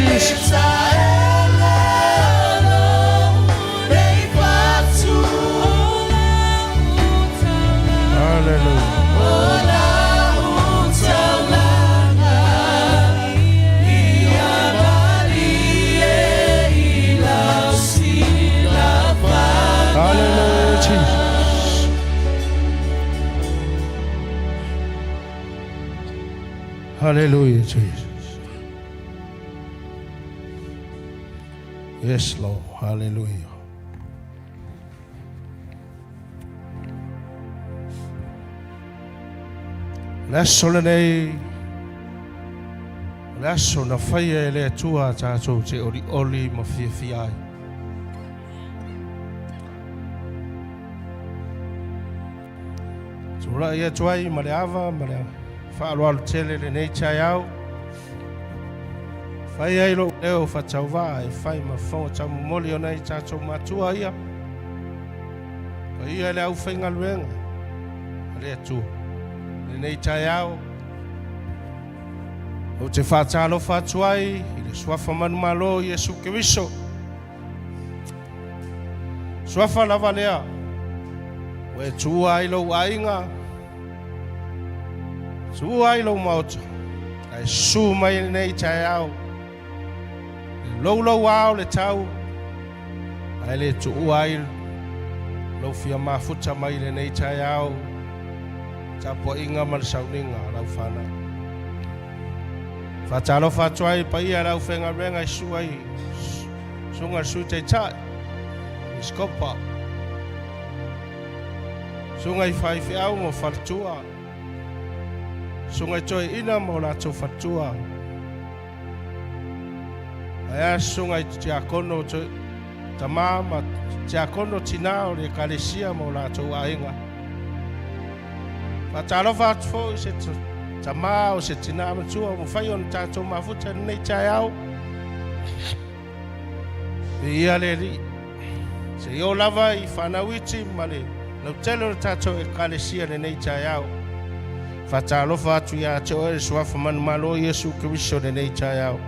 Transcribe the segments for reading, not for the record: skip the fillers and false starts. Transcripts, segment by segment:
Jesus. Hallelujah. Hallelujah, Jesus. Hallelujah, Jesus. Yes, Lord. Hallelujah. Le aso lenei, o le aso na faia e le Atua tatou te olioli ma fiafia ai. Tulai atu ai ma le ava ma le faaaloalo tele lenei taeao. Fai ai lou leo faatauvaa e fai ma fofoga taumomoli o nai tatou matua ia. Paia le aufaigaluega a le Atua. Lenei taeao, ou te faatalofa atu ai i le suafa manumalo o Iesu Keriso. Suafa lava lea ua e tuua ai lou aiga, tuua ai lou maota, ae susu mai lenei taeao, le loulou ao le tau, ae le tuua ai lou fia mafuta mai lenei taeao, tapuaiga ma le sauniga a lau fanau. Faatalofa atu ai paia i le aufaigaluega i susu ai susuga i le Sui Taitai, Episkopa, susuga i faifeau ma faletua, susuga i toeaina ma o latou faletua, ae a susuga i tiakono tama ma tiakono tina o le Ekalesia ma o latou aiga. Faatalofa atu foi i se tama o se tinā matua ua mafai ona tatou mafuta i lenei taeao. Viia le Alii. Seia oo lava i fanau iti ma le lautele o le tatou Ekalesia i lenei taeao. Faatalofa atu ia te oe le Suafa Manumalo o Iesu Keriso i lenei taeao.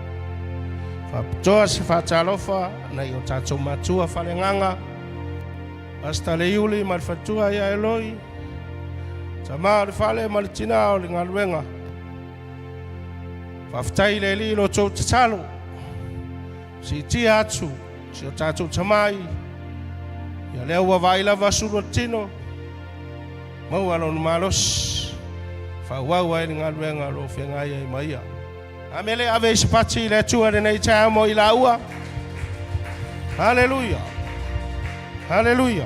Faapitoa se faatalofa nai o tatou matua faaleagaga, Pastor Leiuli ma le faletua ia Eloi, tama o le fale ma le tina o le galuega. Faafetai i le Alii i lo outou tatalo, siitia atu si o tatou tamai, ia lea ua vaai lava sulu o le tino, maua lona malosi, faaauau ai le galuega o lo o feagai ai ma ia. Amene, ave i se pati i le Atua lenei taeao mo i laua. Haleluia. Haleluia.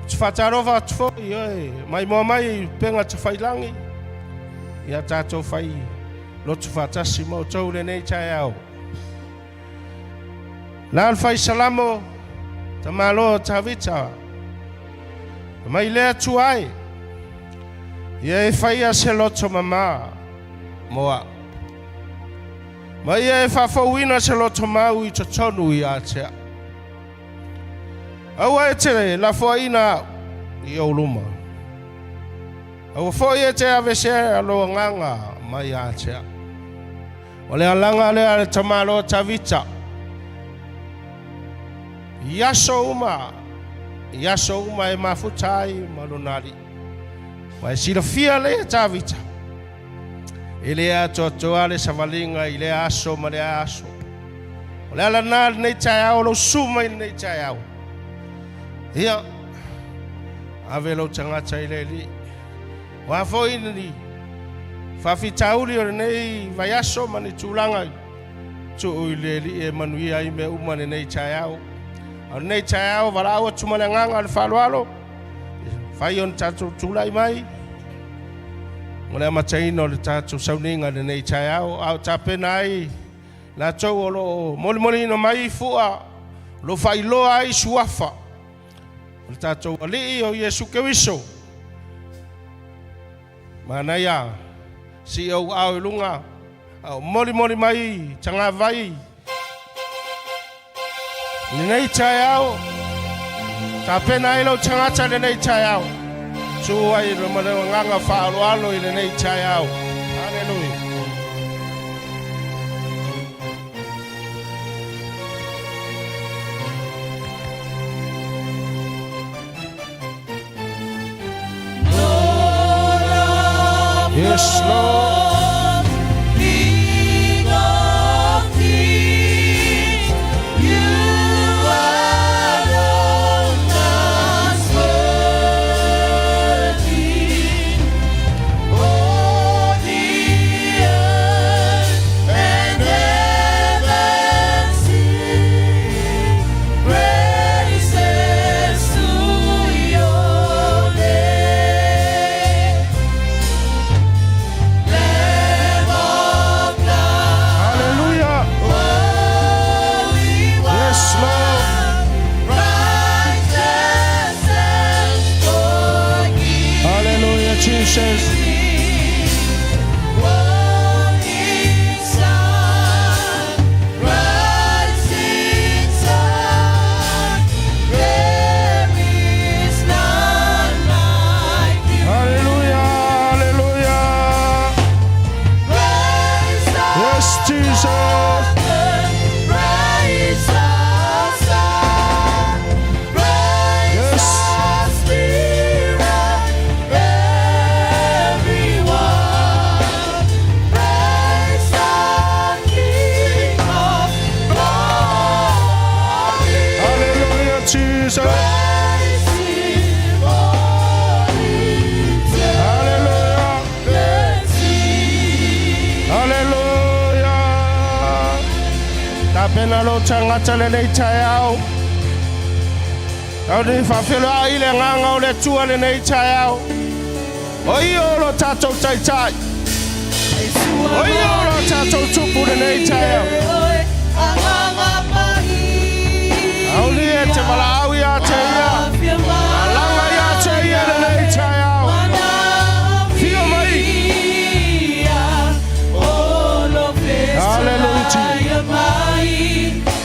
Ou te faatalofa atu foi oe mai moa mai i upega tafailangi ia tatou fai lotu faatasi ma outou lenei taeao. La le fai salamo tamalo Tavita mai le Atua e ia e faia se loto mamā mo a'u, ma ia e faafouina se loto mau i totonu ia te a'u. Aua e te lafoaina a'u i ou luma, aua foi e te aveesea lou agaga mai ia te a'u. O le alaga lea a le tamaloa Tavita i aso uma, i aso uma e mafuta ai ma lona alii. Ua e silafia lea Tavita, e le atoatoa le savaliga i lea aso ma lea aso. O le ala lena lenei taeao, o lou susu mai lenei taeao. Ia, ave lou tagata i le Alii. O a foi ni faafitauli o lenei vaiaso ma ni tulaga i tuu i le Alii e manuia ai mea uma lenei taeao. A o lenei taeao, valaau atu ma le agaga o le faaaloalo, fai ona tatou tulai mai mo le amataina o le tatou sauniga i lenei taeao, a o tapena ai latou o lo o molimoliina mai fua o lo o faailoa ai suafa o le tatou Alii o Iesu Keriso. Manaia sii ou ao i luga a o molimoli mai tagavai lenei taeao. Tapena ai lou tagata lenei taeao. Tu ai ma le agaga faaaloalo i lenei taeao. Haleluia. Yes, Lord. King of kings, you alone are worthy. All the earth and heaven sing praises to your name. Lamb of God, Hallelujah. Holy Yes, Lord. One, righteous and forgiving. Hallelujah, Jesus. Holy Son, rising sun, there is none like you. Hallelujah. Hallelujah. Praise the Yes, Jesus. Father, praise the Son, praise Yes. the Spirit, everyone. Praise the King of glory. Hallelujah, Jesus. Praise Him, all Hallelujah. eternity. Hallelujah. Tapena lou tagata lenei taeao. Tatou te faafeiloai i le agaga o le Atua lenei taeao. O ia o lo tatou taitai. O ia o lo tatou tupu lenei taeao. Auli e te valaau ia te ia. Alaga ia te ia lenei taeao. Fio mai. Hallelujah.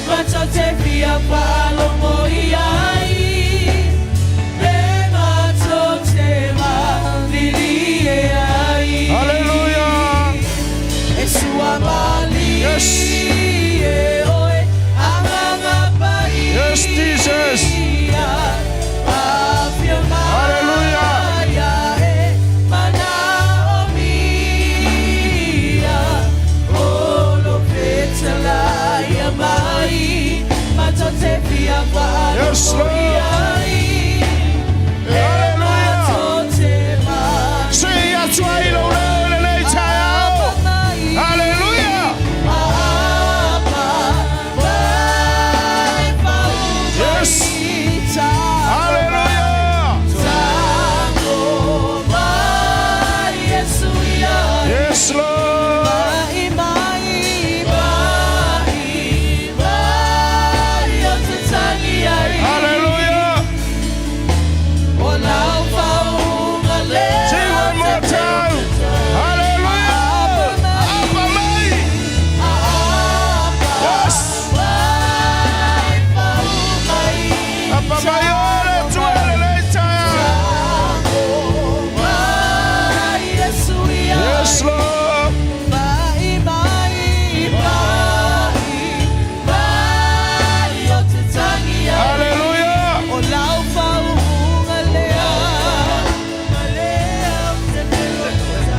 Matou te fia faalogo i ai Le matou te malilie ai Hallelujah. E sua mali Yes. oe agaga paia Yes, Jesus. Afio mai Hallelujah. e manaomia O lou fetalai mai Matou te fia Yes, faalogo Lord. i ai Hallelujah. Matou te Sii atu ai lou leo lenei taeao. Hallelujah. Yes. Hallelujah. Yes, Lord. Hallelujah. Sing one more time. Hallelujah. Apa mai. Yes. Apa mai o le Atua lenei taeao. Yes, Lord. Mai mai mai mai o te tangi ai Hallelujah. O lau faauuga lea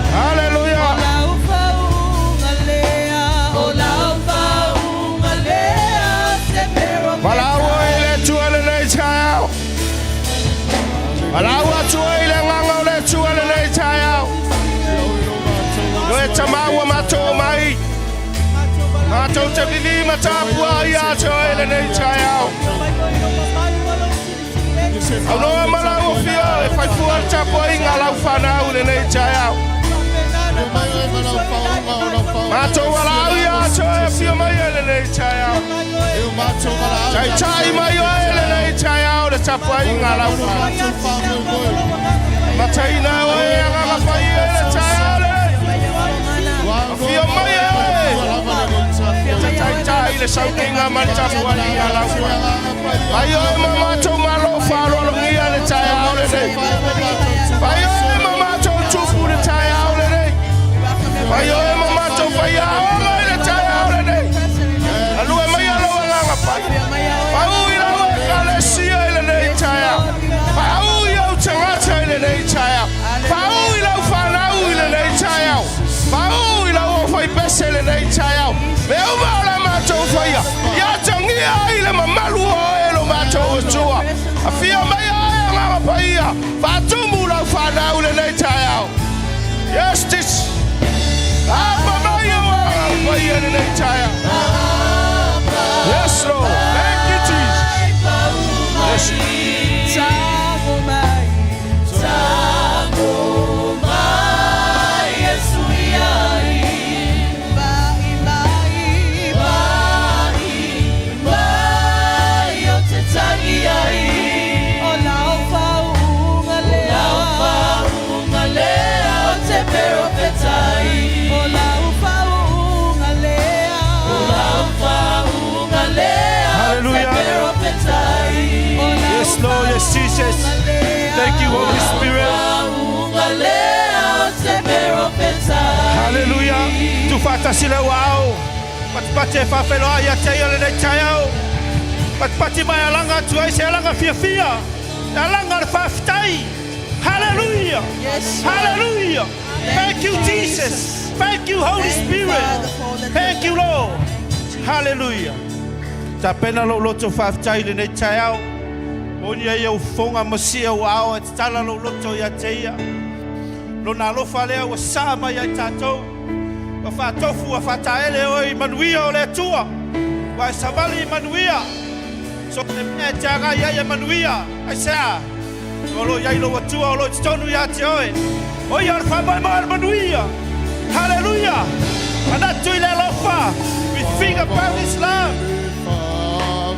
O Hallelujah. lau faauuga lea O lau faauuga lea Se pero Valaau oe i le Atua lenei taeao. Valaau atu oe i le agaga o le Atua lenei taeao. Oe Tamā ua matou omai. Matou te vivī ma tapuai ia te oe lenei taeao. Aunoa ma lau afio e fai fua le tapuaiga a lau fanau lenei taeao. Matou valaau ia te oe afio mai e lenei taeao. Taitai mai oe lenei taeao le tapuaiga a lau fanau. Mataina oe agaga paia i le taeao lenei. Afio mai e oe. Taitai le sauniga ma le tapuaiga a lau fanau. Fai oe ma matou malo faaaloalogia le taeao lenei. Fai oe ma matou tupu le taeao lenei. Fai oe ma matou faiaoga i le taeao lenei. Galue mai lou agaga paia. Pau i lau ekalesia i lenei taeao. Pau i ou tagata i lenei taeao. Pau i lau fanau i lenei taeao. tou Atua. Afio mai oe Agaga Paia, faatumu lau fanau i lenei taeao. Yes, Jesus. Apa mai o Agaga Paia i lenei taeao. Yes, Lord. Thank you, Jesus. Yes. Tago mai, tago mai, Yesu iai. Vai mai, vai mai, o te tangi ai. O lau faauuga lea, lau faauuga lea, o te perofetai. O lau faauuga lea, o lau faauuga lea, Hallelujah. o te perofetai. O lau Yes, Lord. Yes, Jesus. Thank you, Holy Spirit. faauuga lea, o te perofetai. Hallelujah. Tuufaatasi lou aao. Patipati e faafeiloai ia te ia lenei taeao. Patipati mai alaga atu ai se alaga fiafia. E alaga le faafetai. Hallelujah. Yes, Lord. Hallelujah. Thank you, Jesus. Thank you, Holy Thank you, Spirit. Father, for all that Thank you, you've done. Lord. Hallelujah. Tapena lou loto faafetai i lenei taeao. Oni ai au fofoga ma sie au aao e tatala lou loto ia te ia. Lona alofa lea ua saa mai ai tatou. Ua faatofu ua faataele oe i manuia o le Atua. Ua e savali i manuia. So te mea e te agai ai e manuia. Aisea. O lo iai lou Atua o lo i totonu ia te oe. O ia o le faamoemoe o le manuia. Hallelujah. Manatu i le alofa. We think about this love.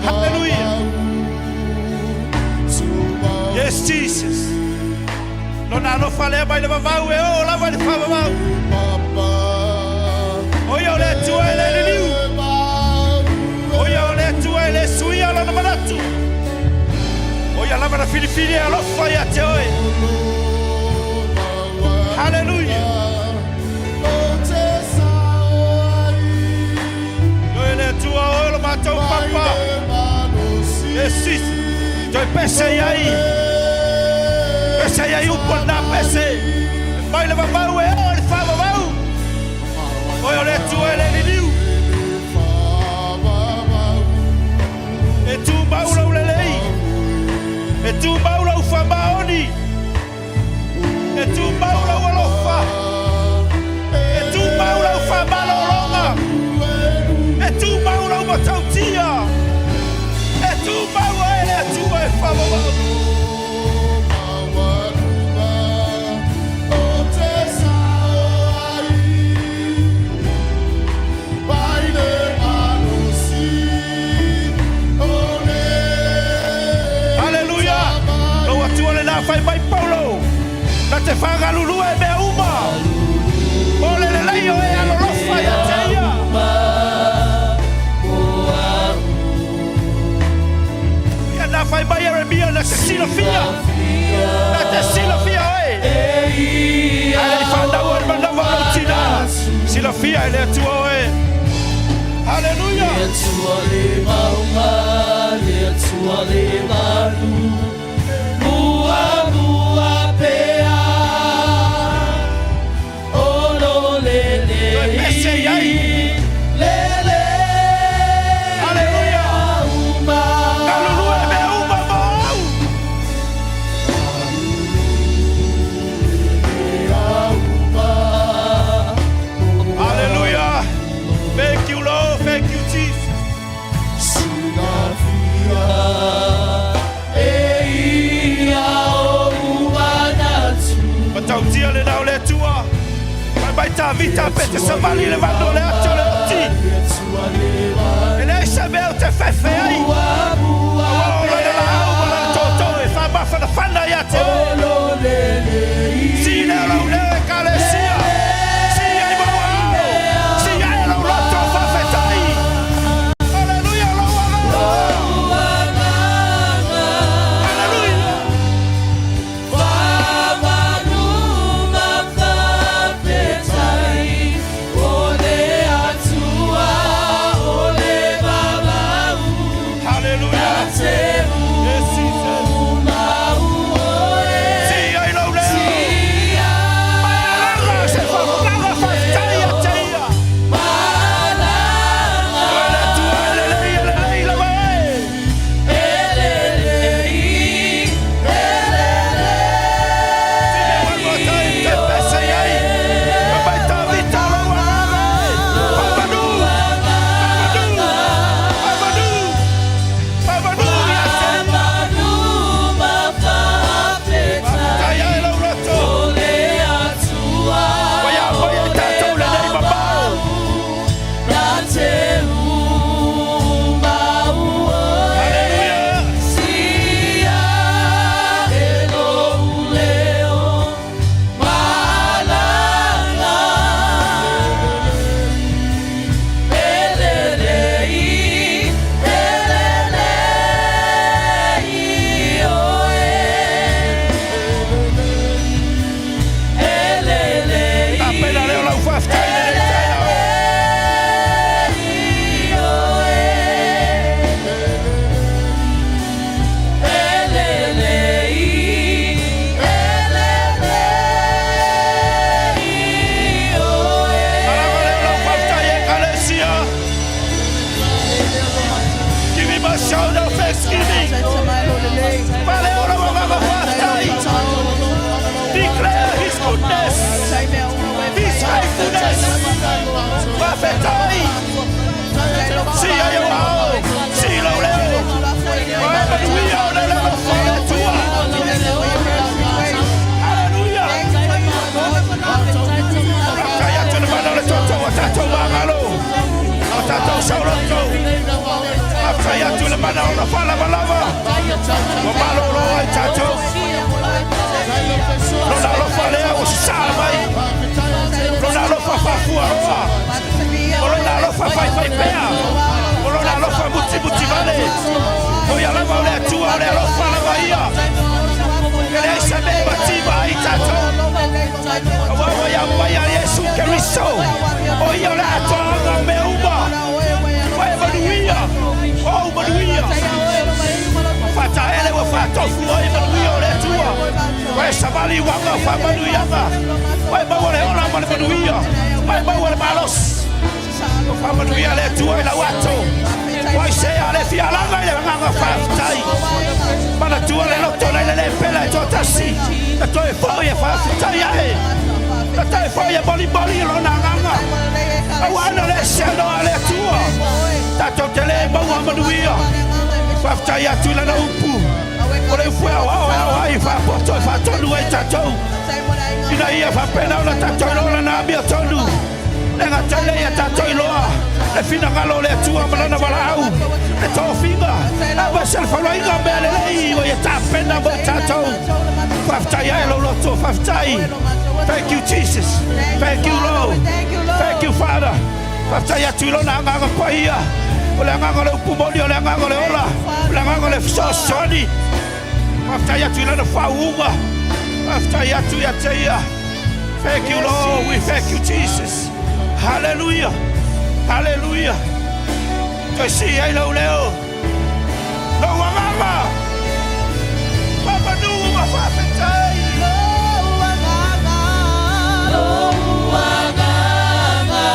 Hallelujah. Yes, Jesus. Lona alofa lea mai le vavau e o lava i le faavavau. O ia o le Atua e le liliu. O ia o le Atua e le suia lona manatu. O ia lava na filifili e alofa ia te oe. Hallelujah. Oe le Atua o lo matou papa. Yes, Jesus. Toe pese i ai. Pese i ai upu na pese. Mai le vavau e o i le faavavau. O ia o le Atua e le liliu. E tu mau lau lelei. E tu mau lau faamaoni. E tu mau lau alofa. E tu mau lau faamalologa. E tu mau lau matautia. E tu mau e le Atua e faavavau. Haleluia. Lou Atua lena fai mai Paulo. Na te faagalulua e mea uma. O le lelei o e alolofa ia te ia. Ia na fai mai Ieremia na te silafia. Na te silafia oe. Ae le i fanau le manawa o lou tina. Silafia e le Atua oe. Haleluia. Le Atua le mauga, le Atua le malu, muamua pea, o lo lele, Toe pese i ai. lele, Haleluia. uma. Galulua e mea uma mo au. Hallelujah. Thank you, Lord. Thank you, Jesus. E ia o manatu. Matautia le nao le Atua. Mai mai Tavita pe te savali le vano le ati o le oti. Le Atua le malu, E leai se mea o te fefe ai. muamua Aua o lana laau ma lana toto e faamafanafana ia te oe. o lo lele, Si lea lau leo ekalesia. Si ai mau ao. Si ai lau loto faafetai. Hallelujah, lou agaga. Hallelujah. Faamanu ma faafetai, o le Faafetai. Sia i ou ao, sii lou leo, ma e manuia ona o le alofa o le Atua. Haleluia! Faafetai atu i le mana o le tootoo ua tatou magalo, o tatou saoloto. Faafetai atu i le mana o ona faalavalava ua malolo ai tatou. Lona alofa lea ua sasaa mai, Lona alofa faafualoa, o Lona alofa faifaipea, o Lona alofa mutimutivale. O Ia lava o le Atua, o le alofa lava Ia. E leai se mea e mativa ai tatou. Aua ua ia mai a Iesu Keriso, o Ia o le atoaga o mea uma. Ua e manuia, o ou manuia. Faataele ua faatofu ai manuia o le Atua. Ua e savali i uaga o faamanuiaga. Ua e maua le ola ma le manuia. Ua e maua le malosi. Ua faamanuia le Atua i lau ato. Ua aisea le fialaga i le agaga faafetai. Manatua le loto nai le le pela e toatasi. Na toe foi e faafetai ae. Na toe foi e molimoli i lona agaga. Aua na le ese anoa a le Atua. Tatou te le maua manuia. Faafetai atu i lana upu. O le upu e aoao e ao ai faapoto e faatonu ai tatou. Ina ia faapena ona tatou iloa lana amiotonu. Le gata i lea ia tatou iloa le finagalo o le Atua ma lana valaau, le tofiga, aemaise le faulaiga o mea lelei ua ia tapena mo tatou. Faafetai ae lou loto, faafetai. Thank you Jesus. Thank you Lord. Thank you Father. Faafetai atu i lona agaga paia. O le agaga o le upu moni, o le agaga o le ola, o le agaga o le fesoasoani. Faafetai atu i lana faauuga. Faafetai atu ia te ia. Thank you Lord. We thank you Jesus. Hallelujah. Hallelujah. Toe sii ai lou leo. Lou agaga. Faamanu ma faafetai. Lou agaga. Lou agaga.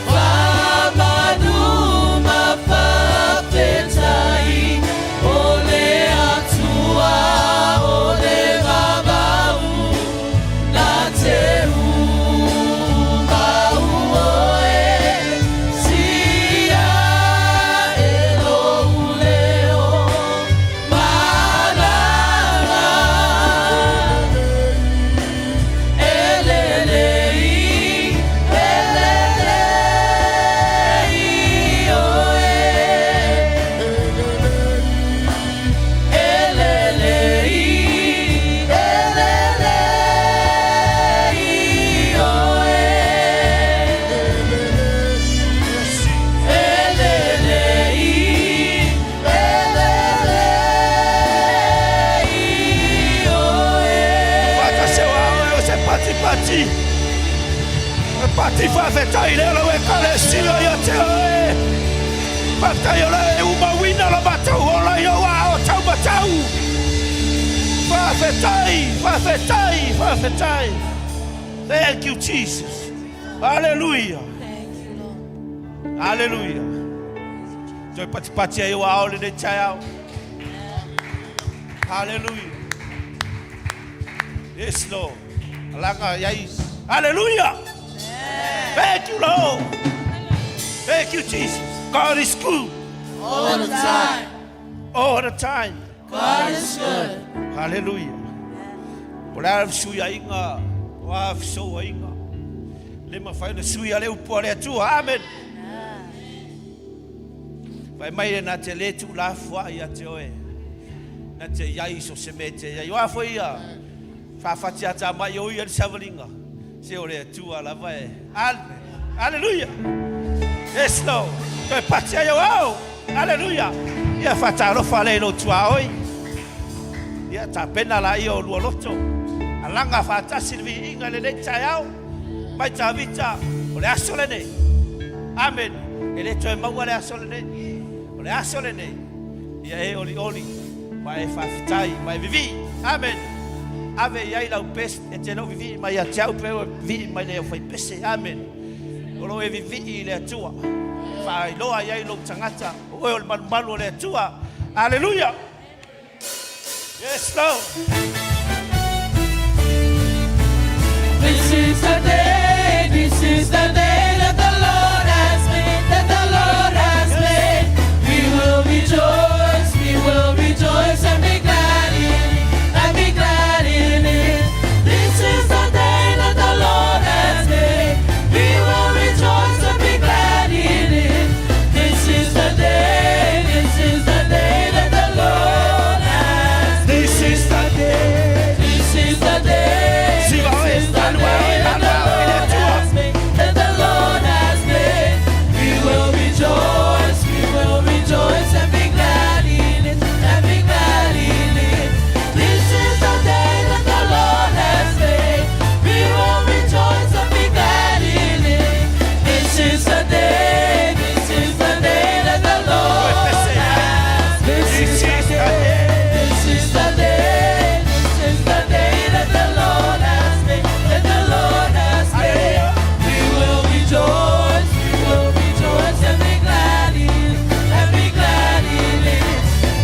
Faamanu ma faafetai, o le Atua o le vavau, na te umau oe, sii ae lou leo, malaga. E lelei, e lelei oe. E lelei, e lelei oe. E lelei, e lelei oe. Faatasi o ao e o se patipati. E pati faafetai lea lau Ekalesia ia te oe. Faafetai o le e umauina lo matou ola i ou ao taumatau. Faafetai, faafetai, faafetai. Thank you Jesus. Hallelujah. Thank you, Lord. Hallelujah. Toe patipati ai o ao lenei taeao. Hallelujah. Yes, Lord. Alaga iai. Hallelujah. Thank you, Lord. Thank you, Jesus. God is good All the time. all the time. God is good. Hallelujah. O le a fesuiaiga, o a fesouaiga. Le mafai ona suia le upu a le Atua. Amen. Fai mai e na te le tuulafoai ia te oe. Na te iai so se mea te iai. O a foi ia faafati ata mai o ia le savaliga. Se o le Atua lava e. Hallelujah. Yes, Lord. Toe pati ai o ao. Hallelujah. Ia faatalofa le i lou tuaoi. Ia tapena la ia o lua loto. Alaga faatasi le viiga i lenei taeao. Mai Tavita, o le aso lenei. Amen. E le toe maua le aso lenei. O le aso lenei. Ia e olioli. Ma e faafetai, ma e vivii. Amen. Ave i ai lau best e te lou vivii mai ia te au pe e vivii mai le au faipese. Amen. O lo e vivii i le Atua. Faailoa i ai lou tagata. O oe o le malumalu o le Atua. Hallelujah. Yes, Lord. This is the day, this is the day that the Lord has made, that the Lord has made. We will rejoice, we will rejoice and be glad in it, and be glad in it. This is the day that the Lord has made. We will rejoice and be glad in it. This is the day, this is the day that the Lord has made. This is the day. This is the day. Siva This is the day that the Lord has made. That the Lord has made. We will rejoice. We will rejoice and be glad in it. And be glad in it. This is the day that the Lord has made. We will rejoice and be glad in it. This is the day. This is the day that the Lord has made. This is the day. This is the day, this is the day that the Lord has made, that the Lord has made. We will rejoice, we will rejoice and be glad in it, and be glad in it.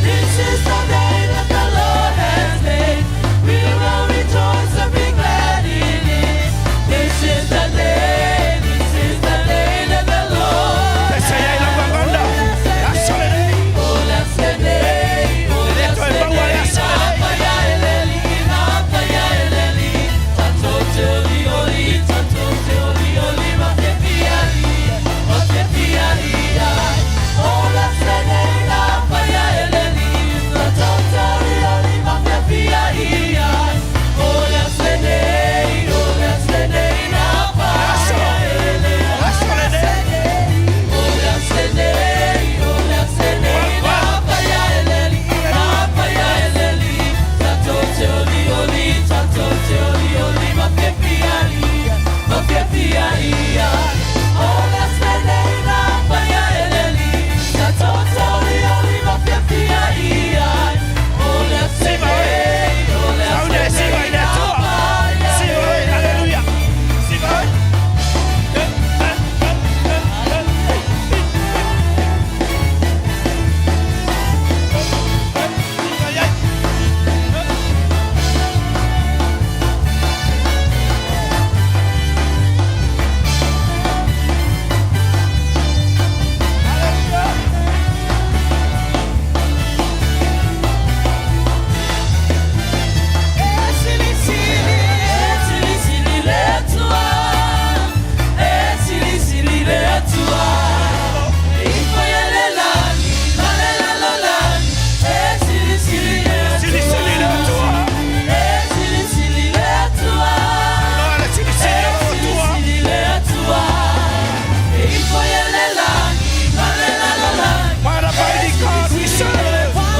This is the day that the Lord has made. We will rejoice and be glad in it. This is the day, this is the day that the Lord Pesa ya ila nganganda. Aso lenei. Oh, that's the day. Oh, that's the day. Oh, that's the day. Oh, that's the day. Oh, that's the day. Aso lenei. Oh, that's the day. Oh, that's the day. Oh, that's the day. Oh, that's the day. Oh, that's Saule, the siva day. ile tua. Siva we, hallelujah. Siva we. Eh, eh, eh, eh, eh, eh. Eh, eh, eh. Sili, sili le tua. Lord, sili, sili le tua. What a mighty God we serve. What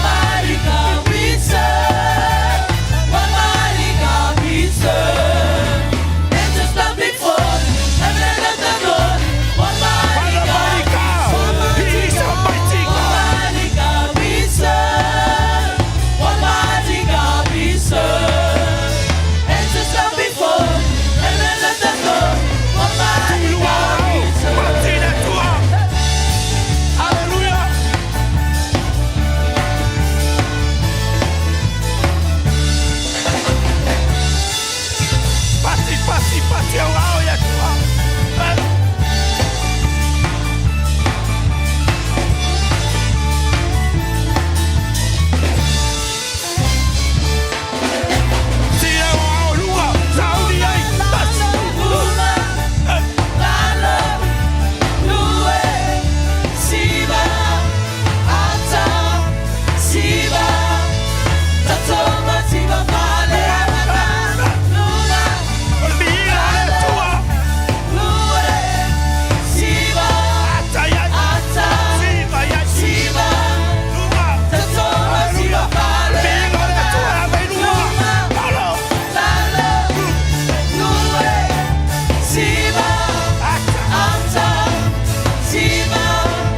mighty God we serve. What mighty God we serve. Angels bow before heaven and earth adore. What What mighty a mighty God. God. He is a mighty What God. mighty God we serve. What mighty God we serve. Angels bow before heaven and earth adore. What mighty God we serve. Mighty le tua. Hallelujah. Pati, pati, pati, au au ya tua. Eh. Si au au lua, sauni ai. Tas. Luma, Eh. Lalo, Lue, Siva, Ata, Siva, Tatoma, Siva, Pale, Amata, Luma, Mira le tua. Lue, Siva, Ata ya. Ata, Siva ya. Siva, Lua. Tatoma, Siva, Pale, Mira le tua, me lua. Lalo. Lalo, Lue, Siva, Ata. Ata, Siva,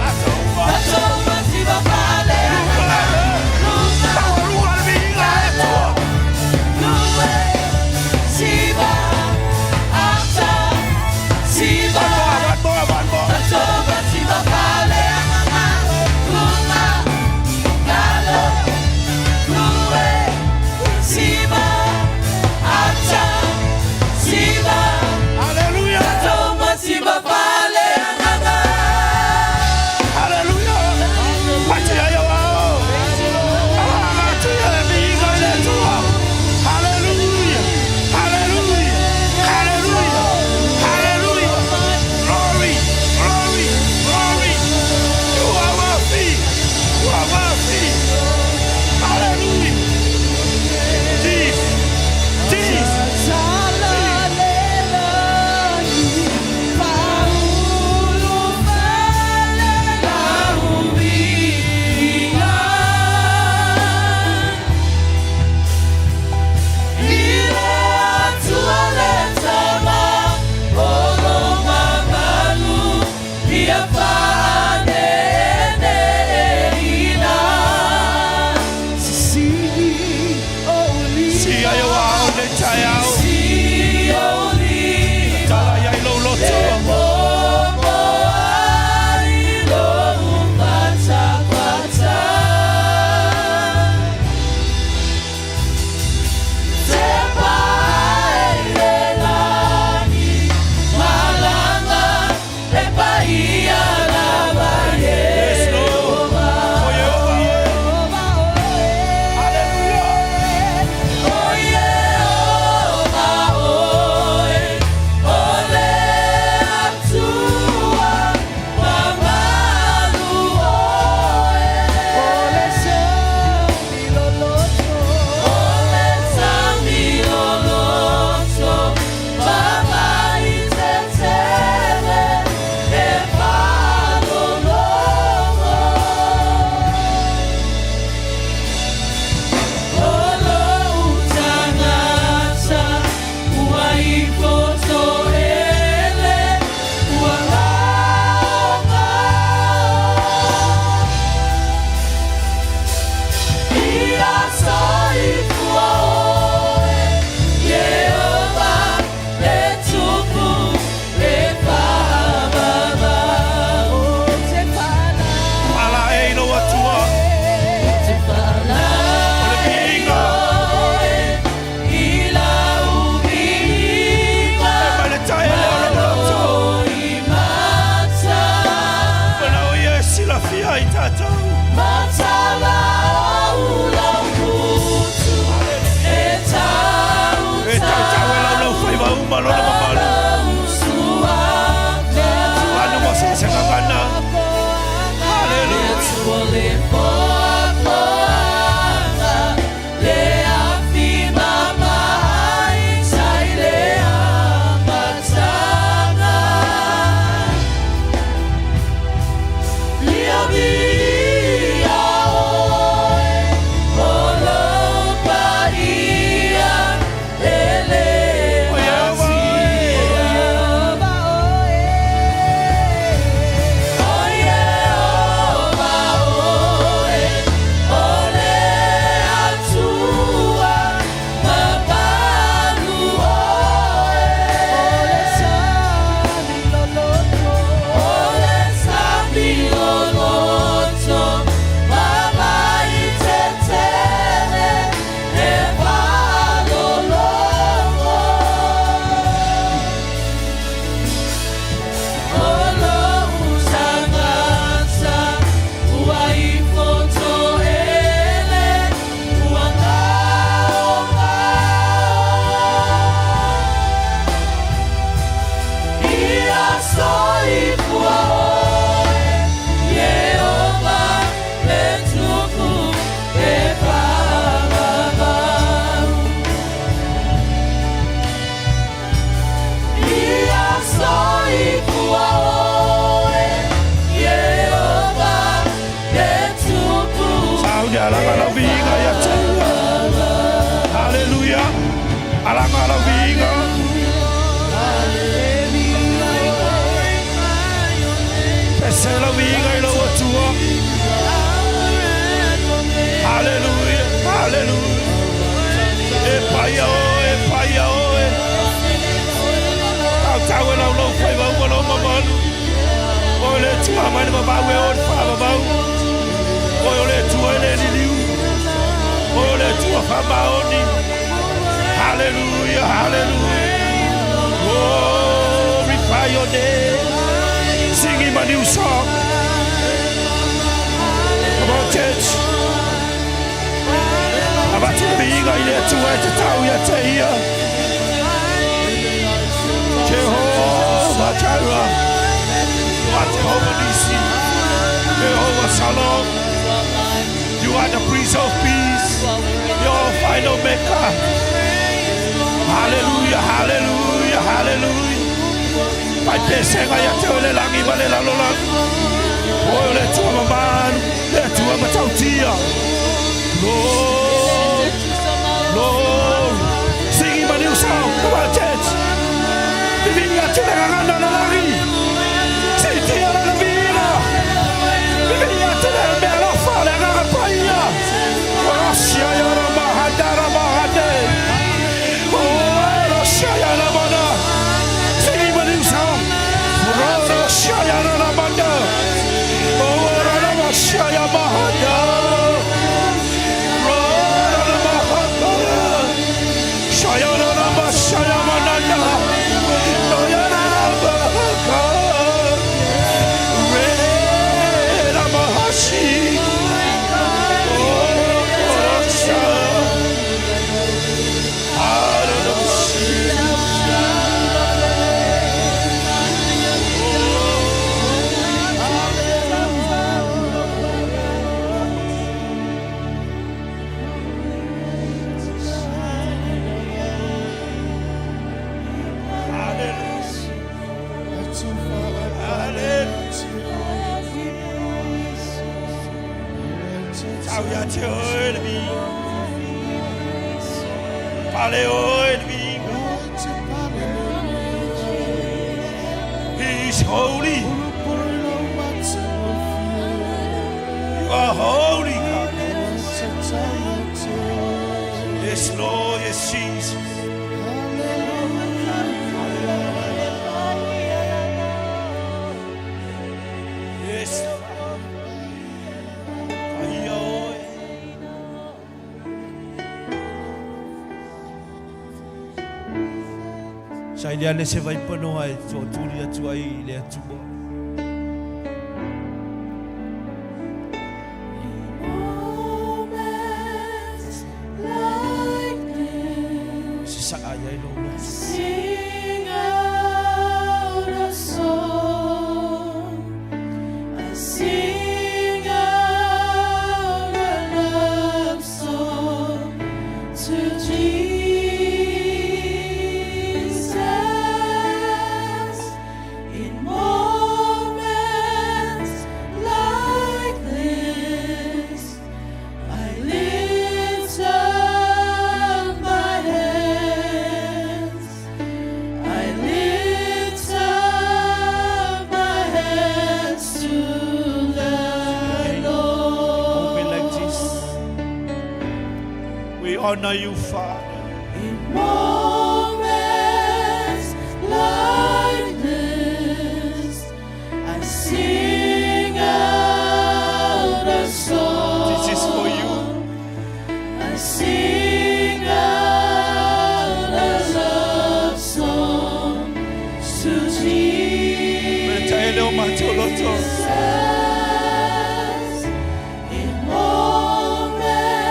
Ata. Tatoma, Siva, Pale, Amata, Luma, Lua, mira le tua. Lue, Siva, Ata, Siva, One more, one more. Tatoma, Siva, Pale, Amama, Luma, Lalo, Lue, Siva, Ata, Siva, Paia oe, paia oe. Tautau e laulou faiva uma lou mamalu. Oe le Atua mai le vavau e o i le faavavau. Oe o le Atua e le liliu. Oe o le Atua faamaoni. Hallelujah, hallelujah. Glorify your name. Sing him a new song. Come on, church. Avatu le viiga i le Atua e tatau ia te ia. Jehovah Jireh. You are Jehovah Nissi. Jehovah Shalom. You are the Prince of Peace. Your final maker. Hallelujah, hallelujah, hallelujah. Pai pesega ia te o le langi ma le lalolagi. Oe o le Atua mamalu, le Atua matautia. Lord, Lord. Sing him a new song. Come on, church. Viviga te le gagana na lagi. Siitia lana viiga. Viviga te le mealofa le agaga paia. Rasia ia ra mahadara mahade. Oh, Rasia ia ra mana. Sing him a new song. Rasia ia ra mana. Oh, Rasia ia mahada. Ra mahada. Shaya ra ma shaya mananda. No ya ra mahaka. Re ra mahashi. Oh, Rasia. Hallelujah. Hallelujah. Hallelujah. Tau ia te oe le viiga. Pale oe le viiga. He is holy. You are holy, God. Yes, Lord, yes, Jesus. Yes. Paia oe. Saili ane se vaipanoa e toatuli atu ai i le Atua. Moments like this, Se saa ai lou loto. sing out a song. I sing out a love song to Jesus. In moments like this, I lift up my hands. I lift up my hands to the Lord. Open like this. We honor you, Father. In moments like this, I sing out a song. This is for you. I sing out a love song to Meta ele o mateo loto. Jesus. In moments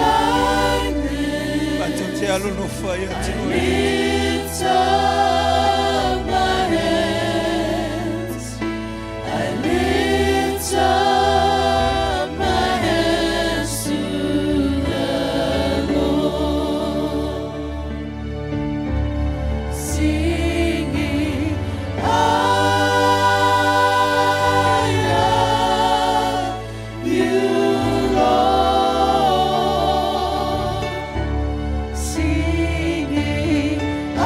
like this, Matou te alofa ia te oe. lift up my hands. I lift up my hands to the Lord, singing, I love you, Lord. Singing, I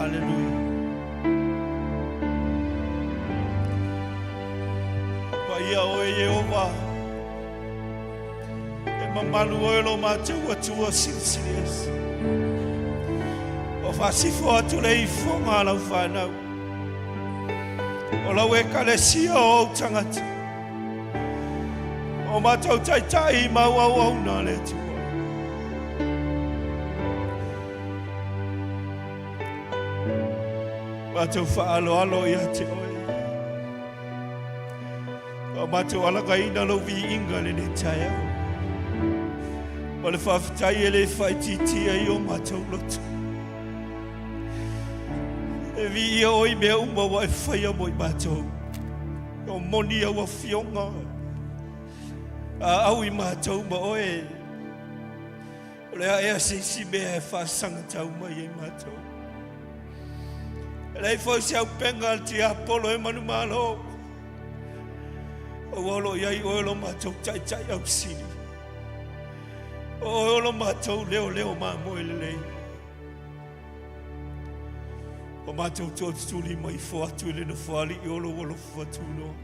Haleluia. Paia oe Ieova, e mamalu oe lo matou Atua silisili ese. Ua faasifo atu le ifoga a lau fanau, o lau ekalesia o ou tagata, o matou taitai ma au auauna a le Atua. Matou faaaloalo ia te oe. Ua matou alagaina lou viiga i lenei taeao. Ma le faafetai e le faaitiitia i o matou loto. E viia oe i mea uma ua e faia mo i matou. O moni au afioga. A au i matou ma oe. O le a ea se isi mea e faasagatau mai ai matou. E leai foi se auupega a le tiapolo e manumalo. Aua o lo o i ai oe lo matou taitai ausili. O oe o lo matou leoleo mamoe lelei. O matou tootutuli mai ifo atu i le nofoalii o lou alofa tunoa.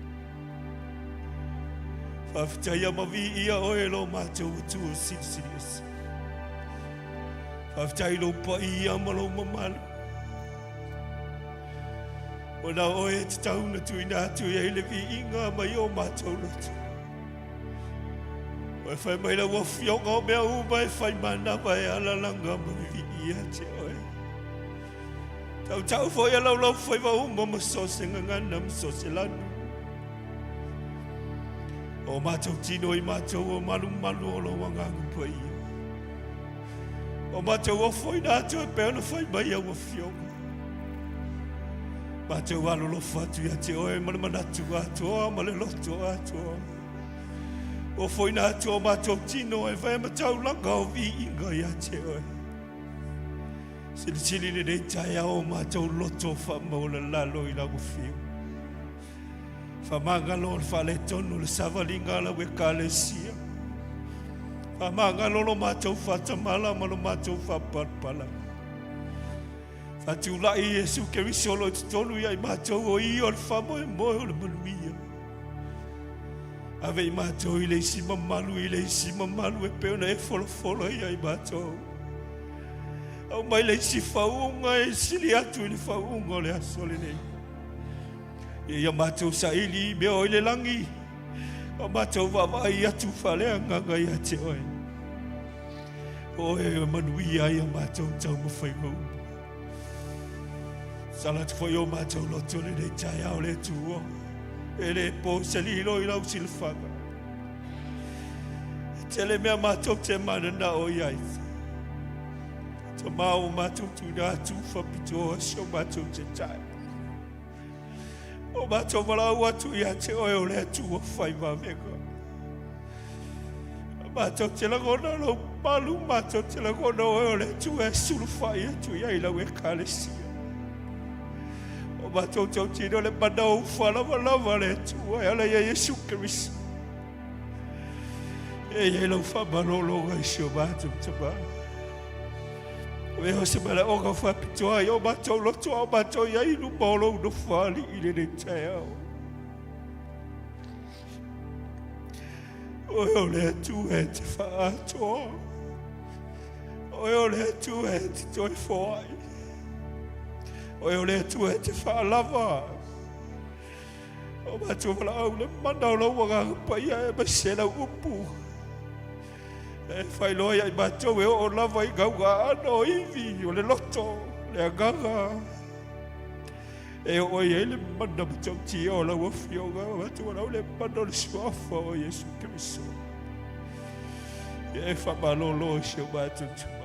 Faafetaia ma viia oe lo matou Atua silisili ese. Faafetai i lou paia ma lou mamalu. O na oe e tatau na tuuina atu i ai le viiga mai o matou loto. Oe fai mai lau afioga o mea uma e fai manava e alalaga ma viia te oe. Tautau foi a laulau faiva uma ma so se gagana ma so se lanu. O matou tino i matou o malumalu o lou agaga paia. O matou ofoina atu e pei ona fai mai au afioga. Matou alolofa atu ia te oe ma le manatu atoa ma le loto atoa. Ofoina atu o matou tino e fai ma taulaga o viiga ia te oe. Silisili lenei taeao o matou loto faamaualalalo i lau afio. Faamagalo le faaletonu o le savaliga a lau ekalesia. Faamagalo lo matou faatamala ma lo matou faapalapala. Faatulai Iesu Keriso o lo o i totonu ia i matou o ia o le faamoemoe o le manuia. Ave i matou i le isi mamalu i le isi mamalu e pei ona e folafolo ia i matou. Aumai le isi fauga e sili atu i le fauga o le aso lenei. Ia matou saili i mea o i le lagi, a matou vaavaai atu faaleagaga ia te oe. O oe e manuia ai a matou taumafaiga uma. Sala atu foi o matou loto lenei taeao le Atua. E le po se lilo i lau silafaga. E tele mea matou te mananao i ai. Tamā o matou tuuina atu faapitoa si o matou taitai. O matou valaau atu ia te oe o le Atua fai vavega. Matou te lagona lou malu, matou te lagona oe o le Atua e sulufai atu i ai lau ekalesia. O matou tautino le mana o ufalavalava le Atua e ala ia Iesu Keriso. E i ai lau faamalologa i si o matou tama. O ea o se manaoga faapitoa i o matou loto a o matou i ai i luma o lou nofoalii i lenei taeao. Oe o le Atua e te faaatoa. Oe o le Atua e te toe foai. Oe o le Atua e te faalava. O matou valaau le mana o lou agaga paia e aemaise lau upu. E faailoa ia i matou e oo lava i gaugaano o ivi o le loto, le agaga. E oo i ai le mana matautia o lau Afioga, o matou valaau le mana o le Suafa o Iesu Keriso. Ia e faamalolo i si o matou tama.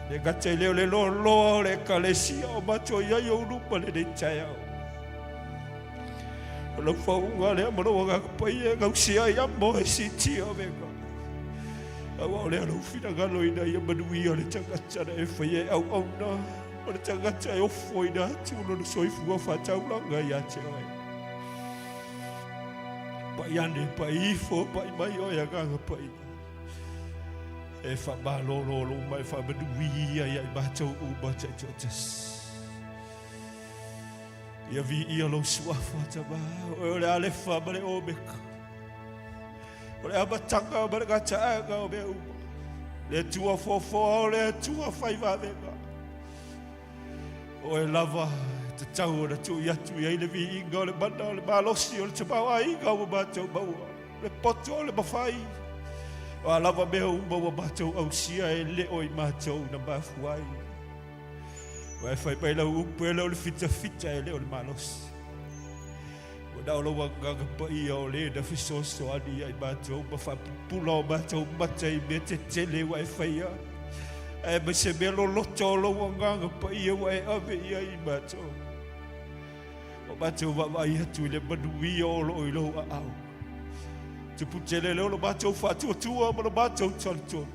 Le gata i lea o le loaloa o le Ekalesia o matou i ai ou luma lenei taeao. O lau faauuga lea ma lou agaga paia e gausia ai amo e siitia avega. Aua o lea lou finagalo ina ia manuia le tagata na e faia e auauna, o le tagata e ofoina atu lona soifua faataulaga ia te oe. Pai ane, pai ifo, pai mai oe agaga paia. E faamalolo lou mai faamanuia ia i matou uma taitoatasi. Ia viia lou suafa Tama, oe o le Alefa ma le Omeka, o le amataga ma le gataaga o mea uma, le Atua foafoa o le Atua fai vavega. Oe lava e tatau ona tui atu i ai le viiga o le mana o le malosi o le tamaoaiga ua matou maua, le poto o le mafai, o a lava mea uma ua matou ausia e le o i matou na mafua ai. Ua e fai mai lau upu e le o le fitafita e le o le malosi. Ua na o lou agaga paia o le na fesoasoani ia i matou ma faapupula o matou mata i mea tetele ua e faia, aemaise mea loloto o lou agaga paia ua e ave i ai i matou. Ua matou vaavaai atu i le manuia o loo i lou aao. Tupu tele lea o lo matou faatuatua ma lo matou talitonu.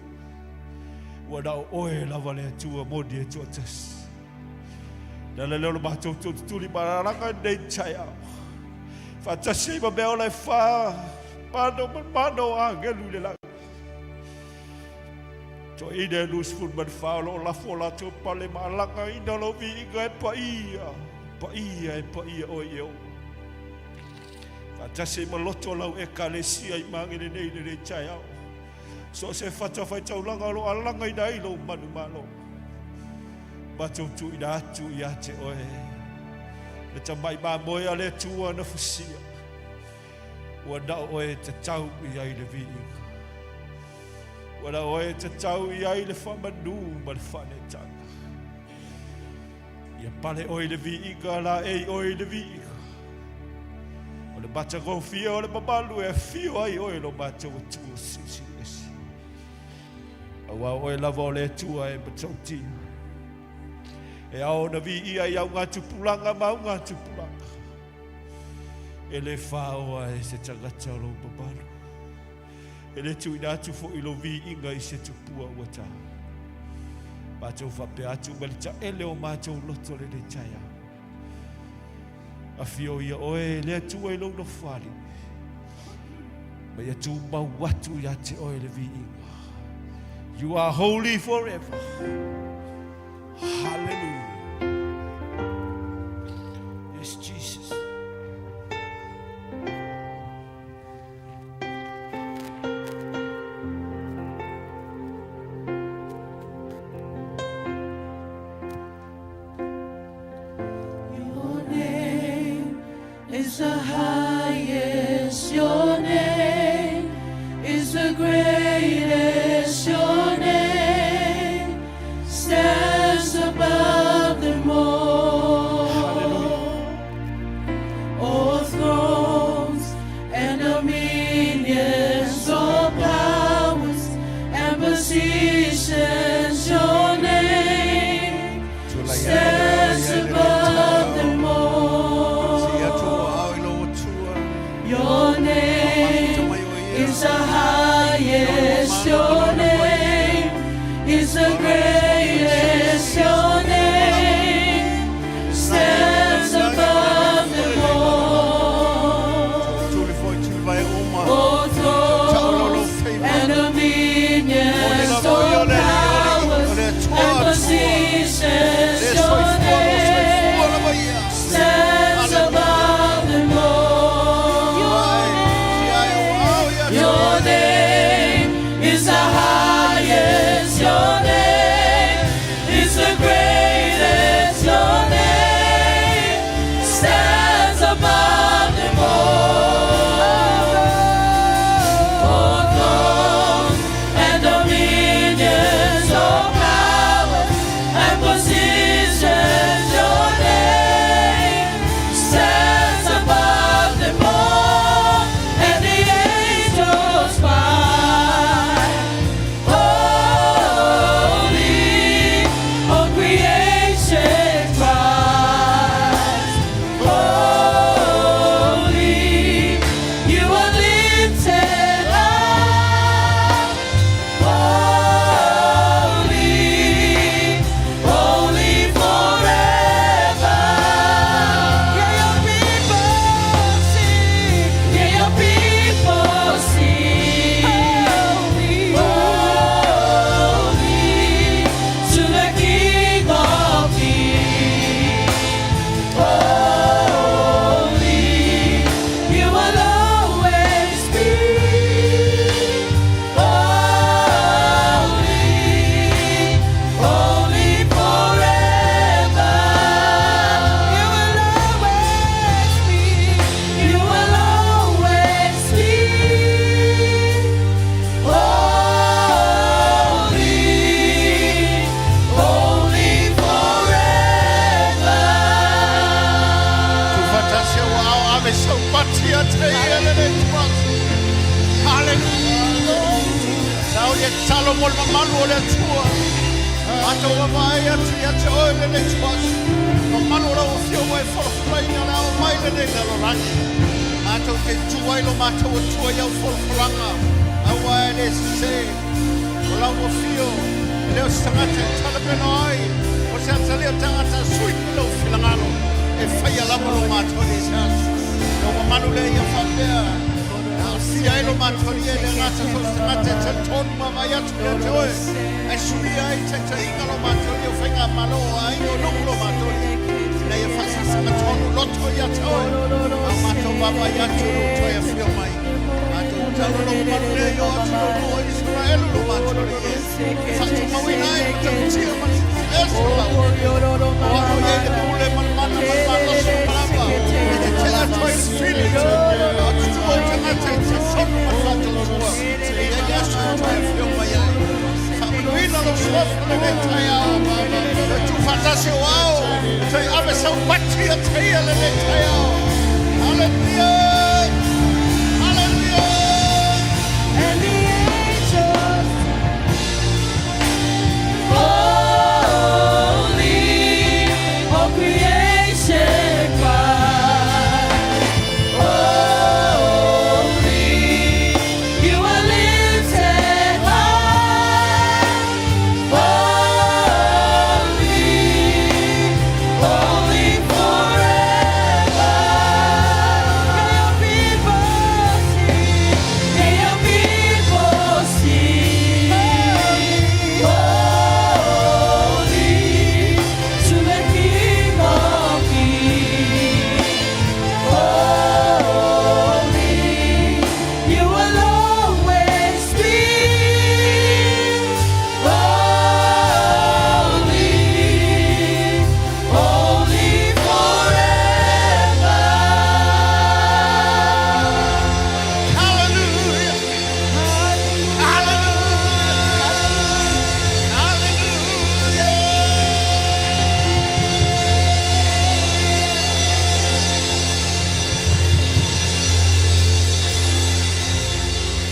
Ua na o oe lava le Atua moni e toatasi. Le ala lea o lo matou tulituli malalaga nei taeao. Faatasi ai ma mea ola e fa, mano ma mano o agelu i le lagi. Toeaina e 24 o lo o lafo o latou pale ma alagaina lou viiga e paia, paia e paia oe Ieova. Faatasi ai ma loto lau Ekalesia i Magele nei i lenei taeao. So o se fatafaitaulaga o lo o alagaina ai lou manumalo. Matou tuuina atu ia te oe le tamai mamoe a le Atua na fusia. Ua na o oe e tatau i ai le viiga. Ua na o oe e tatau i ai le faamanu ma le faaneetaga. Ia pale oe i le viiga, laei oe i le viiga. O le matagofie o le mamalu e afio ai oe lo matou Atua Silisili Ese. Aua o oe lava o le Atua e matautia. E ao ona viia i augatupulaga ma augatupulaga. E le faoa e se tagata o lou mamalu. E le tuuina atu foi lou viiga i se tupua ua ta. Matou faapea atu ma le taele o matou loto lenei taeao. Afio ia oe le Atua i lou nofoalii. Ma ia tumau atu ia te oe le viiga. You are holy forever. Hallelujah. Yes, Jesus. Your name is the highest, your name is the greatest, your name stands above them all. All thrones and dominions, all powers and positions, your name stands above them all. Your name ia lenei ituaso. Haleluia. Sao ia tatalo mo le mamalu o le Atua. Matou vaavaai atu ia te oe lenei ituaso. Mamalu o lau Afioga e folafolaina le ao mai lenei lalolagi. Matou te tu ai lo matou Atua i au folafolaga, aua e le sese. O lau afio, e le o se tagata e talapeno ai, o se atalii o tagata a sui i lou finagalo, e faia lava lo matou Alii i se aso. Lou mamalu lea ia faapea, e aafia ai lo matou Alii e le gata so o se tagata e talitonu ma vaai atu ia te oe, ae suia ai taitaiga lo matou Alii o faigamalo o aiga o nuu lo matou Alii, ina ia faasasaga tonu loto ia te oe, a o matou vaavaai atu i lou toe afio mai. Matou talo lou mamalu lea i o atu lou nuu o Isaraelu lo matou Alii e, e faatumauina ai le matautia ma le silisili ese o lau Afio. O au i ai le pule ma le mana ma le malosi uma lava, e tetee atu ai le fili, a o tutua o tagata i te tonu ma le faatautua, e i ai le aso e toe afio mai ai. Faamanuina lou suafa lenei taeao, toe tuufaatasi o ao, toe ave sau pati ia te ia lenei taeao. Haleluia! Haleluia! And the angels holy, all creation cry. Holy, you are lifted high. Holy, holy forever. May your people sing. May your people sing. Holy to the King of Kings. Holy, you will always be. Holy, holy forever. Hallelujah! Hallelujah! Hallelujah!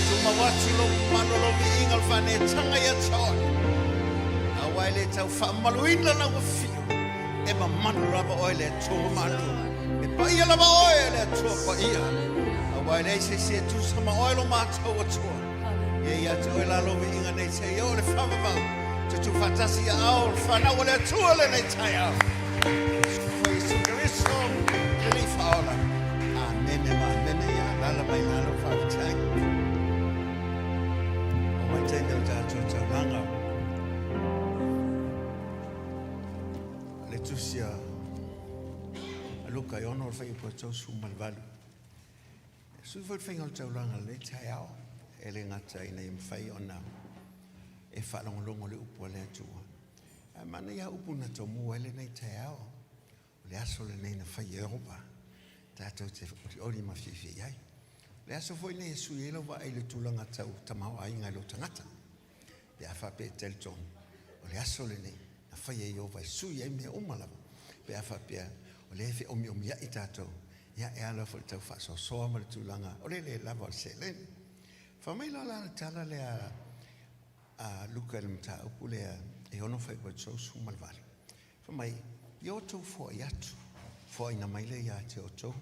Tumau atu lou mamalu o lou viiga o le faaneetaga ia te oe. Aua e le tau faamamaluina lau afio, e mamalu lava oe le Atua mamalu. E paia lava oe le Atua paia. Aua e leai se isi e tusa ma oe lo matou Atua. Ia ia te oe la lou viiga nei seia oo le faavavau. Te tuufaatasi ia ao o le fanau a le Atua lenei taeao. Soifua Iesu Keriso, le Alii Faaola. Amene ma amene. Ia alaala mai lalo faafetai. O mai taimi o le tatou taulaga. Le tusi a Luka e 6 o le fuaiupu e 38. E sui foi le faiga o le taulaga lenei taeao, e le gata ina ia mafai ona e faalogologo le upu a le Atua. Ae manaia upu na tomua ai lenei taeao, o le aso lenei na fai e Iehofa, tatou te olioli ma fiafia i ai. O le aso foi lenei e sui ai lau vaai i le tulaga tau tamaoaiga i lou tagata. Pe a faapea e talitonu, o le aso lenei na fai e Iehofa e sui ai mea uma lava. Pe a faapea o lea e feomiomiai tatou, ia e ala foi i le tau faasoasoa ma le tulaga o le le lava o le seleni. Fai mai loa la le tala lea a Luka i le mataupu lea e 6 fuaiupu 38. Fai mai, ia outou foai atu, foaina mai lea ia te outou.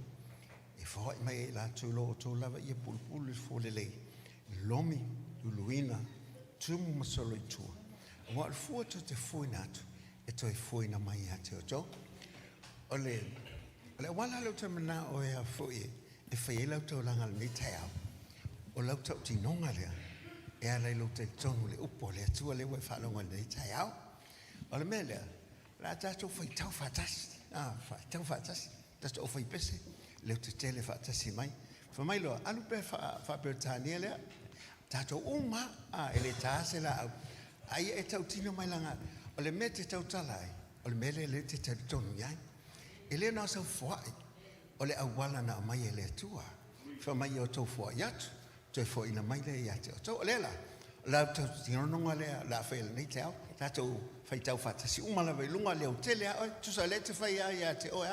E foai mai ai latou lo outou lava ia pulupulu i le fua lelei, lomi, luluina, tumu ma solo i tua. Aua o le fua tou te fuaina atu, e toe fuaina mai ia te outou. O le, o le auala lea ou te manao e a foi e fai ai lau taulaga lenei taeao, o lau tautinoga lea, e ala i lou talitonu i le upu a le Atua lea ua e faalogo i lenei taeao. O le mea lea, o le a tatou faitau faatasi, a, faitau faatasi, tatou aufaipese, leotetele faatasi mai. Fai mai loa, alu pea faa-Peretania lea, tatou uma, a, e le ta se laau. A ia e tautino mai laga, o le mea e te tautala ai, o le mea lea lea e te talitonu i ai. E le na o sau foai, o le auala na aumai e le Atua. Fai mai ia outou foai atu, toe foaiina mai lea ia te outou. O lea la, o le tautinoga lea o le a fai i lenei taeao, tatou faitau faatasi uma lava i luga, leotele a oe, tusa o lea e te fai a ia te oe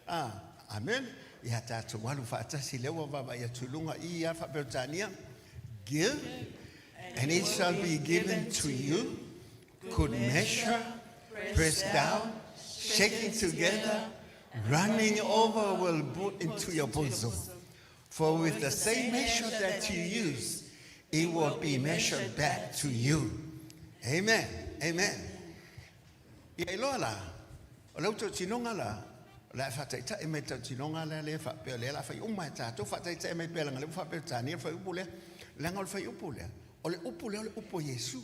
a. Amene. Ia tatou alu faatasi lea ua vaavaai atu i luga i ia faa-Peretania, Give, and it shall be given to you, good measure, pressed down, shaken together, running over will put into your bosom. For with the same measure that you use, it will be measured back to you. Amen. Amen. Ia iloa la, o le tautinoga la, o le a faataitai mai le tautinoga lea lea faapea o lea o le a fai uma e tatou, faataitai mai pea leaga o lea ua faa-Peretania le fuaiupu lea, leaga o le fuaiupu lea, o le upu lea o le upu a Iesu.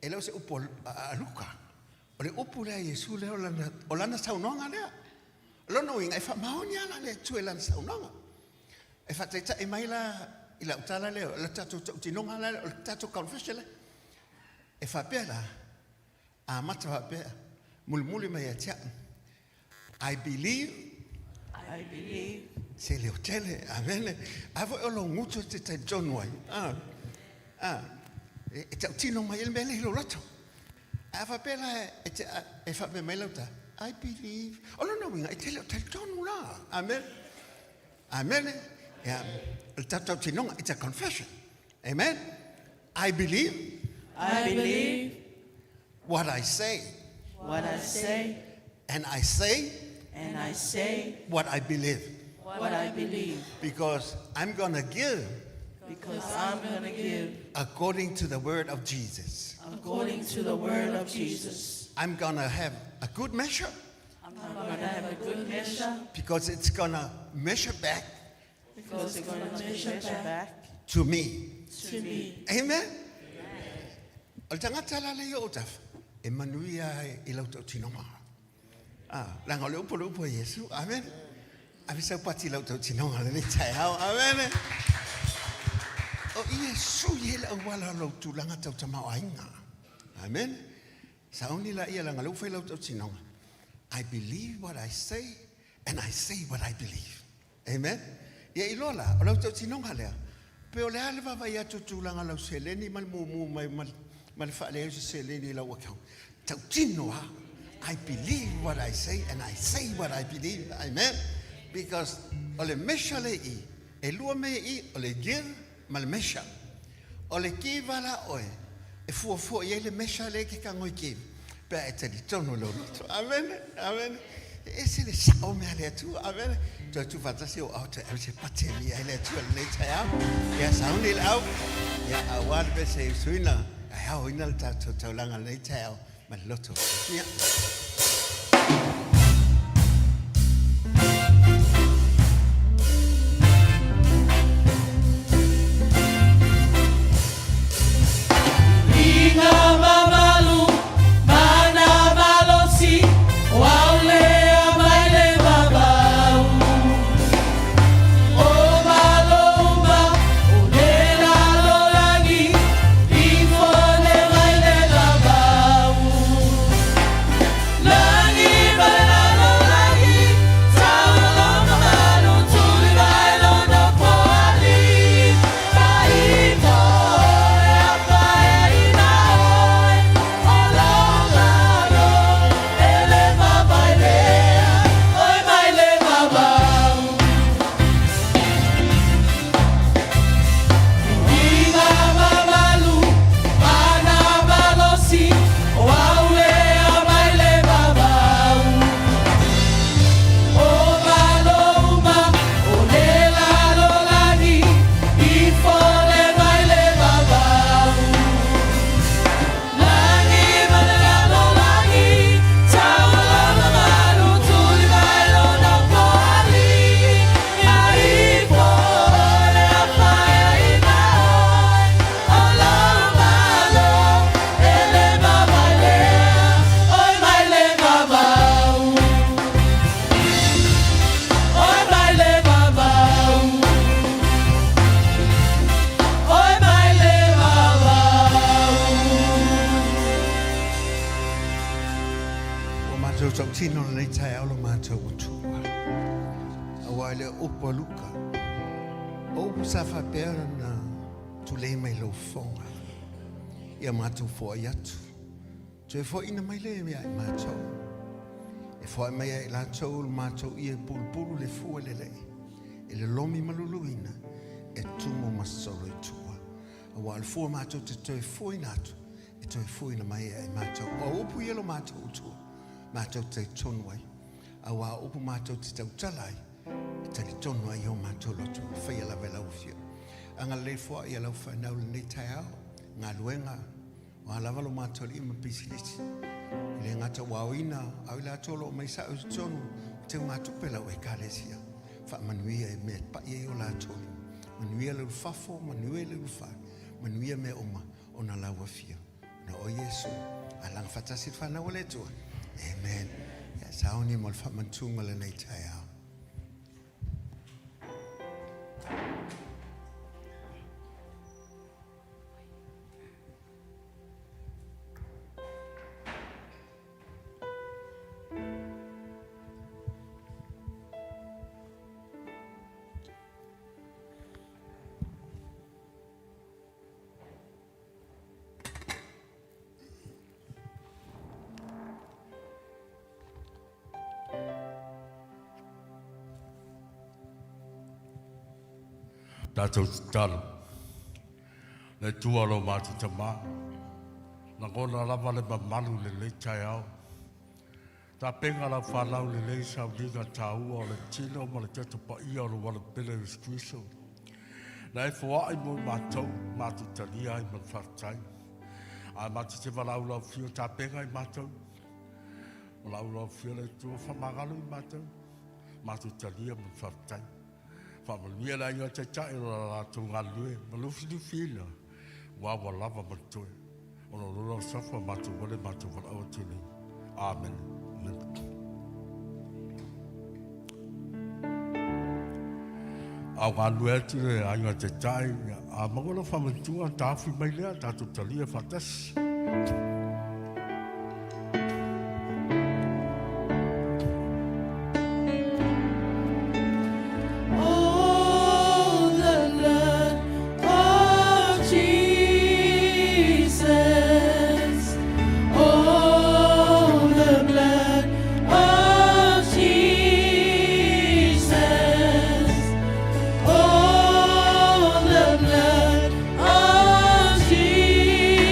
E le o se upu a Luka. O le upu lea a Iesu lea o lana, o lana saunoaga lea. O lona uiga, e faamaoni lava la le Atua i lana saunoaga. E faataitai mai la i lau tala lea, o le tatou tautinoga lea, o le tatou confession lea. E faapea la, amata faapea, mulimuli mai ia te au. I believe. I believe. Se leo tele, amene. A foi o lou gutu e te talitonu ai. Ah, ah, e, e tautino mai ai le mea lea i lou loto. A faapea la e, te, e faapea mai lau tala, I believe. O lona uiga, e te le o talitonu la. Amen. Amen. Yeah. O le tautinoga, it's a confession. Amen. I believe. I believe. What I say. What I say. And I say. And I say. What I believe. What I believe. Because I'm going to give. Because I'm going to give. According to the word of Jesus. According to the word of Jesus. I'm going to have a good measure. I'm going to have a good measure. Because it's going to measure back. Because it's going to measure back. To me. To me. Amen. O le tagata la le i oo tafa, e manuia i lau tautinoga. Ah, leaga o le upu o le upu a Iesu. Amen. Ave sau pati i lau tautinoga lenei taeao. Amen. O Iesu i ele auala o lou tulaga tau tamaoaiga. Amen. Sauni la ia leaga o lea ua fai lau tautinoga. I believe what I say and I say what I believe. Amen. Ia iloa la, o lau tautinoga lea, pe o le a le vaavaai atu o tulaga lau seleni ma le mumu mai ma, ma le faaleai o se seleni i lau account. Tautino lava. I believe what I say and I say what I believe. Amen. Because o le measure le i, e lua mea i, o le give ma le measure. O le give la oe, e fuafua i ai le measure lea e te tago i give, pe a e talitonu i lou loto. Amene, amene. E ese le sao o mea a le Atua. Amene. Toe tuufaatasi ou ao toe ave se pati e viia ai le Atua i lenei taeao. Ia sauni le au, ia aua le pese i usuina, ae aoina le tatou taulaga i lenei taeao ma le loto fiafia. Inga mamalu, mana malosi, o aulea mai le vavau. O malouma, o le lalolagi, ifone mai le vavau. Lagi ma le lalolagi, taualoga malu, tuli mai lona poali. Faifo e apaeaina oe, o lau malo, e le mavae lea, oi mai le vavau. Inga mamalu, mana malosi, o au lea mai le vavau. O malouma, o le lalolagi, ifone mai le vavau. Lagi ma le lalolagi, taualoga malu, tuli mai lona poali. Faifo e apaeaina oe, o lau malo, e le mavae lea, oi mai le vavau. Oi mai le vavau. Oi mai le vavau. Ua matou tautino lenei taeao lo matou Atua. Aua e le o upu a Luka, o upu sa faapea ona tulei mai lou fofoga, ia matou foai atu. Toe foaiina mai lea ia i matou. E Foai mai ia i latou lo matou ie e pulupulu le fua lelei, e lolomi ma luluina, e tumu ma solo i tua. Aua o le fua matou te toe fuaina atu, e toe fuaina mai ia e matou. O upu ia lo matou utua, matou te talitonu ai. Aua o upu matou te tautala ai, e talitonu ai o matou loto. Faia lava e lau Afioga. Agalelei foai ia lau fanau lenei taeao, galuega, O a lava lo matou alii ma pisinisi. E le gata ua aoina, ao i latou o lo o mai sa'o i totonu o teugatupe lau Ekalesia. Faamanuia i mea e pa'i ai o latou lima. Manuia le ulufafo, manuia le ulufale, manuia mea uma ona lau afio. Ona o Iesu, alaga faatasi le fanau a le Atua. Amen. Ia sauni mo le faamantuga lenei taeao. Tatou tatalo. Le Atua lo matou Tama, lagona lava le mamalu i lenei taeao. Tapena lau fanau lelei sauliga taua o le tino ma le toto paia o le Pele Iesu Keriso. Na e foai mo i matou, matou talia ai ma le faafetai. Ae matou te valaau lau afio tapena i matou. Valaau lau afio le Atua faamagalo i matou. Matou talia ma le faafetai. Faamanuia le aiga taitai o la latou galulue ma lufilufiina ua ua lava ma totoe. Ona o lo safa matou wale matou valaau atu nei. Amen. Amen. Au galulue atu le aiga taitai, a maua lau faamatua taofi mai lea, tatou talia faatasi. Oh, the blood of Jesus. Oh, the blood of Jesus. Oh, the blood of Jesus.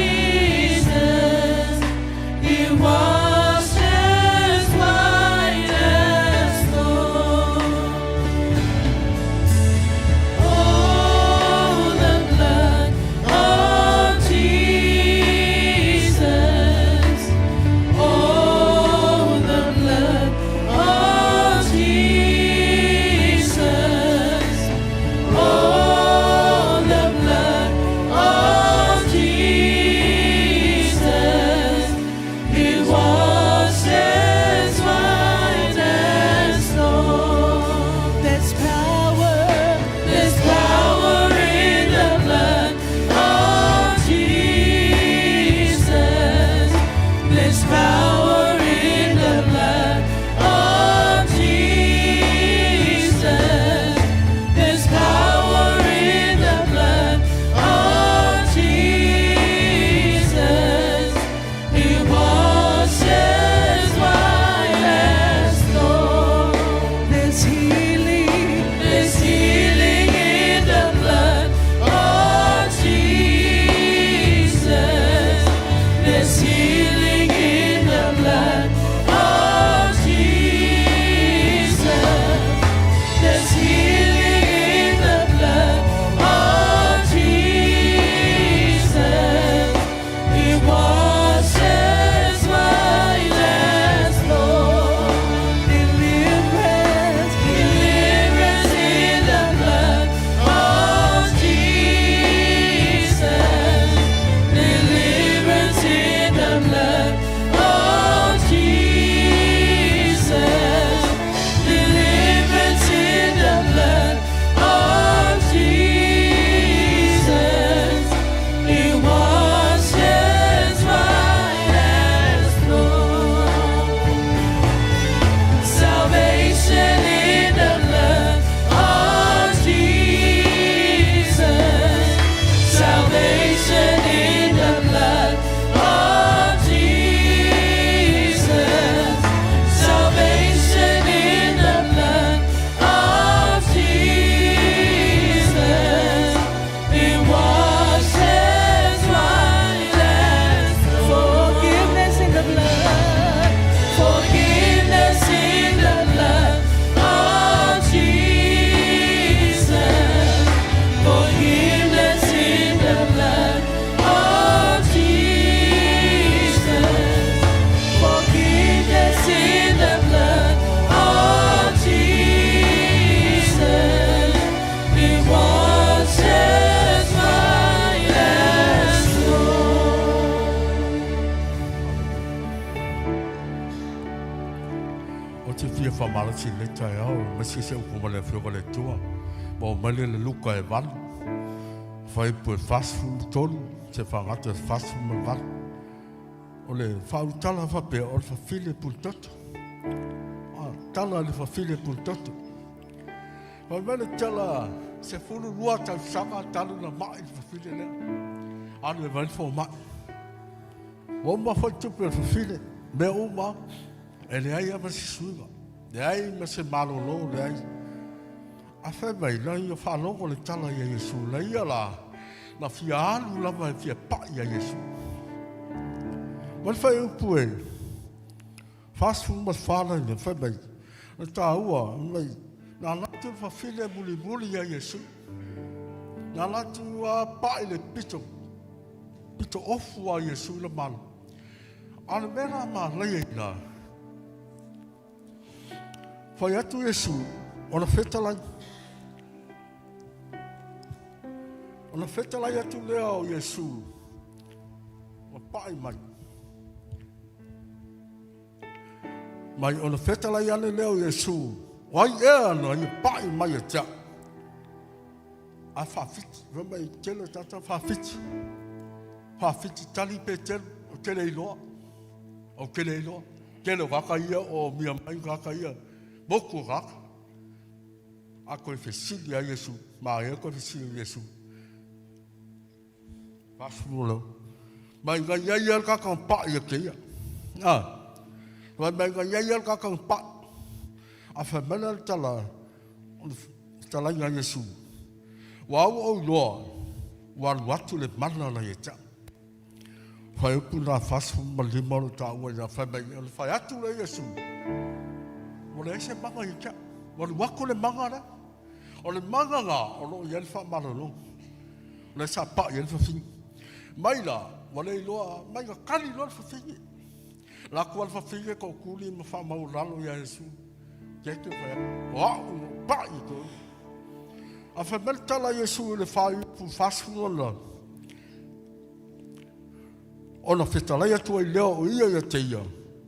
Ou te fia faamalosi i lenei taeao, aemaise se upu ma le Afioga i le Atua. Ma oo mai lea i le Luka e 8, fuaiupu e 43, seia faagata i le 48. O le faaulutala faapea, o le fafile puletoto. A, tala i le fafile puletoto. Fai mai le tala, 12 tausaga talu ona mai le fafile lea. Alu e vaai le fomai. Ua uma foi tupe o le fafile, mea uma, e leai lava se suiga, leai ma se malolo, leai. Ae fai mai, na ia faalogo le tala ia Iesu, na ia la, na fia alu lava e fia pai ia Iesu. Ma le faaiupu e 44 laina, fai mai, na taua, mai, na alu atu le fafine mulimuli ia Iesu. Na alu atu a pai le pito, pito ofu a Iesu i le malo. A o le mea la manaia i ina, fai atu Iesu, ona fetalai. Ona fetalai atu lea o Iesu, ua pai mai. Mai ona fetalai ane lea o Iesu, o ai ea na ia pai mai ia te au? A faafiti, fai mai tele o tagata faafiti. Faafiti tali Petelu, ou te le iloa. Ou te le iloa. Tele o tagata ia o mia mai tagata ia, motu o tagata. A toe fesili a Iesu, manaia toe fesili o Iesu. 40 leo. Mai na iai ia le tagata na pai ia te ia. A. Mai mai na iai ia le tagata na pai. A fai mai la le tala, o le fetalaiga a Iesu, Ua au ou iloa, ua alu atu le mana na ia te au. Fuaiupu na 45 o lo o taua i ina, fai mai, o le fai atu lea Iesu, ua leai se mana ia te au. Ua alu atu le mana lea. O le mana lena o lo o i ai le faamalologa. O lea sa pai ai le fafine. Mai la, ua le iloa, mai na kali loa le fafine. Alu atu lava le fafine tootuli ma faamaualalo ia Iesu. Keke fai atu, o au na ou pai i te A fai mai le tala a Iesu i le fuaiupu 46, ona fetalai atu ai lea o ia ia te ia,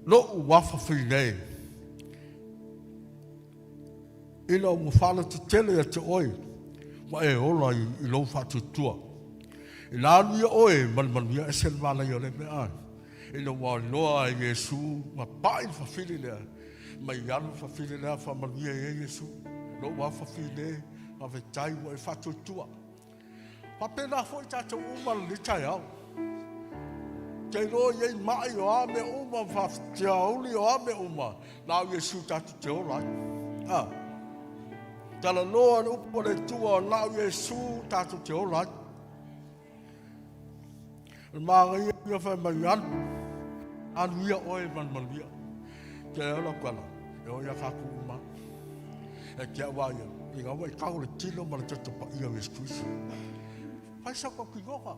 lo'u afa fine, ina ua faalototele ia te oe, ua e ola i lou faatuatua. Ina alu ia oe ma le manuia, ese le manaia o lea mea. Ina ua iloa e Iesu ma pai le fafili lea, mai alu le fafili lea faamanuia i ai Iesu. Lou afa fine, faafetai ua e faatuatua. Faapena foi tatou uma lenei taeao. Te iloa i ai mai o a mea uma, faafitauli o a mea uma, na o Iesu tatou te ola ai. Ah. Talanoa le upu a le Atua, na o Iesu tatou te ola ai. O le manaia ia fai mai alu, alu ia oe ma le manuia. Te ola kala, e o ia tatou uma. E te au a ia, ina ua i tau le tino ma le toto paia o Iesu Kristo. Fai sau tautinoga.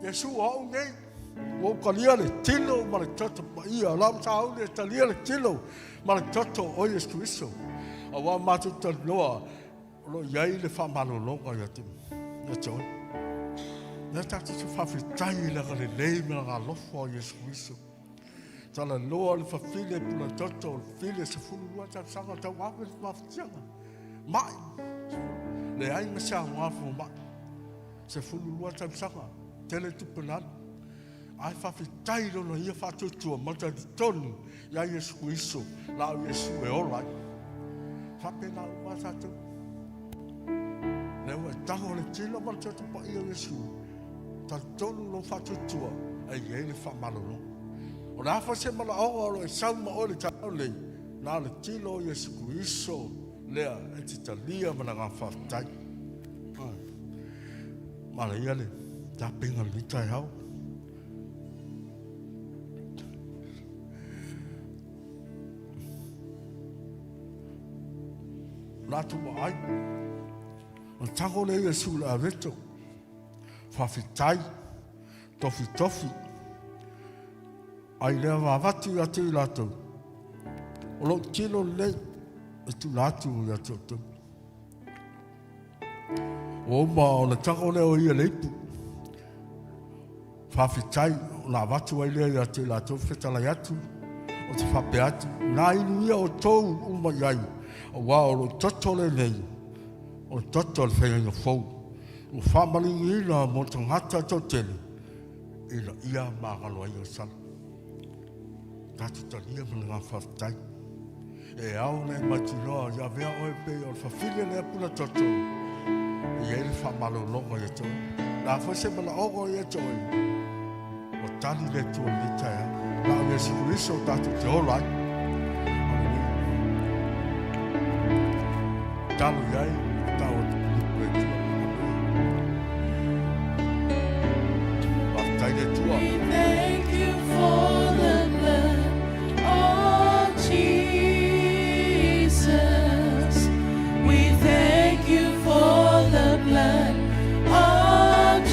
Iesu o au nei, ua ou talia le tino ma le toto paia. La sauni e talia le tino ma le toto o Iesu Kristo. Aua matou talanoa, O lo o i ai le faamalologa ia te, ia te oe. Lea tatou te faafetai i le agalelei ma le alofa o Iesu Kristo. Talanoa le fafine pula toto, le file 12 tausaga tau ave le mafatiaga. Mai, leai ma se aoga fomai. 12 tausaga, tele tupe na alu. Ae faafetai i lona ia faatuatua ma talitonu ia Iesu Keriso, na o Iesu e ola ai. Faapena uma a tatou. Lea ua e tago le tino ma le toto paia o Iesu, talitonu lou faatuatua e i ai le faamalologa. O le a foi se manaoga o lo o e sau ma oe i le taeao lenei, na o le tino o Iesu Keriso lea e te talia ma le agaga faafetai. Manaia le tapena o lenei taeao. Latou vaai. O tago lea Iesu le aveto. Faafetai, tofitofi. Ai lea vavatu ia te i latou. O lou tino lenei e tula atu ia te outou. Ua uma ona tago lea o ia le ipu. Faafetai ona avatu ai lea ia te i latou fetalai atu. Ou te faapea atu, na inu ia outou uma i ai, aua o lou toto lenei, o le toto o le faiga fou, ua faamaligiina mo tagata e toatele, ina ia magalo ai o sala. Tatou talia ma le agaga faafetai. E ao ona e mautinoa ia avea oe pei o le fafine lea pula toto e i ai le faamalologa ia te oe. O le a foi se manaoga ia te oe, ua tali le Atua i lenei taeao. Na o Iesu Keriso tatou te ola ai. Aleluia. Talo i ai, tau atu le Atua. Aleluia. Faafetai le Atua. We thank you for the blood of Jesus. We thank you for the blood of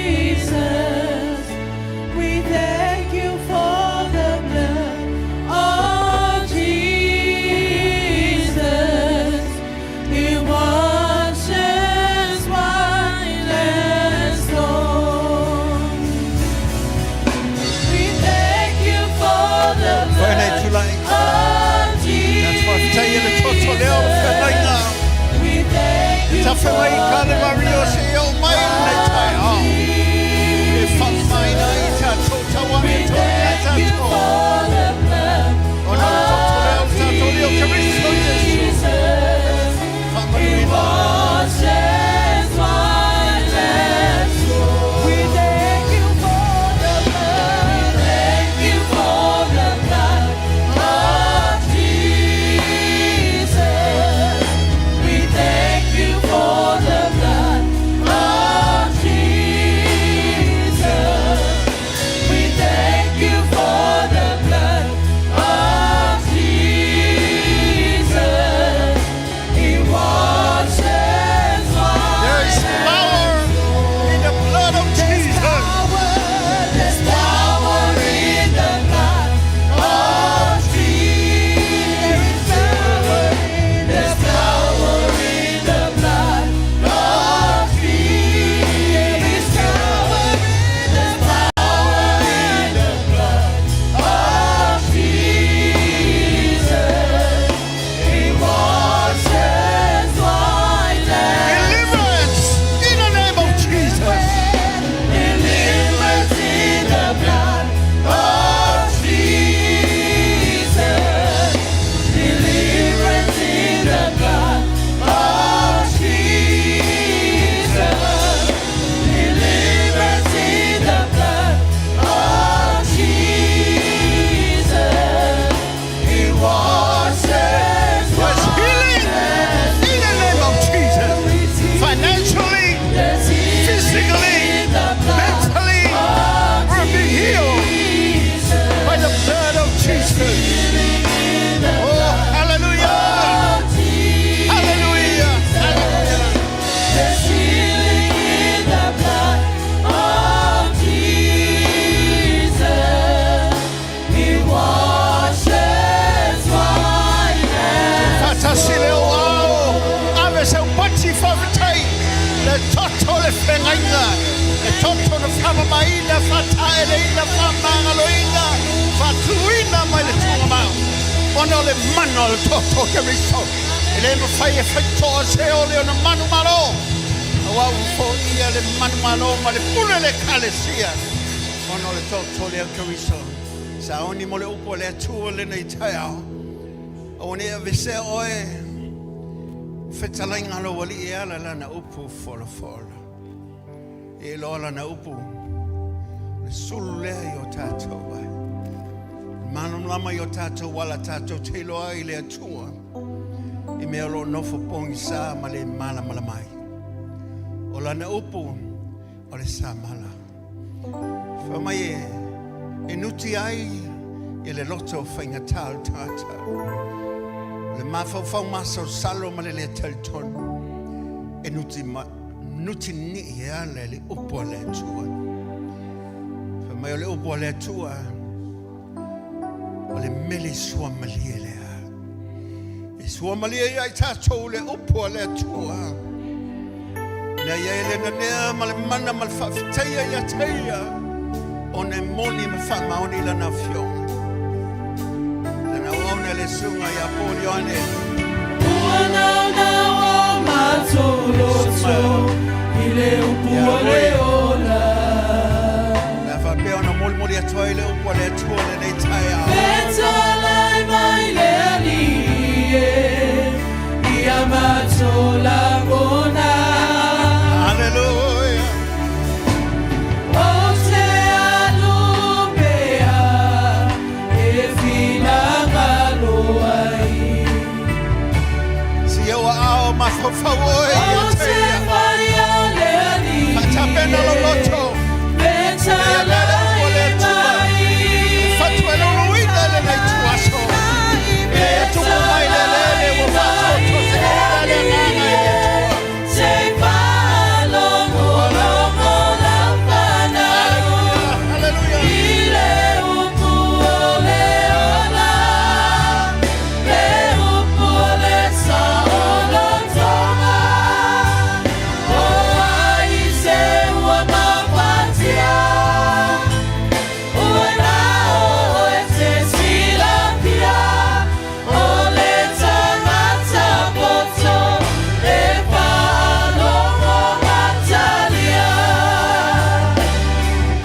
Jesus. We thank you for the blood of Jesus. It washes white as snow. We thank you for the Whainei blood tulai. of Faafetai i le toto lea o le feagaiga. We thank you Ta whengai for ka le the Maria blood se i o mai nei tai ao. E whamaina i tātou tauane We tō i a thank you tātou. for the blood O na le toto lea o le tātou leo Keriso Iesu. Jesus. It Whamanuina. washes white as snow. We thank you for the blood. We thank you for the blood of Jesus. We thank you for the blood of Jesus. We thank you for the blood of Jesus. It washes There is white power in the blood of Jesus. power, there's power in the blood of Jesus. There's power in the blood of Jesus. There's power in the blood of Jesus. It washes white as Deliverance in the name of Jesus. Deliverance in the blood of Jesus. Deliverance in the blood of Jesus. Deliverance in the blood of Jesus. It washes There's healing in the name of Jesus. Financially, physically, mentally, we're being healed by the blood of Jesus. Oh, hallelujah! Hallelujah! Hallelujah! There's healing in the blood of Jesus. He washes white as Faatasi le o ao, ave sau pati faafetai, le toto le feagaiga, le toto le faamamaina, faataeleina, faamagaloina, faatuina mai le tugamau. Ona o le mana o le toto Keriso. E le mafai e faitoa se o le ona manu malo. Auā ua foia le manu malo ma le pule le ekalesia. Ona o le toto lea o Keriso. Saoni mo le upu a le Atua lenei taeao. Aua ne i avesea oe fetalaiga a lou alii e ala lana upu folafola. E iloa lana upu, le sulu lea i o tatou ai. Malamalama i o tatou ala tatou te iloa ai le Atua i mea o lo o nofo pogisa ma le malamalama ai. O lana upu, o le samala. Fai mai e, e nuti ai i le loto faigata o le tagata. O le mafaufau masalosalo ma le le talitonu e nuti, ma, nuti nii e ala i le upu a le Atua. Fai mai o le upu a le Atua, o le mele suamalie lea. E suamalie ia i tatou le upu a le Atua. Lea ia e le nanea ma le mana ma le faafetaia ia te ia, ona e moni ma faamaoni lana afioga. susuga ia Paul Ioane. Ua naunau o matou loto i le upu o le ola. Le a faapea ona molimoli atu ai le upu a le Atua lenei taeao. Fetalai mai le Alii e, ia matou lagona. Hallelujah. Ou te alu pea e finagalo ai. Si au aao mafaufau oe ia Ou te te ia. faia le Alii Faatapena lou loto. Fetalai mai. Fatu e luluina lenei tuaso. E tupu mai le lele ua faatotoseina le agaga i le Atua. Se i faalogologo lau fanau Hallelujah. i le upu o le ola, le upu o le saolotoga. O ai se ua mafatia, ua na o e te silafia, o le tagata poto e faalogo matalia.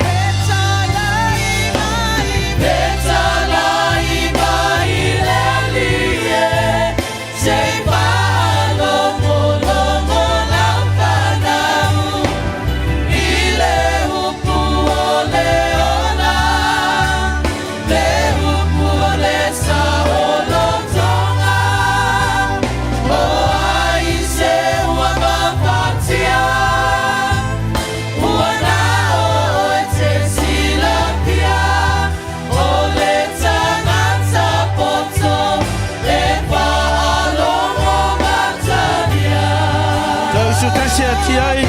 Fetalai mai, fetalai mai le Alii e, se i faalogologo lau fanau i le upu o le ola, le upu o le saolotoga. O ai se ua mafatia, ua na o e te silafia, o le tagata poto e faalogo matalia. Tau tasi ati ai.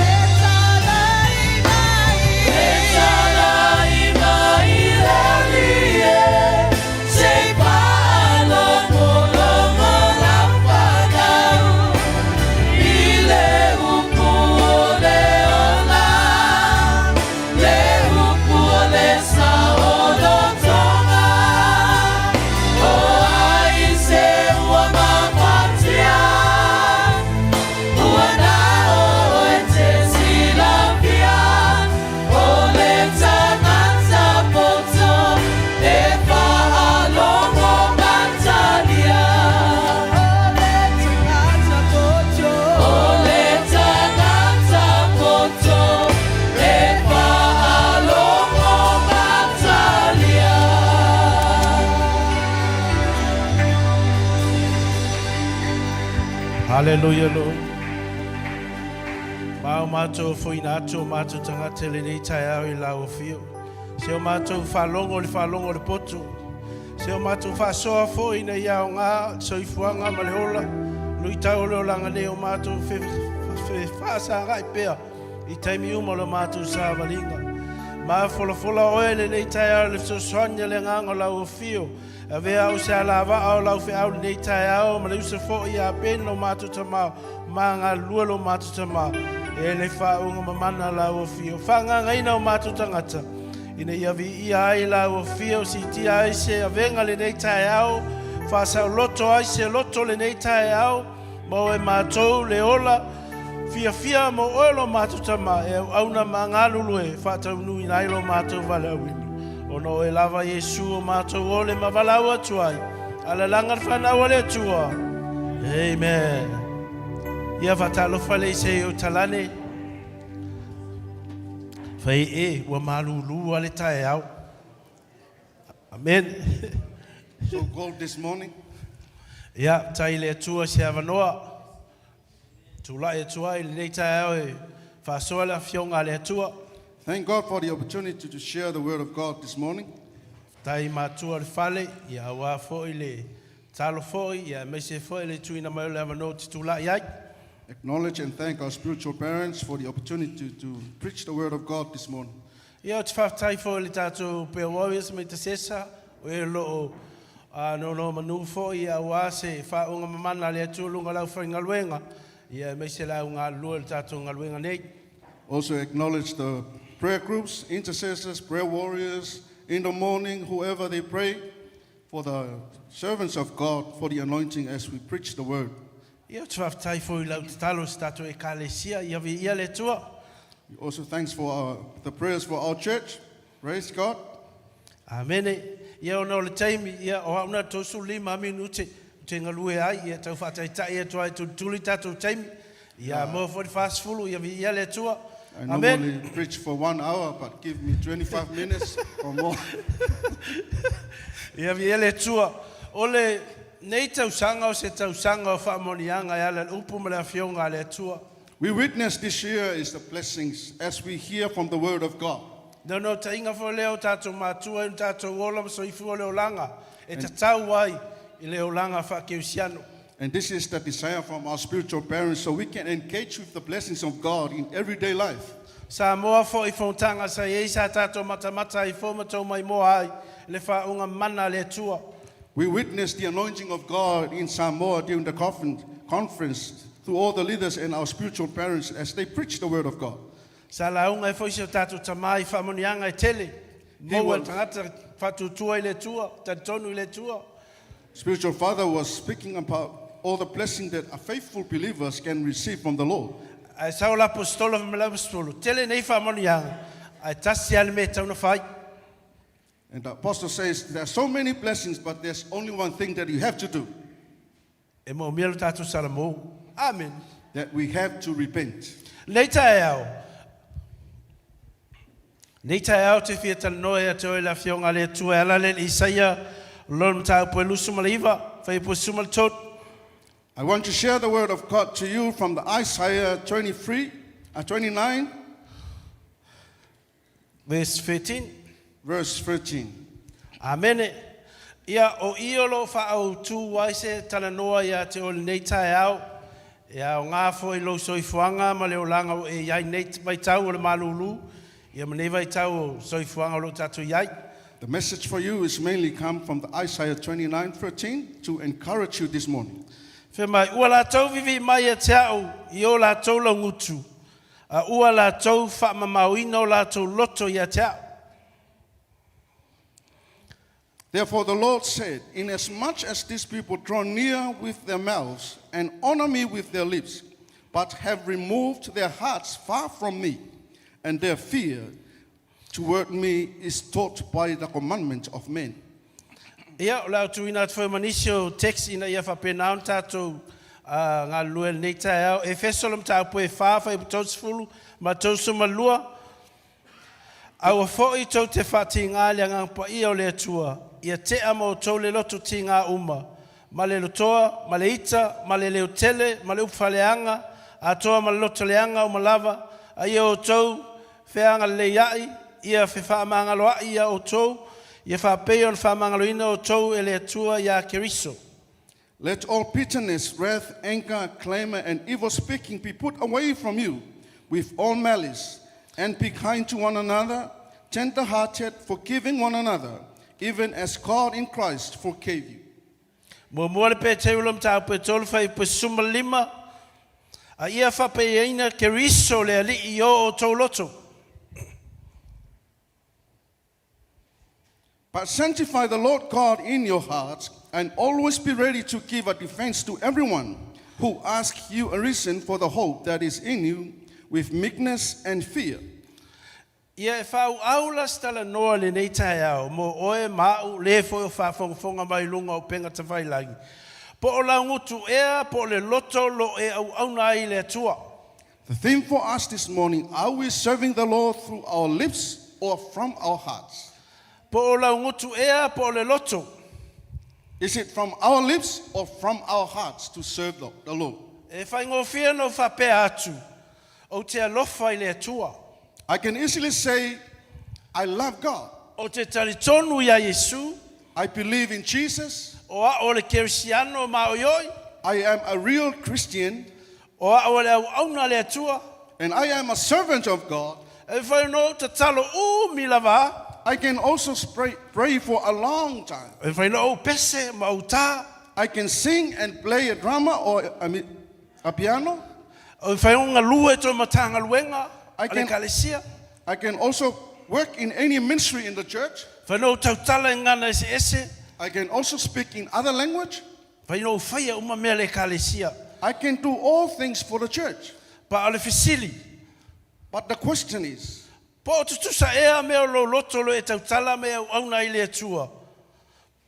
Fetalai mai le Alii e, se i faalogologo lau fanau i le upu o le ola, le upu o le saolotoga. O ai se ua mafatia, ua na o e te silafia, o le tagata poto e faalogo matalia. O le tagata poto e faalogo matalia. Hallelujah, Lord. Ma o matou foina atu o matou tagata lenei taeao i lau afio. Se o matou faalogo le faalogo le poto. Se o matou faasoa foi ina ia aoga soifuaga ma le ola. Luitau o le olaga nei o matou fe, fe, faasagai pea i taimi uma o le matou savaliga. Ma folafola oe lenei taeao le fesoasoani a le agaga o lau afio. Avea au se alavaa o lau feau lenei taeao ma le uso foi ia peni lo matou tamā ma galulue lo matou tamā. E le faauga mamana lau afio. Faagaagaina o matou tagata. Ina ia viia ai lau afio siitia ai se avega lenei taeao. Faasaoloto ai se loto lenei taeao. Ma o e matou le ola. Fiafia mo oe lo matou tamā e auauna ma galulue faataunuuina ai lo matou valaauina. Ona oe lava Iesu o matou ole ma valaau atu ai. Alalaga le fanau a le Atua. Amen. Ia faatalofa le ise o talane. Fai e, ua malūlū a le taeao. Amen. So cold this morning. Ia, tai le Atua se avanoa. Tulai atua i lenei taeao e faasoa le afioga a le Atua. Thank God for the opportunity to share the word of God this morning. Tai matua le fale, ia auā foi le talo foi, ia aemaise foi le tuuina mai o le avanoa te tulai ai. Acknowledge and thank our spiritual parents for the opportunity to preach the word of God this morning. Ia o te faafetai foi le tatou Prayer Warriors ma Intercessor, o e loo a nono manu foi ia auā se faauga mamana le Atua luga lau faigaluega, ia aemaise lau galulue le tatou galuega nei. Also acknowledge the prayer groups, intercessors, prayer warriors in the morning, whoever they pray, for the servants of God for the anointing as we preach the word. Ia, ou te faafetai foi i lau tatalo i se tatou Ekalesia, ia viia le Atua. We also thanks for the prayers for our church. Praise God. Amene. Ia, ona o le taimi, ia, o au na o le 35 minute ou te galue ai, ia, tau faataitai atu ai e tulituli tatou taimi. Ia, maua foi le 40, ia viia le Atua. I Amene. normally preach for 1 hour, but give me 25 minutes or more. Ia viia le Atua. O lenei tausaga o se tausaga o faamanuiaga e ala i le upu ma le afioga a le Atua. We witness this year is the blessings as we hear from the word of God. Naunautaiga foi lea o tatou matua i lo tatou ola ma soifua le olaga e tatau ai i le olaga faakerisiano. And this is the desire from our spiritual parents so we can engage with the blessings of God in everyday life. Samoa foi i fonotaga sa i ai sa tatou matamata ai fua ma tou maimoa ai i le faauuga mana a le Atua. We witnessed the anointing of God in Samoa during the conference through all the leaders and our spiritual parents as they preach the word of God. Sa lauga ai foi si o tatou tama i faamanuiaga e tele maua e le tagata faatuatua i le Atua, talitonu i le Atua. Spiritual father was speaking about all the blessings that a faithful believers can receive from the Lord. Ae sao le Aposetolo ma le Aposetolo, tele nei faamanuiaga, ae tasi lava le mea e tatau ona fai. And the apostle says there are so many blessings, but there's only one thing that you have to do. E moomia lo tatou salamo. Amen. That we have to repent. Lenei taeao, lenei taeao ou te fia talanoa ia te oe le Afioga a le Atua e ala lea i le Isaia lona mataupu e 29, fuaiupu e 13. I want to share the word of God to you from the Isaiah 23, 29, Verse 13. Verse 13. Amene. Ia, o i o lo o faaautu ai se talanoa ia te oe lenei taeao, e aoga foi i lou soifuaga ma le olaga ua e i ai nei vaitau o le malūlū, ia ma nei vaitau o soifuaga o lo o tatou i ai. The message for you is mainly come from the Isaiah 29:13 to encourage you this morning. Fai mai, Ua latou vivii mai ia te a'u i o latou laugutu, a ua latou faamamaoina o latou loto ia te a'u. Therefore the Lord said, Inasmuch as these people draw near with their mouths and honor me with their lips, but have removed their hearts far from me, and their fear toward me is taught by the commandment of men. Ia, o le a tuuina atu foi ma nisi o text ina ia faapena ona tatou galulue i lenei taeao. Efeso le mataupu e 4, fuaiupu 30 ma 32. Aua foi tou te faatigā i le Agaga Paia o le Atua, ia tea ma outou le loto tigā uma, ma le lotoa, ma le ita, ma le leotele, ma le upu faaleaga, atoa ma le loto leaga uma lava, a ia outou feagaleleiaʻi, ia fefaamagaloaʻi iā outou, ia faapei ona faamagaloina outou e le Atua iā Keriso. Let all bitterness, wrath, anger, clamor, and evil speaking be put away from you with all malice, and be kind to one another, tender-hearted, forgiving one another, even as God in Christ forgave you. Muamua le Peteru le mataupu e tolu fuaiupu e 15, A ia faapeiaina Keriso le Alii i o outou loto. But sanctify the Lord God in your hearts, and always be ready to give a defense to everyone who asks you a reason for the hope that is in you with meekness and fear. Ia e faaauau la se talanoa i lenei taeao mo oe ma a'u, le foi o faafogafoga mai luga o upega tafailagi, po o laugutu ea, po o le loto lo o e auauna ai i le Atua. The theme for us this morning, are we serving the Lord through our lips or from our hearts? Po o laugutu ea, po o le loto. Is it from our lips or from our hearts to serve the Lord? E faigofie ona ou faapea atu, Ou te alofa i le Atua. I can easily say, I love God. Ou te talitonu iā Iesu. I believe in Jesus. O a'u o le Kerisiano maoioi. I am a real Christian. O a'u o le auauna a le Atua. And I am a servant of God. E mafai ona ou tatalo umi lava. I can also pray for a long time. E mafai ona ou pese ma ou tā. I can sing and play a drama or a piano. E mafai ona galue i toe Matagaluega I a le can, Ekalesia. I can also work in any ministry in the church. E mafai ona ou tautala i gagana eseese. I can also speak in other language. Fai no faia uma mea le ekalesia. I can do all things for the church. Pa o le fesili. But the question is, Po o tutusa ea mea o lou loto lo e tautala me au auna i le Atua.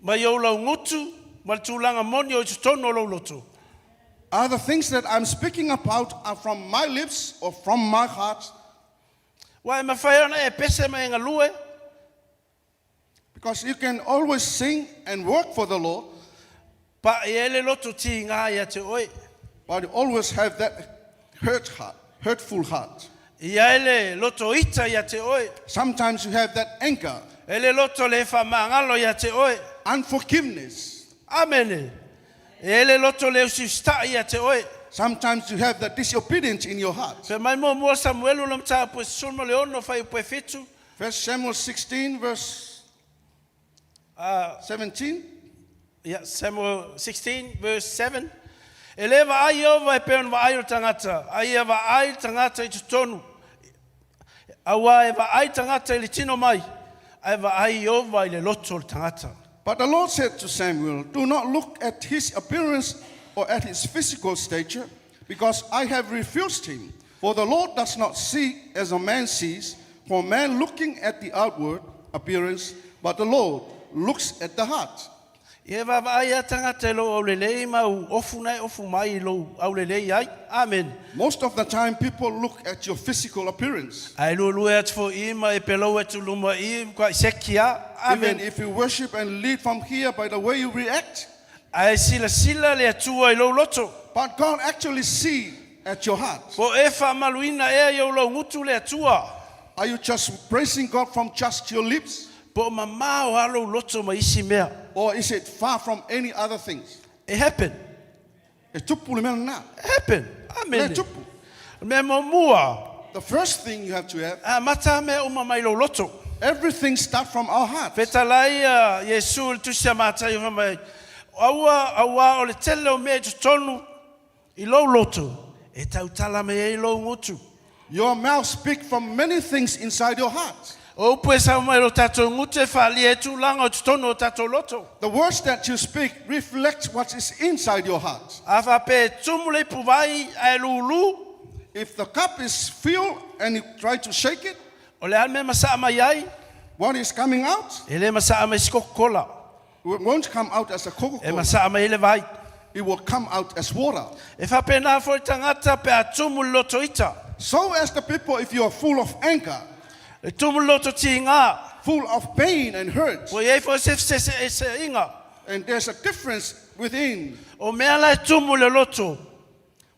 Mai ou lau gutu, ma le tulaga moni o i totonu o lou loto. Are the things that I'm speaking about are from my lips or from my heart? Ua e mafai ona e pese ma e galue. Because you can always sing and work for the Lord, Pa e ai le loto tigā ia te oe. but you always have that hurt heart, hurtful heart. I ai le loto ita ia te oe. Sometimes you have that anger, E le loto le faamagalo ia te oe. unforgiveness. Amene. E ai le loto le usiusita'i ia te oe. Sometimes you have that disobedience in your heart. Fai mai muamua Samuelu le mataupu e 16 fuaiupu e 7. First Samuel 16, verse 17. Ia, Samuel 16, verse 7. E le vaai Ieova e pei ona vaai o le tagata, a ia vaai le tagata i totonu. Auā e vaai tagata i le tino mai, ae vaai Ieova i le loto o le tagata. But the Lord said to Samuel, Do not look at his appearance or at his physical stature, because I have refused him. For the Lord does not see as a man sees, for man looking at the outward appearance, but the Lord looks at the heart. Ia e vaavaai lava tagata i lou aulelei ma u ofu na e ofu mai i lou aulelei ai. Amene. Most of the time, people look at your physical appearance. Ae luelue atu foi i ma e pelou atu luma i makuai seki a. Even Amene. if you worship and lead from here by the way you react, Ae silasila le Atua i lou loto. but God actually see at your heart. Po o e faamaluina ea i ou laugutu le Atua. Are you just praising God from just your lips? Po o mamao lava lou loto ma isi mea. Or is it far from any other things? E happen. E tupu le mea lena. E happen. Le Amene. tupu. O le mea muamua, The first thing you have to have, amata mea uma mai lou loto. everything starts from our heart. Fetalai a Iesu i le Tusi a Mataio fai mai, Aua, auā o le tele o mea i totonu i lou loto, e tautala mai ai lou gutu. Your mouth speak from many things inside your heart. O upu e sau mai lo tatou gutu e faaalia ai tulaga o totonu o tatou loto. The words that you speak reflect what is inside your heart. A faapea e tumu le ipuvai ae lulu, If the cup is filled and you try to shake it, o le a le mea e masaa mai ai? what is coming out? E le masaa mai se Coca-Cola. It won't come out as a E Coca-Cola. masaa mai ai le vai. It will come out as water. E faapena foi le tagata pe a tumu le loto ita. So as the people, if you are full of anger, E tumu le loto tigā, full of pain and hurt, ua i ai foi se feseseaiga. and there's a difference within. O mea la e tumu le loto,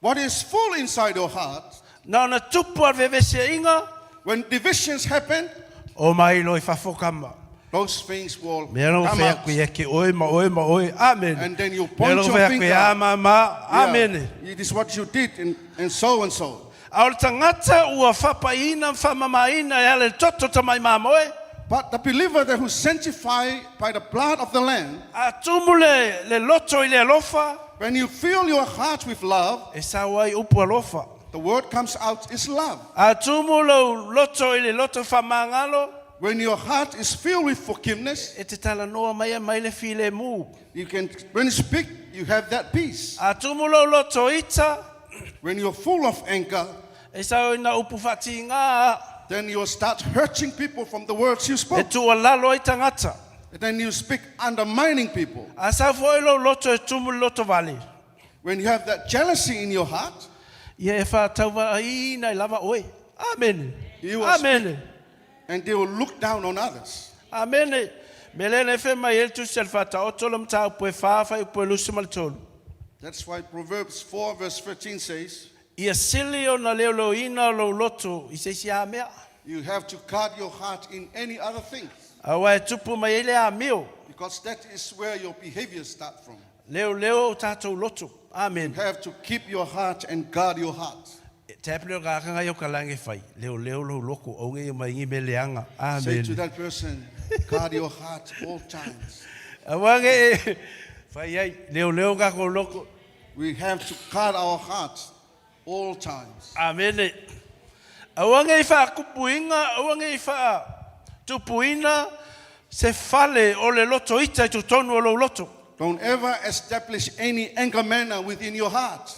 What is full inside your heart, na ona tupu a le vevesiaiga, when divisions happen, o mai loa i fafo kama. those things will Mea lou come fai out. aku ia ke oe ma oe ma oe. Amen. And then you Mea point lou your fai aku finger. ia ma ma. Amen. Yeah, it is what you did and, and so and so. A o le tagata ua faapaiina ma faamamaina e ala i le toto tamai mamoe, But the believer that who sanctified by the blood of the Lamb, a tumu le, le loto i le alofa, when you fill your heart with love, e sau ai upu alofa. the word comes out is love. A tumu lou loto i le loto faamagalo, When your heart is filled with forgiveness, e te talanoa mai ai mai le filemu. you can when you speak, you have that peace. A tumu lou loto ita, When you're full of anger, e sau ai na upu faatigā, then you'll start hurting people from the words you e spoke. tuualalo ai tagata. And then you speak undermining people. A sau foi lou loto e tumu le loto vale. When you have that jealousy in your heart, Ia e faatauvaaina ai lava oe. Amene. You are Amene. and they will look down on others. Amene. Me lena e fai mai ai le Tusi a le Faataoto le mataupu e fa fuaiupu e 23. That's why Proverbs 4, verse 13 says, Ia sili ona leoleoina o lou loto i se isi amea. You have to guard your heart in any other thing, Aua e tupu mai ai le amio. because that is where your behavior start from. Leoleo o tatou loto. Amen. You have to keep your heart and guard your heart. Te pele o ka akanga i o ka lange fai. Leoleo lou loko o nge mai ngi me leanga. Say to Amen. that person, guard your heart all times. Aua nge e fai ai. Leoleo ka ko loko. We have to guard our hearts all times. Amene. Aua nge i whaakupuina, aua nge i whaatupuina, Se fale o le loto ita i totonu o lou loto. Don't ever establish any anger manner within your heart.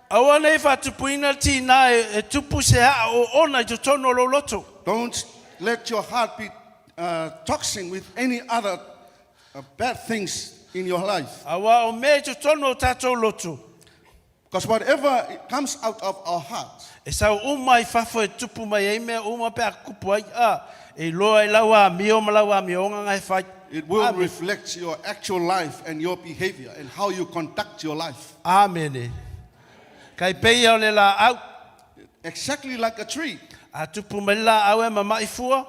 Aua nei faatupuina le tina e, e tupu se aa o ona i totonu o lou loto. Don't let your heart be toxin with any other bad things in your life. Aua o mea i totonu o tatou loto, Because whatever comes out of our heart, e sau uma i fafo e tupu mai ai mea uma pe a kupu ai, a, e iloa i lau amio ma lau amioga nga e fai. it will Amen. reflect your actual life and your behavior and how you conduct your life. Amene. Kai peia o le laau, Exactly like a tree. a tupu mai le laau e mama'i fua,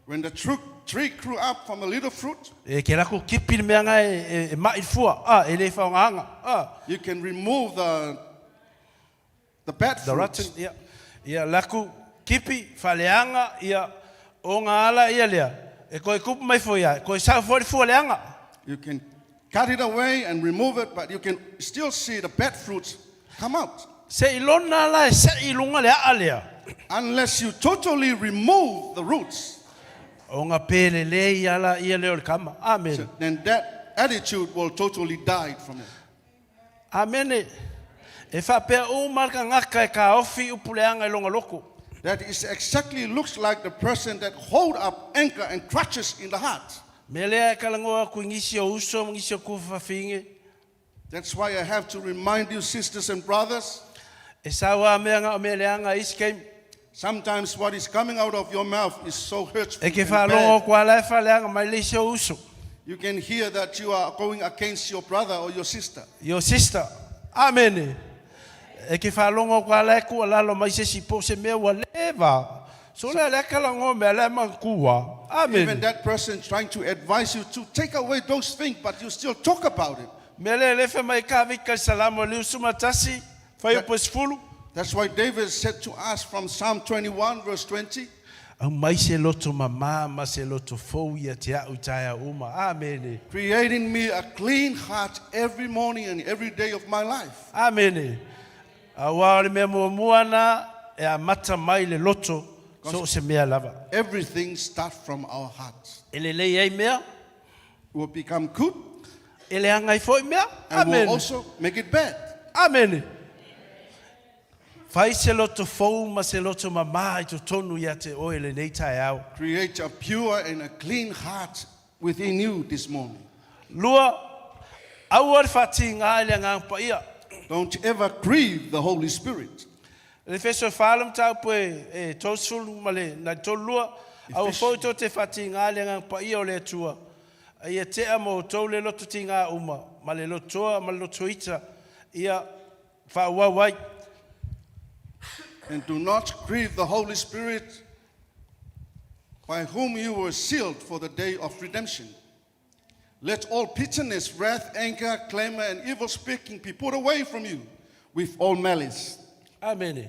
When the tree grew up from a little fruit, e ke lako kipi le mea nga e, e, e ma'i le fua, a, e le whaongaanga, a. you can remove the bad The rotten, fruit. ia, ia laku kipi, whaleanga, ia, o ngā ala ia lea. E koe kupu mai fo ia, koe sau fo le fua leanga. You can cut it away and remove it, but you can still see the bad fruits come out. Se i lona la e se i lunga le aa lea. Unless you totally remove the roots, O ngā pēle le ia la ia leo le kama. Amen. then that attitude will totally die from it. Amen. E whapea o marka ngaka e ka ofi upuleanga i longa loko. That is exactly looks like the person that hold up anger and crutches in the heart. Me lea e kalangoa ku ngisi o uso, ngisi o kuwhawhinge. That's why I have to remind you, sisters and brothers, E sawa mea ngā o me leanga isi keimi. sometimes what is coming out of your mouth is so hurtful E ke and whalongo bad. kwa la e whaleanga mai le isi o uso. You can hear that you are going against your brother or your sister. Your sister. Amen. E ke whalongo kwa la e kua lalo mai se si po se mea ua leva. So lea lea kalango mea lea mangkua. Even Amen. that person trying to advise you to take away those things, but you still talk about it. Mea lea lefe mai ka vika salamo liu sumatasi. Whai upo sifulu. That's why David said to us from Psalm 21, verse 20, Au mai se loto mama ma se loto fou ia te au taia uma. Amen. create in me a clean heart every morning and every day of my life. Amen. Aua o le mea mua na e a mata mai le loto so se mea lava. Everything starts from our hearts. E le lei ai mea, It will become good e le angai foi mea. and will Amen. also make it bad. Amen. Fai se loto fou ma se loto mama i totonu ia te oe le nei tae au. Create a pure and a clean heart within you this morning. Lua, aua le whati ngā le ngā pa ia. Don't ever grieve the Holy Spirit. Le feso whalam tau poe e tōsulu ma le nai tōlua, aua fau tō te whati ngā le ngā pa ia o le atua. A ia tea mō tō le loto ti ngā uma, ma le lotoa, ma le lotoita, ia whaawawai. And do not grieve the Holy Spirit by whom you were sealed for the day of redemption. Let all bitterness, wrath, anger, clamor, and evil speaking be put away from you with all malice. Amen.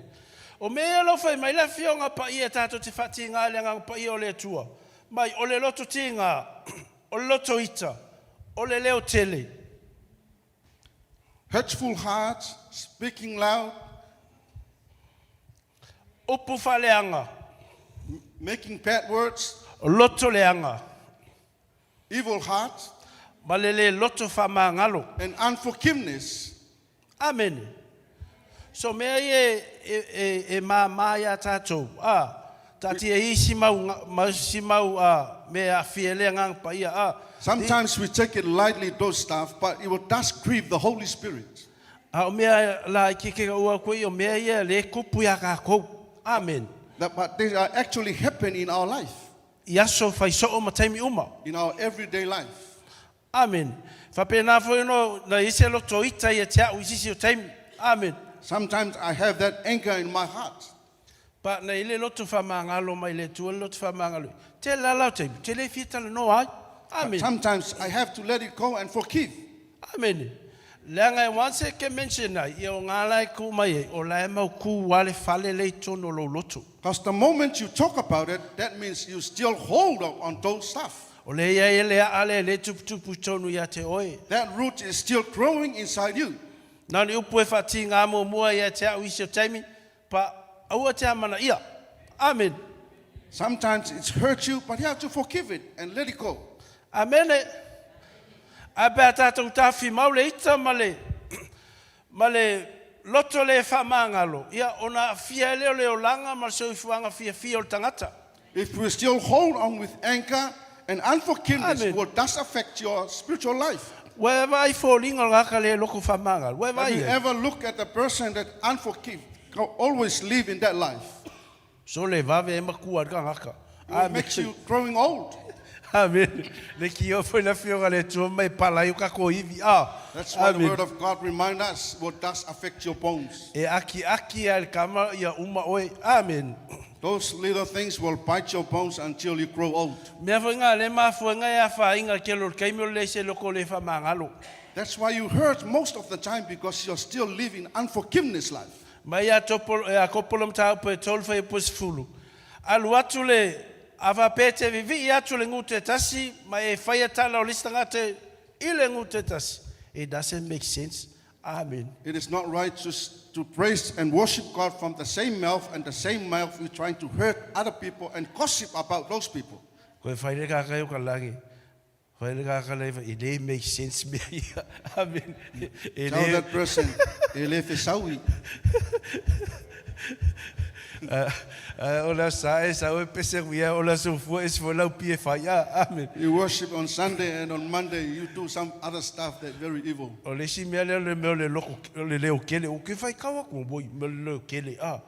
O mea lo whai mai la whionga pa ia tātou te whati ngā le ngā pa ia o le atua. Mai o le loto ti ngā, o le loto ita, o le leo tele. Hurtful hearts, speaking loud, Upu whaleanga, making bad words, o loto leanga, evil hearts, ma le le loto whamangalo. and unforgiveness. Amen. So mea ia e, e, e, e mā mā ia tātou. A, tā tia isi mau, mau, si mau a, mea a whielea ngā pa ia. A, Sometimes we take it lightly, those stuff, but it will does grieve the Holy Spirit. a o mea la i kike ua koe, o mea ia le kupu ia kākou. Amen. But they are actually happen in our life, I aso whaiso'o ma taimi uma. in our everyday life. Amen. Whapena foi no, na ise loto ita ia te au i sisi o taimi. Amen. Sometimes I have that anger in my heart. Pa na ile loto whamangalo mai le tua le loto whamangalo. Te lalau taimi, te le whitala no ai. Amen. Sometimes I have to let it go and forgive. Amen. Leanga e wanse ke mention ai, ia o ngā lai ku mai e, o lai mau ku wale fale lei tono lo loto. Because the moment you talk about it, that means you still hold up on those stuff. O le ia e le ale le tuputupu tonu ia te oe. That root is still growing inside you. Nā ni upu e whati ngā mua mua ia te au isi o taimi, pa aua te amana ia. Amen. Sometimes it's hurt you, but you have to forgive it and let it go. Amene. Ae pe a tatou tafimau le ita ma le ma le loto le faamagalo, ia ona aafia ai lea o le olaga ma le soifuaga fiafia o le tagata. If we still hold on with anger and unforgiveness, Amen. will does affect your spiritual life. Ua e vaai i foliga o le tagata le loto faamagalo? Ua e Have vaai you ai? ever looked at the person that unforgive, always live in that life? Sole e vave ai matua i le tagata. It will makes you growing old. Amen. Le kio foi le afioga a le Atua mai pala ai o kako ivi. Ah. That's why the Amen. word of God reminds us what does affect your bones. E aki aki a le kama ia uma oe. Amen. Those little things will bite your bones until you grow old. Mea foi ngā le mafuenga e a whainga ke lo kaimi o le se loko le wha mangalo. That's why you hurt most of the time because you're still living unforgiveness life. Mai a topo e a kopolo mtau pe tolu fai po sefulu. Alu atu le a pe te vivi atu le ngute tasi ma e whai tala o lista ngate i le ngute tasi. It doesn't make sense. Amen. It is not right to, to praise and worship God from the same mouth and the same mouth you're trying to hurt other people and gossip about those people. Koe whai le kaka o ka langi. Whai le kaka le e le make sense mea ia. Amen. E Tell le that person, "Ele fesaui." o la sa e sa o pese uia o la sofua e se lau pie whai. Amen. You worship on Sunday and on Monday you do some other stuff that very evil. O le isi mea lea o le mea o le loko, o le leo kele, o ke whai kawa ku moi, me le leo kele. Ah.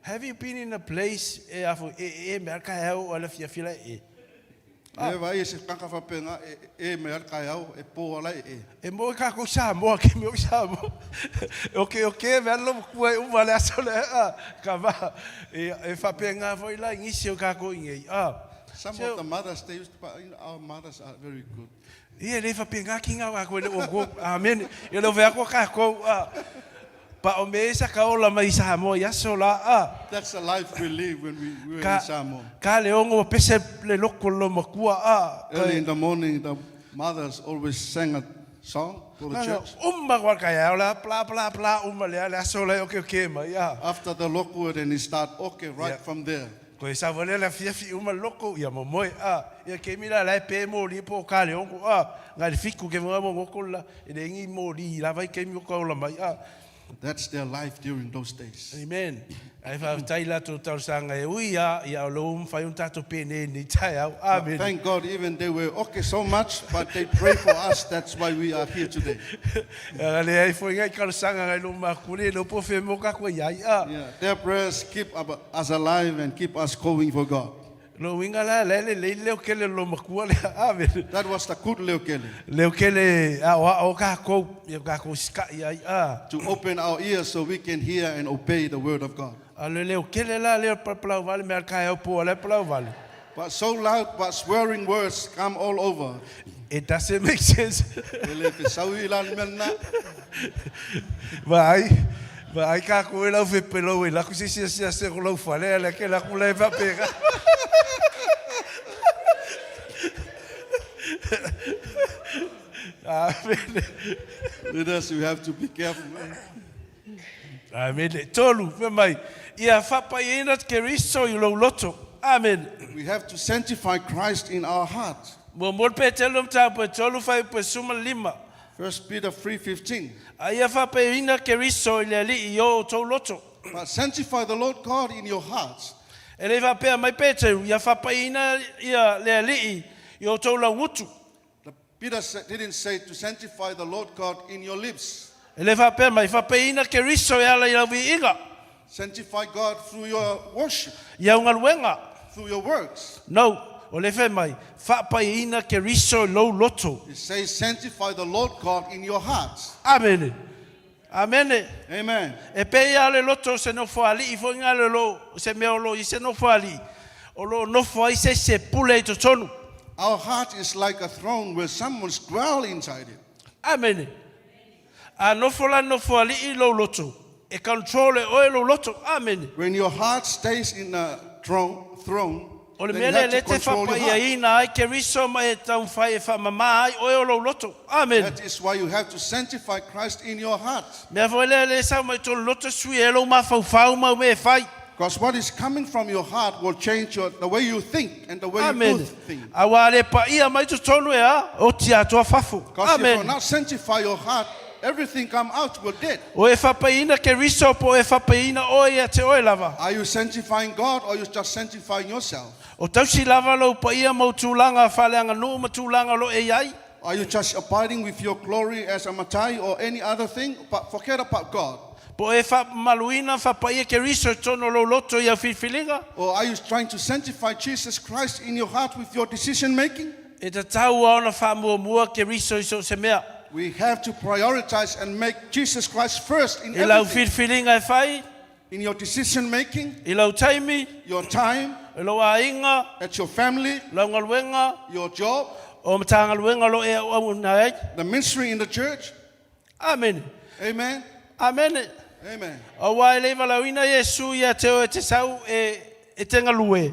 Have you been in a place e afo e e mea ka heo o la fia fila e? E vai se kaka whapenga e e me al kai au e pō ala e e. E mo ka ko sa mo ke me sa mo. O ke o ke mea lo kua e uma le aso le a ka va e e whapenga foi la ngisi o ka ko inge. Ah. Some So- of the mothers, they used to, you know, our mothers are very good. Ia le whapenga ki ngā wā koe le o ko. Amen. Ia le whea ko ka ko. Ah. Pa o me sa ka ola mai sa mo ia so la. Ah. That's the life we live when we were Ka, in Samoa. ka le ongo pese le loko lo makua a. Early in the morning, the mothers always sang a song for the church. Umma kwa ka ia la bla bla bla umma le le aso le oke oke mai a. After the loku, then he start, okay, right Yeah. from there. Ko e sa vole la fia fi umma loko ia mo moe a. Ia ke mi la la pe mo li po ka le ongo a. Ngai le fiku ke mo mo ngoko la e le ngi mo li la vai ke mi ko la mai a. That's their life during those days. Amen. Ai fa tai la to tau sanga e ui ia ia lo um fai un tato pene ni tai au. Amen. Thank God, even they were okay so much, but they pray for us. That's why we are here today. Le ai foi ngai kala sanga ngai lo makule lo po fe mo ka ko ia ia. Yeah, their prayers keep us alive and keep us going for God. Lo winga la le le le leo kele lo makua le amen. That was the good leo kele, Leo kele a o o ka ko ia ka ko ska ia ia. to open our ears so we can hear and obey the word of God. A le leo kele la leo pa plau vale me ka e po le plau vale. But so loud, but swearing words come all over. It doesn't make sense. Ele fesaui la mena. Vai. Vai ka ko e lau fe pelo e la ku se se se se ko lau fale le ke la ku le fa pega. Amen. Leaders, you have to be careful. Man. Amen. Tolu, fe mai. Ia whapai ina ke riso i lou loto. Amen. We have to sanctify Christ in our heart. Mo mo pe telu mta pe tolu fai pe suma lima. 1 Peter 3:15. A ia whapai ina ke riso i le ali i o tau loto. But sanctify the Lord God in your hearts, E le whapea mai Peteru, ia whapai ina ia le ali i o tau lauutu. Peter didn't say to sanctify the Lord God in your lips. E le whapea mai, whapai ina ke riso e ala i lau inga. Sanctify God through your worship, Ia ungaluenga. through your works. No, o le whai mai, whapai ina ke riso i lou loto. It says sanctify the Lord God in your hearts. Amen. Amen. Amen. E pe ia le loto se no whaali, i fo inga le lo, se mea o lo i se no whaali. O lo nofo ai se se pule i totonu. Our heart is like a throne where someone's dwell inside it. Amen. A nofo la nofo ali i lou loto. E control e oe lou loto. Amen. When your heart stays in a throne, O le then mea you le have le to te control your whapai heart. ina ai ke riso mai e taumwhai e whamama ai oe o lou loto. Amen. That is why you have to sanctify Christ in your heart. Mea foi le le sau mai tō loto sui e lou mawhauwhau mau me e whai. Because what is coming from your heart will change the way you think and the way you do Amene. things. Auā le paia mai totonu e a, oti atoa fafo. Because if you Amene. not sanctify your heart, everything come out will dead. O e whapaiina Keriso po e whapaiina oe ia te oe lava. Are you sanctifying God or you just sanctifying yourself? O tausi lava lou paia ma ou tulaga faaleaganuu ma tulaga o lo o e i ai. Are you just abiding with your glory as a matai or any other thing? But forget about God. Po o e faamamaluina ma faapaia Keriso i totonu o lou loto i au filifiliga. Or are you trying to sanctify Jesus Christ in your heart with your decision making? E tatau lava ona faamuamua Keriso i so o se mea. We have to prioritize and make Jesus Christ first in I lau everything. filifiliga e fai, In your decision making, i lou taimi, your time, i lou aiga, at your family, lau galuega, your job, o Matagaluega o lo o e auauna ai. the ministry in the church. Amene. Amen. Amene. Amen. Auā e le i valaauina Iesu ia te oe e te sau e, e te galue.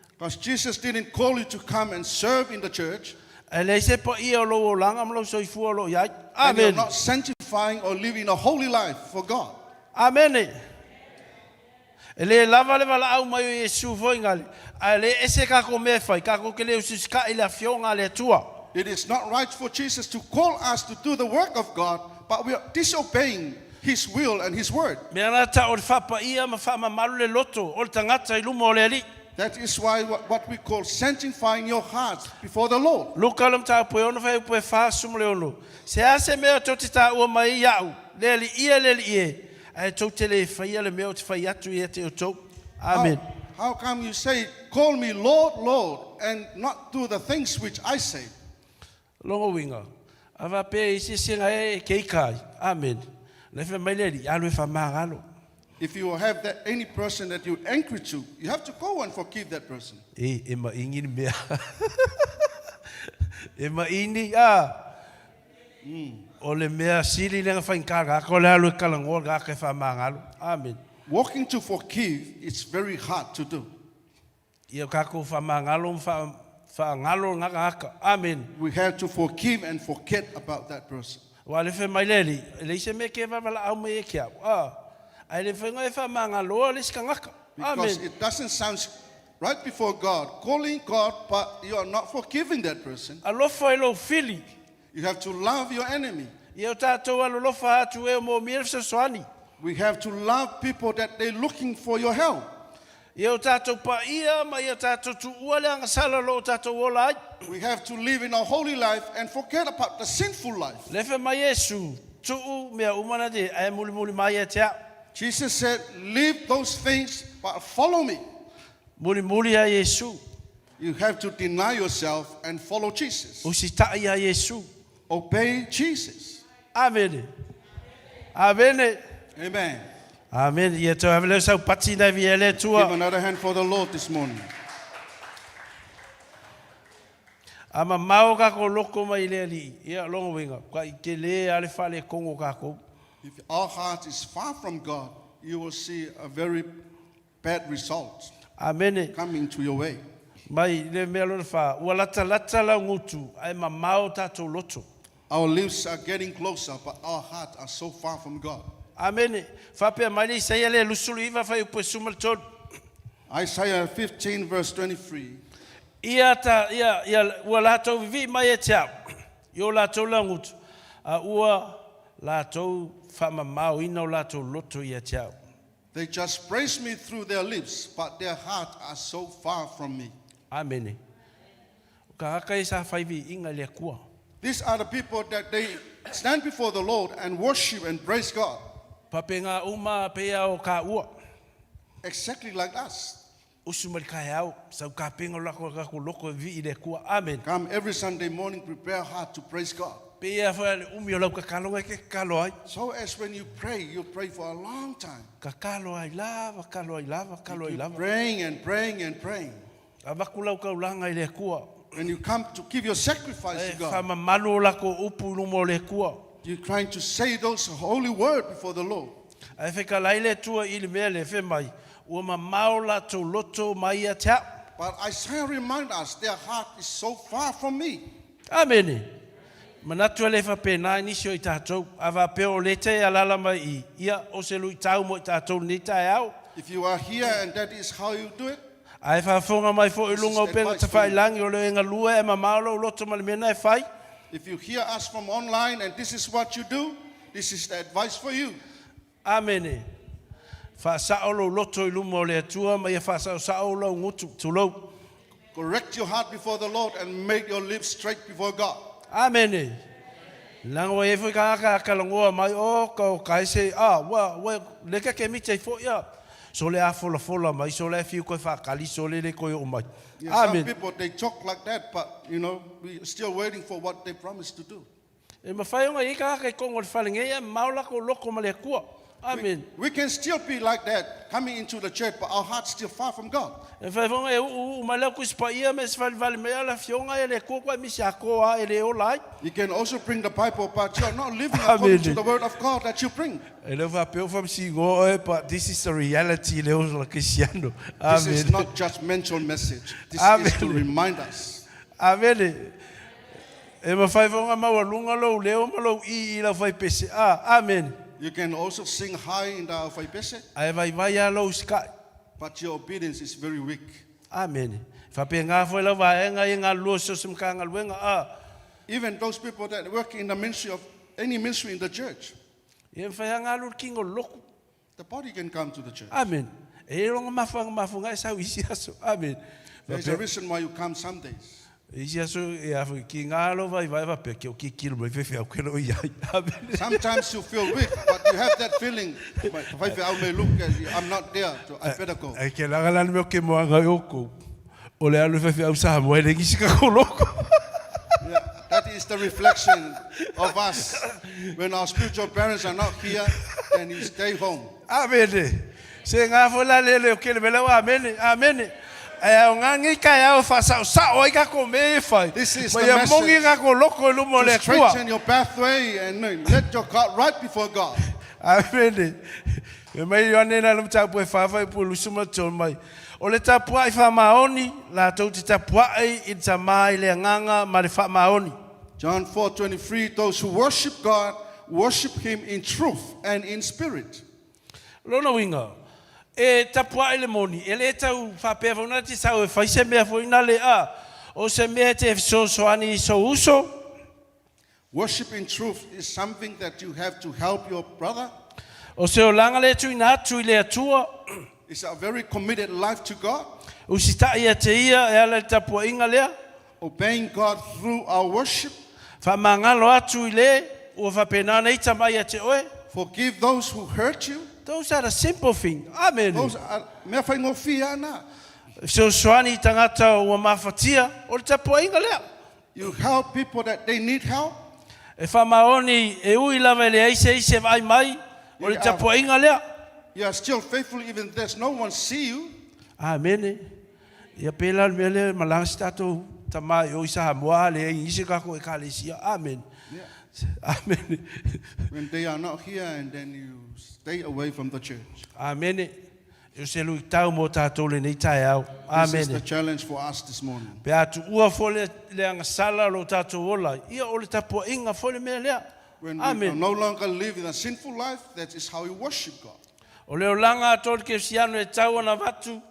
Because Jesus didn't call you to come and serve in the church. Ae leai se paia o lou olaga ma lou soifua o lo o i ai. And you're Amene. not sanctifying or living a holy life for God. Amene. E le lava le valaau mai o Iesu foi gale, ae le ese kako mea e fai, kako ke le usiusika'i le afioga a le Atua. It is not right for Jesus to call us to do the work of God, but we are disobeying His will and His word. Mea na ta'u o le faapaia ma faamamalu le loto o le tagata i luma o le Alii. That is why what we call sanctifying your hearts before the Lord. Luka le mataupu e ono fuaiupu e 46. Se a se mea tou te taua mai ai iaʻu, le Alii e, le Alii e, ae tou te le faia le mea ou te fai atu ia te outou. Amen. How come you say, Call me Lord, Lord, and not do the things which I say? Lona uiga, a faapea e isi se gae e keika ai. Amen. Le fai mai le Alii, alu e faamagalo. If you have that, any person that you're angry to, you have to go and forgive that person. E, e maʻini le mea. E maʻini, a. O le mea sili lea na faigata le tagata, o le alu e talanoa le tagata e faamagalo. Amen. Walking to forgive is very hard to do. Ia o tatou faamagalo ma faagalo lena tagata. Amen. We have to forgive and forget about that person. Aua o le fai mai le Alii, e leai se mea ke vavalaau mai ai ke au. A, ae le mafai ona e faamagaloa le isi tagata. Because Amen. it doesn't sound right before God, calling God, but you are not forgiving that person. Alofa i lou fili. You have to love your enemy. Ia o tatou alolofa atu e o moomia le fesoasoani. We have to love people that they're looking for your help. Ia o tatou paia ma ia tatou tuua le agasala o lo o tatou ola ai. We have to live in a holy life and forget about the sinful life. Le fai mai Iesu, Tuu mea uma na te, ae mulimuli mai ia te au. Jesus said, Leave those things, but follow me. Mulimuli ia Iesu. You have to deny yourself and follow Jesus. Usitai ia Iesu. Obey Jesus. Amene. Amene. Amen. Amene. Ia tau ave lea o sau pati nai vi e le Give Atua. another hand for the Lord this morning. A mamao kako loko mai le Alii. Ia lona uiga, ka i tele a le faalekogo o kakou. If our heart is far from God, you will see a very bad result Amene. coming to your way. Mai le mea lona fa, ua latalata lau gutu, ae mamao tatou loto. Our lips are getting closer, but our hearts are so far from God. Amene. Faapea mai le Isaia le 29 fuaiupu e 13. Isaiah 15, verse 23. Ia ta, ia, ia, ua latou vivii mai ia te au, i o latou laugutu, a ua latou faamamaoina o latou loto ia te au. They just praise me through their lips, but their hearts are so far from me. Amene. O tagata ia sa fai viiga i le Atua. These are the people that they stand before the Lord and worship and praise God, Pape ngā uma pea o ka ua. exactly like us. Usu mai le kaeao, sau kapenga o lako lako loko e vivii i le Atua. Amen. Come every Sunday morning, prepare heart to praise God. Pei a foi le umi o lau kakaloga e ke kakalo ai. So as when you pray, you pray for a long time. Kakalo ai lava, kalo ai lava, kalo ai You keep lava. praying and praying and praying. Avaku lau kaulaga i le Atua. When you come to give your sacrifice E to God, faamamalu o lako upu i luma o le Atua. you're trying to say those holy words before the Lord. Ae fekalai le Atua i le mea lea, fai mai, Ua mamao latou loto mai ia te au. But Isaiah remind us, their heart is so far from me. Amene. Manatu e le faapena i nisi o i tatou, a faapea o lea te alaala mai i, ia, o se luitau mo i tatou i lenei taeao. If you are here and that is how you do it, Ae faafofoga mai foi i This is luga o the upega advice for you. tafailagi o lo o e galue ae mamao lou loto ma le mea lena e fai. if you hear us from online and this is what you do, this is the advice for you. Amene. Faasao lou loto i luma o le Atua ma ia faasaosao lou gutu. Tulou. Correct your heart before the Lord and make your lips straight before God. Amene. Leaga ua i ai foi tagata a talanoa mai, oh, ka o ka ese, ah, ua, ua, le ka ke mita i foi a. So le a folafola mai, so le a fiu koe whaakali, so le le koe o mai. Yeah, some Amen. people they talk like that, but you know, we are still waiting for what they promised to do. E mawhai onga i ka haka i kongo le whale ngei, e maola ko loko ma le akua. Amen. We can still be like that, coming into the church, but our heart's still far from God. E whai whanga e uu uu mai leo kusi pa ia me se whale whale mea la fionga e le kua kwa misi a koa e le ola ai. You can also bring the Bible, but you are not living Amen. according to the word of God that you bring. E leo whapeo whamsi ngo e, but this is the reality leo la Cristiano. This is Amen. not judgmental message. This Amen. is to remind us. Amen. E mawhai whanga maualunga lou leo ma lou i i lau whai pese. Ah, amen. You can also sing high in the Alfaipese, Ae vai vai a lou sky. but your obedience is very weak. Amen. Whape ngā whai lau vaenga i ngā lua so se mka ngā luenga. Ah. Even those people that work in the ministry of any ministry in the church, Ia mwhai ngā lur kingo loku. the body can come to the church. Amen. E ronga mafuanga mafuanga e sau isi aso. Amen. There's a reason why you come some days. Isi aso e afu ki ngā lo vai vai vape ki o ki kilo mai whewhea o kero i ai. Amen. Sometimes you feel weak, but you have that feeling, "If I may look at you, I'm not there, so I better go. E ke langa lani meo ke moanga i oko. O le alu whewhea au saha moe lengi sika koloko. Yeah, that is the reflection of us. When our spiritual parents are not here, then you stay home. Amene. Se ngā fo la lele o kele mele o amene, amene. E au ngā ngi kai au whasao sao ai kako me e whai. This is Ma the ia message. mongi kako loko i lumo To le kua. straighten your pathway and let your God right before God. Amene. E mai ane na lumu tapu e whawhai pu lusuma tō mai. O le tapuai wha maoni, la tau te tapuai i ta mai le nganga ma le wha maoni. John 4:23 those who worship God worship him in truth and in spirit. Lona uiga, e tapuai le moni, e le tau faapea foi na te sau e fai se mea foi na le a, o se mea e te fesoasoani i sou uso. Worship in truth is something that you have to help your brother. O se olaga le tuuina atu i le Atua, It's a very committed life to God, usitai ia te ia e ala i le tapuaiga lea, obeying God through our worship. faamagalo atu i le ua faapena ona ita mai ia te oe. Forgive those who hurt you. Those are the simple things. Amene. Those are mea faigofie lava na. Fesoasoani i tagata ua mafatia, o le tapuaiga lea. You help people that they need help. E faamaoni e ui lava e leai se isi e vaai mai, o le tapuaiga lea. You are still faithful even there's no one see you. Amene. Ia pēlā le mea lea e malaga si tātou tama i o i Samoa, leai nisi o kākou ekalesia. Amene. Amene. When they are not here and then you stay away from the church. Amene. E o se luitau mō tātou lenei taeao. This is Amene. the challenge for us this morning. Pe a tuua foi le, le agasala lo tātou ola, ia o le tapuaiga foi le mea lea. When we Amene. no longer live in a sinful life, that is how we worship God. O le olaga a tō le kerisiano e tau ana avatu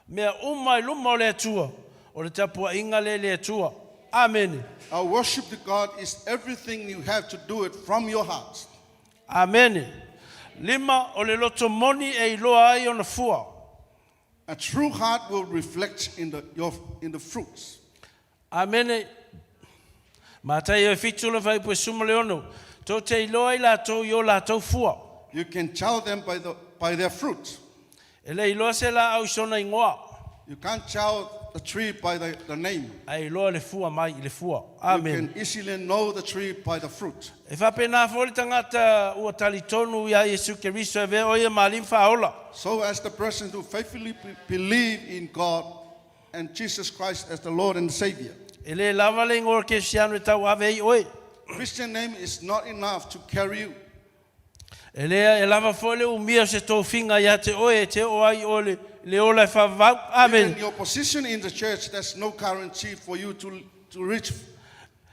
mea uma i luma o le Atua, o le tapuaiga lea i le Atua. Amene. Our worship to God is everything you have to do it from your heart. Amene. Lima, o le loto moni e iloa ai ona fua. A true heart will reflect in the, your, in the fruits. Amene. Mataio e fitu le fuaiupu e suma le ono. Tou te iloa i latou i o latou fua. You can tell them by, the, by their fruit. E le iloa se laau i sona igoa, You can't tell the tree by the, the name. ae iloa le fua mai i le fua. You Amene. can easily know the tree by the fruit. E faapena foi le tagata ua talitonu iā Iesu Keriso e avea o ia ma Alii ma Faaola. So as the person who faithfully believe in God and Jesus Christ as the Lord and Savior. E le lava le igoa o le Kerisiano e tauave ai oe. Christian name is not enough to carry you. E le e lava foi le umia o se tofiga ia te oe e te oo ai oe le, le ola e faavavau. Amene. Even your position in the church, there's no guarantee for you to, to reach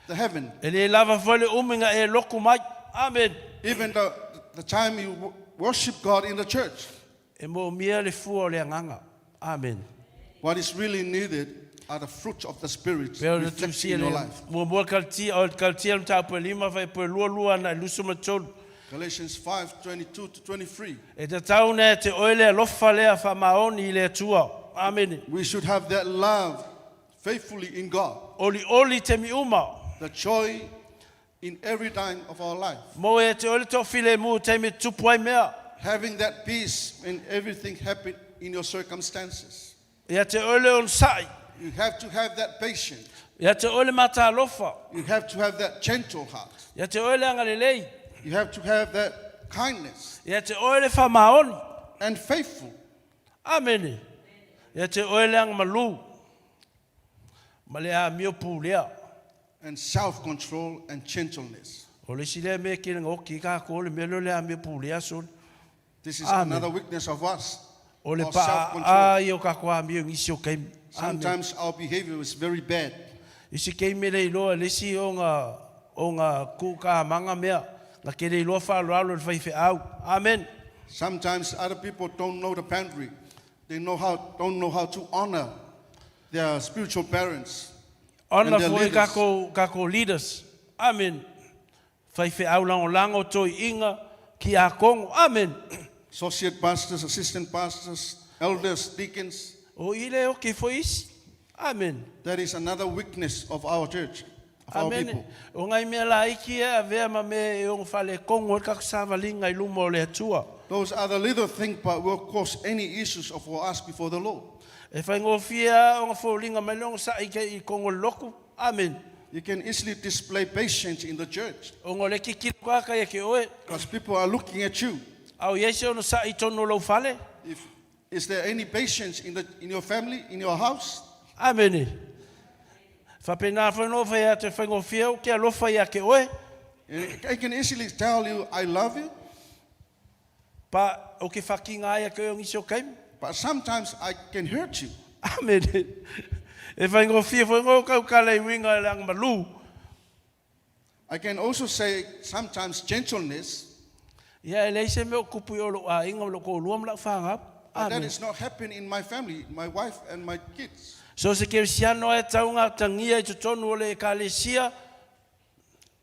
the heaven. E le lava foi le umiga e loku mai. Amene. Even the, the time you worship God in the church. E moomia le fua o le agaga. Amene. What is really needed are the fruits of the Spirit Pei ona reflected tusia in your le life. muamua Kalatia, o le Kalatia le mataupu e lima faipue lua lua agai lusu ma tolu. Galatians 5:22 to 23. E tatau ona ia te oe le alofa lea faamaoni i le Atua. Amene. We should have that love faithfully in God, Olioli taimi uma. the joy in every time of our life, Maua ia te oe le toafilemu i taimi e tutupu ai mea. having that peace in everything happen in your circumstances. Ia te oe le onosai. You have to have that patience. Ia te oe le matalofa. You have to have that gentle heart. Ia te oe le agalelei. You have to have that kindness Ia te oe le faamaoni. and faithful. Amene. Ia te oe le agamalu ma le amio pulea. And self control and gentleness. O le isi lea mea e kele oki i kākou o le mea lea o le amio pulea sole. This is Amen. another weakness of us. O le Our paa self-control. ia o kākou amio i nisi o kaimi. Amen. Sometimes our behavior is very bad. Isi kaimi le iloa le isi o ngā, o ngā kūkāmaga mea, na ke le iloa faaaloalo i le faifeau. Amen. Sometimes other people don't know the boundary. They know how, don't know how to honor their spiritual parents. Ona And their foi leaders. kākou, kākou leaders. Amen. Faifeau lagolago, toeaiina, kiakogo. Amen. Associate pastors, assistant pastors, elders, deacons. O i le oki foi isi. Amen. That is another weakness of our church, of our Amen. people. O ngai mea laiki e avea ma mea e ono faaletonu ai le tatou savaliga i luma o le Atua. Those are the little things but will cause any issues for us before the Lord. E faigofie lava ona foliga mai le onosai i i totonu o le lotu. Amen. You can easily display patience in the church Ona o lea e tilotilo tagata ia te oe. because people are looking at you. A o i ai se onosai i totonu o lou fale. If, is there any patience in, the, in your family, in your house? Amene. Faapena foi ona ou fai atu e faigofie ou te alofa ia te oe. And I can easily tell you, I love you, Pa ou te faakiga ai ia te oe o nisi o taimi. but sometimes I can hurt you. Amene. E faigofie foi ona ou tautala i uiga i le agamalu. I can also say sometimes gentleness, Ia e leai se mea o tupu i o lou aiga ma lou toalua ma lau fanau. but that Amene. is not happening in my family, my wife and my kids. So se kerisiano e tatau ona atagia i totonu o le ekalesia.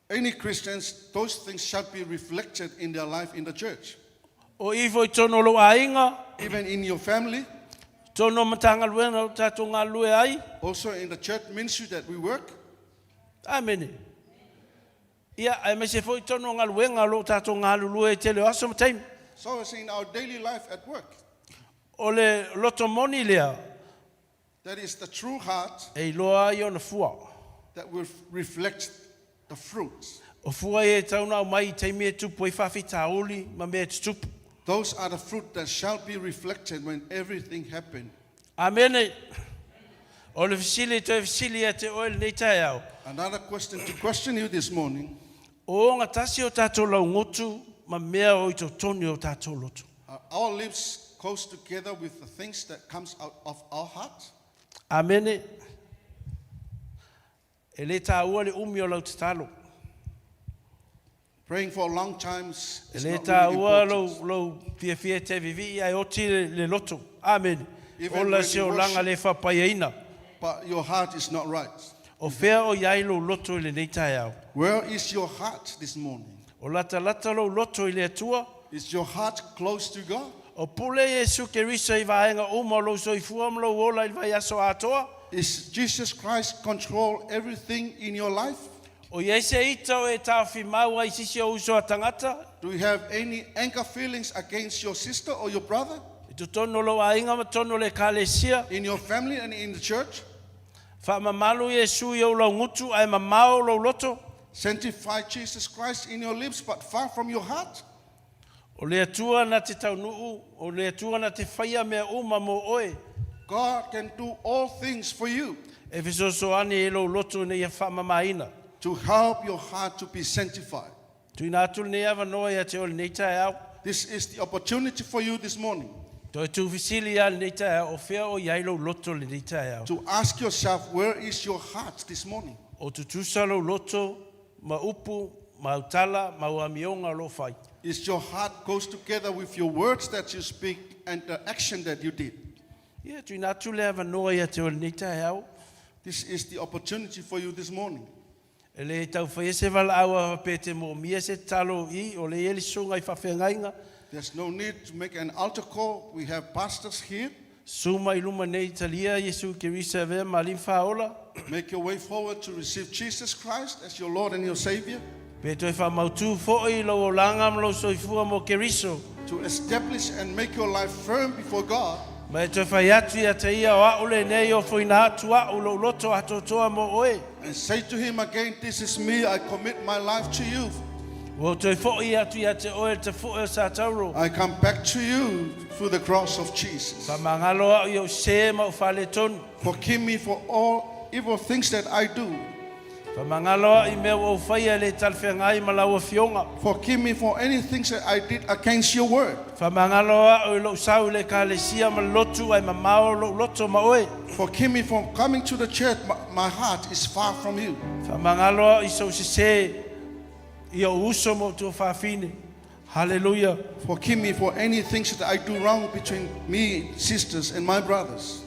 Any Christians, those things shall be reflected in their life in the church, O i foi i totonu o lou aiga, even in your family, totonu o Matagaluega o tatou galulue ai. also in the church ministry that we work. Amene. Ia, aemaise foi i totonu o galuega o lo o tatou galulue i tele o aso ma taimi. So it's in our daily life at work. O le loto moni lea That is the true heart e iloa ai ona fua. that will reflect the fruits. O fua ia e tatau ona aumai i taimi e tupu ai faafitauli ma mea e tutupu. Those are the fruit that shall be reflected when everything happens. Amene. O le fesili e toe fesili ia te oe lenei taeao. Another question to question you this morning. O ogatasi o tatou laugutu ma mea o i totonu o tatou loto. Are our lips close together with the things that comes out of our heart? Amene. E le taua le umi o lau tatalo. Praying for a long time is E le not really taua lou, important. lou fiafia e te vivii ae oti le, le loto. Amene. Even Ola when se you olaga worship- le faapaiaina. But your heart is not right. O fea o i ai lou loto i lenei taeao. Where is your heart this morning? O latalata lou loto i le Atua. Is your heart close to God? O pule Iesu Keriso i vaega uma o lou soifua ma lou ola i le vaiaso atoa. Is Jesus Christ control everything in your life? O i ai se ita o e taofimau ai i se isi o uso a tagata? Do you have any anger feelings against your sister or your brother? I totonu o lou aiga ma totonu o le ekalesia? In your family and in the church? Faamamalu Iesu i ou laugutu ae mamao lou loto? Sanctify Jesus Christ in your lips, but far from your heart? O le Atua na te taunuu, o le Atua na te faia mea uma mo oe. God can do all things for you E fesoasoani i lou loto ina ia faamamaina. to help your heart to be sanctified. Tuuina atu lenei avanoa ia te oe lenei taeao. This is the opportunity for you this morning Toe tuufesili lava lenei taeao, o fea o i ai lou loto lenei taeao. to ask yourself, where is your heart this morning? O tutusa lou loto ma upu ma au tala ma au amioga o lo o fai? Is your heart goes together with your words that you speak and the action that you did? Ia, tuuina atu le avanoa ia te oe i lenei taeao. This is the opportunity for you this morning. E le tau faia se valaau a faapea e te moomia se tatalo i, o lea e i ai le susuga i faafeagaiga. There's no need to make an altar call. We have pastors here. Susu mai i luma nei, talia Iesu Keriso e avea ma Alii ma Faaola. Make your way forward to receive Jesus Christ as your Lord and your Savior. Pe toe faamautu foi lou olaga ma lou soifua mo Keriso. To establish and make your life firm before God. Ma e toe fai atu ia te ia, o a'u lenei o foina atu a'u lou loto atoatoa mo oe. And say to him again, This is me, I commit my life to you. Ua ou toe fo'i atu ia te oe le tafu'e o Satauro. I come back to you through the cross of Jesus. Faamagalo a'u i o'u sē ma o'u faaletonu. Forgive me for all evil things that I do. Faamagalo a'u i mea ua ou faia e le talafeagai ma lau Afioga. Forgive me for any things that I did against your word. Faamagalo a'u i lo'u sau i le Ekalesia ma le lotu ae mamao lo'u loto ma oe. Forgive me for coming to the church, my heart is far from you. Faamagalo a'u i so'u sesē i o'u uso ma o'u tuafafine. Haleluia! Forgive me for any things that I do wrong between me, sisters, and my brothers.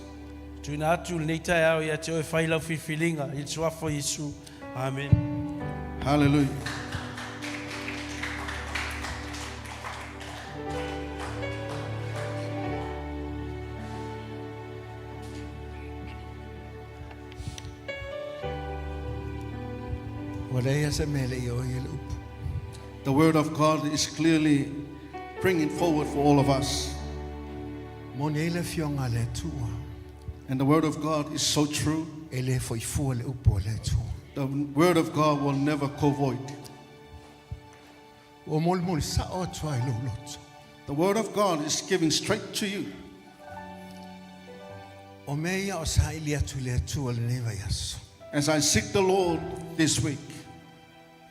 Tuuina atu lenei taeao ia te oe fai lau filifiliga i le Suafa o Iesu. Amene. Hallelujah. Ua leai lava se mea e le i oo i ai le upu. The word of God is clearly bringing forward for all of us. Moni ai le Afioga a le Atua. And the word of God is so true. E le foi fua le upu a le Atua. The word of God will never go void. Ua molimoli sao atu lava i lou loto. The word of God is giving straight to you. O mea ia o saili atu i le Atua lenei vaiaso. As I seek the Lord this week.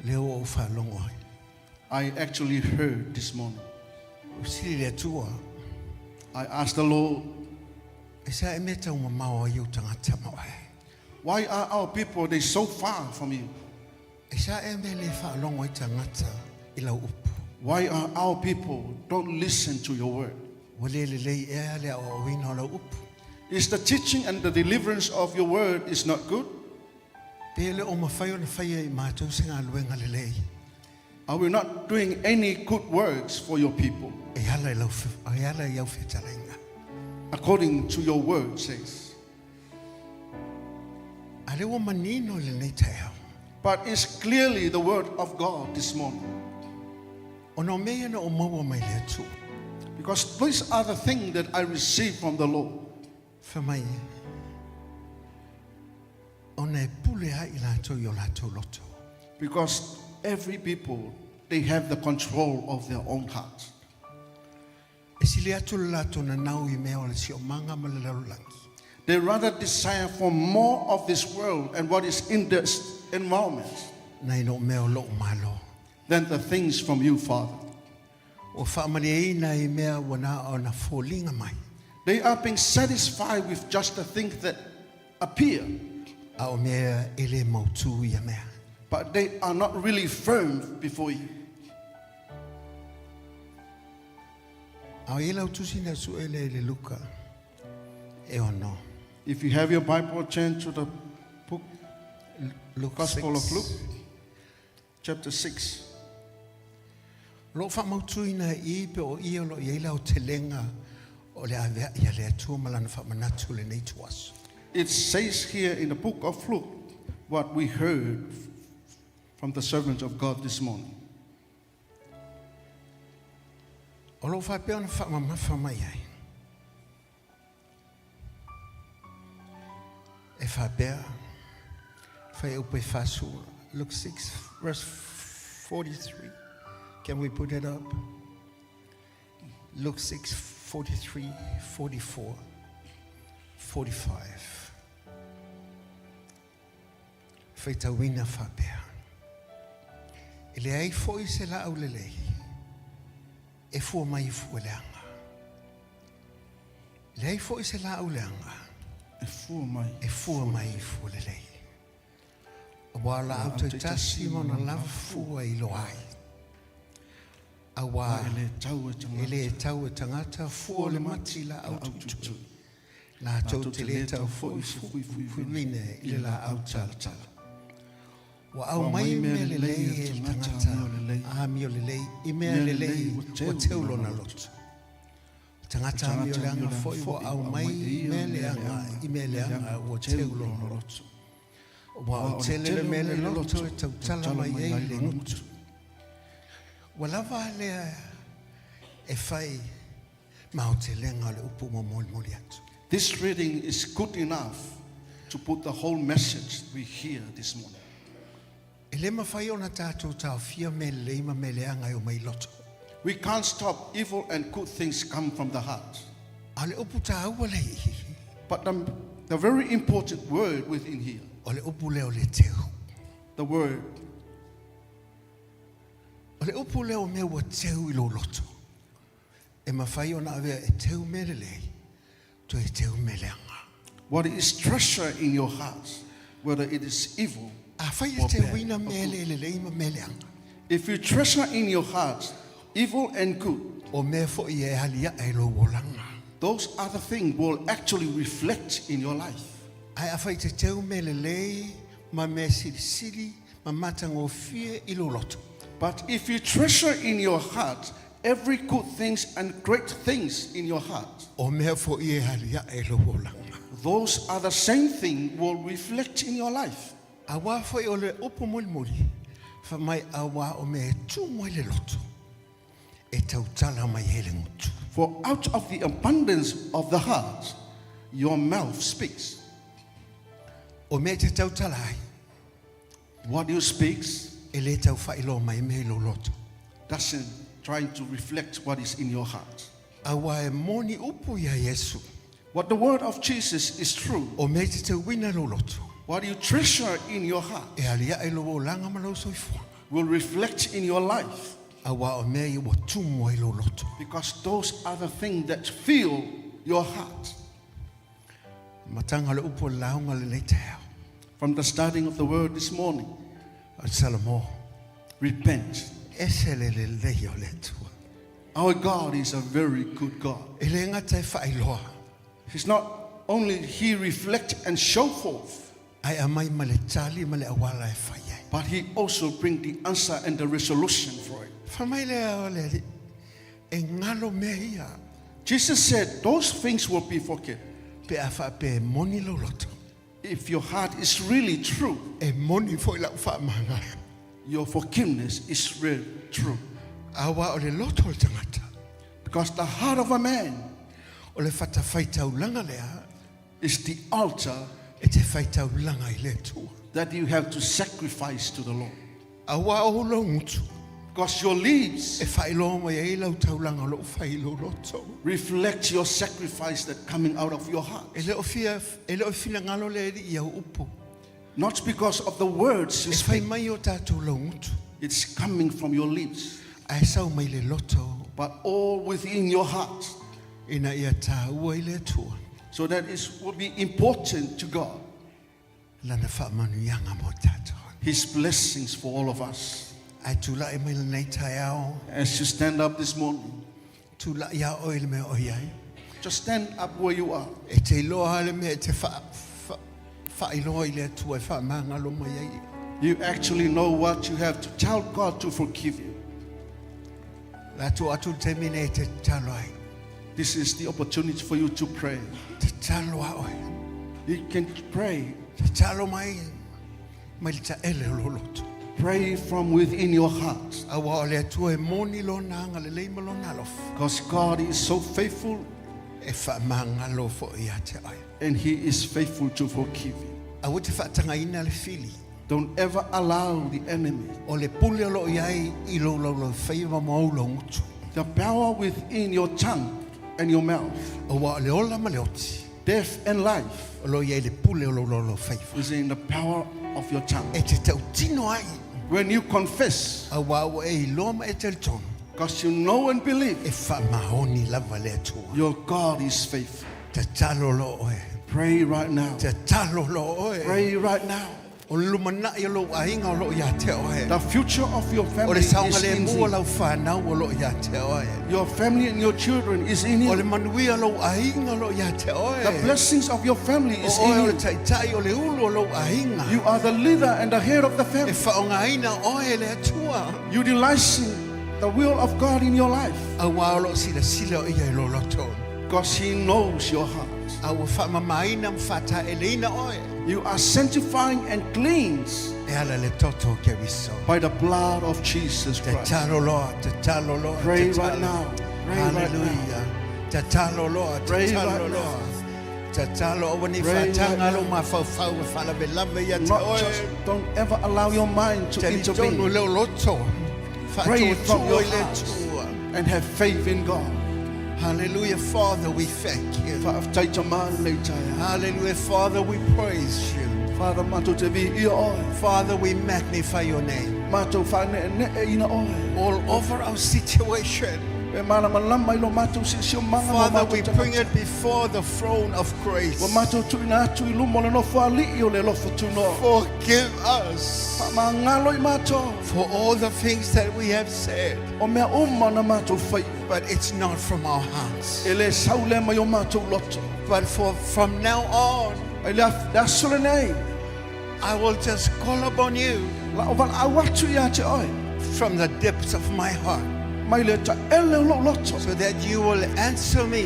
Lea ua ou faalogo ai. I actually heard this morning. Ua sili le Atua. I asked the Lord. E se a e mea taumamao ai ou tagata ma oe? Why are our people they so far from you? E se a e mea le faalogo ai tagata i lau upu? Why are our people don't listen to your word? Ua le lelei ea le aoaoina o lau upu? Is the teaching and the deliverance of your word is not good? Pe le o mafai ona faia e matou se galuega lelei. Are we not doing any good works for your people? E ala i lau e ala i au fetalaiga. According to your word says. A lea ua manino i lenei taeao. But it's clearly the word of God this morning. Ona o mea ia na ou maua mai le Atua. Because these are the things that I received from the Lord. Fai mai, Ona e pule ai i latou i o latou loto. Because every people, they have the control of their own heart. E sili atu le latou nanau i mea o le siomaga ma le lalolagi. They rather desire for more of this world and what is in this environment. Nai lo mea o lou Malo. Than the things from you, Father. Ua faamalieina i mea ua na ona foliga mai. They are being satisfied with just the things that appear. A o mea e le mautu ia mea. But they are not really firm before you. A o i lau tusi na sue le le Luka e ono. If you have your Bible, turn to the book, Luke Gospel of 6. Luke, chapter 6. O lo o faamautuina i i pe o i o lo o i ai le aotelega o le avea'i a le Atua ma Lana faamanatu i lenei ituaso. It says here in the book of Luke what we heard from the servant of God this morning. O lo o faapea ona faamamafa mai ai. E faapea, fai upu e fasu, Luke 6 verse 43. Can we put it up? Luke 6, 43, 44, 45. Faitauina faapea, E leai foi se laau lelei e fua mai i fua leaga. E leai foi se laau leaga E fua mai. e fua mai i fua lelei. Auā o laau taitasi ma ona lava fua e iloa ai. Auā e le tau e tagata fua o le mati i laau tuitui, latou te le tau foi se fuifuifuiina i le laau talatala. Ua aumai mea lelei e le tagata amio lelei i mea lelei ua teu lona loto. O tagata amio leaga foi ua aumai mea leaga i mea leaga ua teu lona loto. Ua o tele le mea le loto e tautala mai ai le gutu. Ua lava lea e fai ma aotelega o le upu ua molimoli atu. This reading is good enough to put the whole message we hear this morning. E le mafai ona tatou taofia mea lelei ma mea leaga e o mai loto. We can't stop evil and good things come from the heart. A o le upu taua le i, But the very important word within here, o le upu lea o le teu. the word, O le upu lea o mea ua teu i lou loto. E mafai ona avea e teu mea lelei, toe teu mea leaga. What is treasure in your heart, whether it is evil Afai e or bad teuina or mea good. le lelei ma mea leaga, If you treasure in your heart evil and good, o mea foi e aliae i lou olaga. Those other things will actually reflect in your life. Ae afai te teu mea lelei ma mea silisili ma matagofie i lou loto, But if you treasure in your heart every good things and great things in your heart, o mea foi e aliae i lou olaga. Those are the same thing will reflect in your life. Auā foi o le upu mulimuli, fai mai auā o mea e tumu ai le loto, e tautala mai ai le gutu. For out of the abundance of the heart, your mouth speaks. O mea e te tautala ai, What you speaks e le tau faailoa mai mea i lou loto. Doesn't trying to reflect what is in your heart. Auā e moni upu ia Iesu. What the word of Jesus is true. O mea e te teuina i lou loto. What you treasure in your heart E aliae i lou olaga ma lou soifuaga. Will reflect in your life. Auā o mea ia ua tumu ai lou loto. Because those are the things that fill your heart. Amataga o le upu o le lauga lenei taeao. From the starting of the word this morning, O le Salomõ. Repent. Ese le lelei o le Atua. Our God is a very good God. E le gata e faailoa. He's not only He reflect and show forth, Ae aumai ma le tali ma le auala e fai ai. But He also bring the answer and the resolution for it. Fai mai lea o le Alii, E galo mea ia. Jesus said those things will be forgiven. Pe a faapea e moni lou loto. If your heart is really true, E moni foi lau faamagalo. Your forgiveness is real true. Auā o le loto o le tagata. Because the heart of a man O le fatafaitaulaga lea. Is the altar E te faitaulaga i le Atua. That you have to sacrifice to the Lord. Auā o lou gutu. Because your lips E faailoa mai ai lau taulaga o loo fai i lou loto. Reflect your sacrifice that coming out of your heart. E le o fia, e le o finagalo le Alii i au upu. Not because of the words you E fai speak. mai o tatou laugutu. It's coming from your lips. Ae sau mai le loto. But all within your heart. Ina ia taua i le Atua. So that it will be important to God. Lana faamanuiaga mo tatou. His blessings for all of us. Ae tulai mai lenei taeao. As you stand up this morning. Tulai ia oe i le mea o i ai. Just stand up where you are. E te iloa le mea e te wha, wha, faailoa i le Atua e faamagalo mai ai. You actually know what you have to tell God to forgive you. La atu atu le taimi nei e te tatalo ai. This is the opportunity for you to pray. Tatalo a oe. You can pray. Tatalo mai mai le taele o lou loto. Pray from within your heart. Auā o le Atua e moni lona agalelei ma lona alofa. Because God is so faithful. E faamagalo foi ia te oe. And He is faithful to forgive you. Aua te faatagaina le fili. Don't ever allow the enemy. O le pule o loo i ai i lou laulaufaiva ma ou laugutu. The power within your tongue and your mouth. Auā o le ola ma le oti. Death and life. O loo i ai le pule o lou laulaufaiva. Is in the power of your tongue. E te tautino ai. When you confess. Auā ua e iloa ma e talitonu. Because you know and believe. E faamaoni lava le Atua. Your God is faithful. Tatalo loa oe. Pray right now. Tatalo loa oe. Pray right now. O le lumanai o lou aiga o loo ia te oe. The future of your O family le is in saogalemu o Him. lau fanau o loo ia te oe. Your family and your children is in O le Him. manuia o lou aiga o loo ia te oe. The blessings of your family is O oe in o le you. taitai o le ulu o lou aiga. You are the leader and the head of the E family. faaaogaina oe e le Atua. Utilizing the will of God in your life Auā o loo silasila o ia i lou loto. because He knows your heart. A ua faamamaina ma faataeleina oe. You are sanctifying and cleansed E ala le toto o Keriso. by the blood of Jesus Christ. Tatalo loa, tatalo loa, Pray tatalo. right now. Pray right Hallelujah. Tatalo loa, Pray tatalo right loa. Tatalo aua nei Pray faataga right lou now. mafaufau e faalavelave ia te Not oe. just don't ever allow your mind to Talitonu intervene leo loto. Pray from Faatuatua your i le heart. Atua. and have faith in God. Hallelujah, Father, we thank you. Faafetai tama lenei taeao. Hallelujah, Father, we praise you. Father, matou te viia oe. Father, we magnify your name. Matou faaneenee ina oe. All over our situation, E malamalama i lo matou siosiomaga ma Father, matou we bring tagata. it before the throne of grace. Ua matou tuuina atu i luma o le nofoalii o le alofa tunoa. Forgive us Faamagalo i matou. for all the things that we have said, O mea uma na matou faia. but it's not from our hearts. E le sau lea mai o matou loto. But for from now on, Ai le le aso lenei, I will just call upon you la o valaau atu ia te oe. from the depths of my heart Mai le taele o lou loto. so that you will answer me,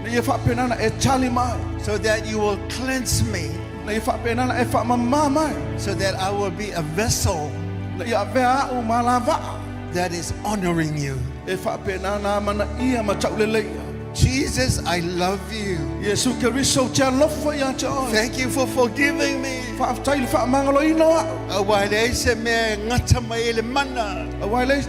Na ia faapenana e tali mai. so that you will cleanse me, Na ia faapenana e faamamā mai. so that I will be a vessel Na ia avea au ma lavaa. that is honoring you. E faapenana amanaia ma tauleleia. Jesus, I love you. Iesu Keriso ou te alofa ia te oe. Thank you for forgiving me. Faafetai le faamagaloina o au. Auā e leai se mea e gata mai e le mana. Auā e leai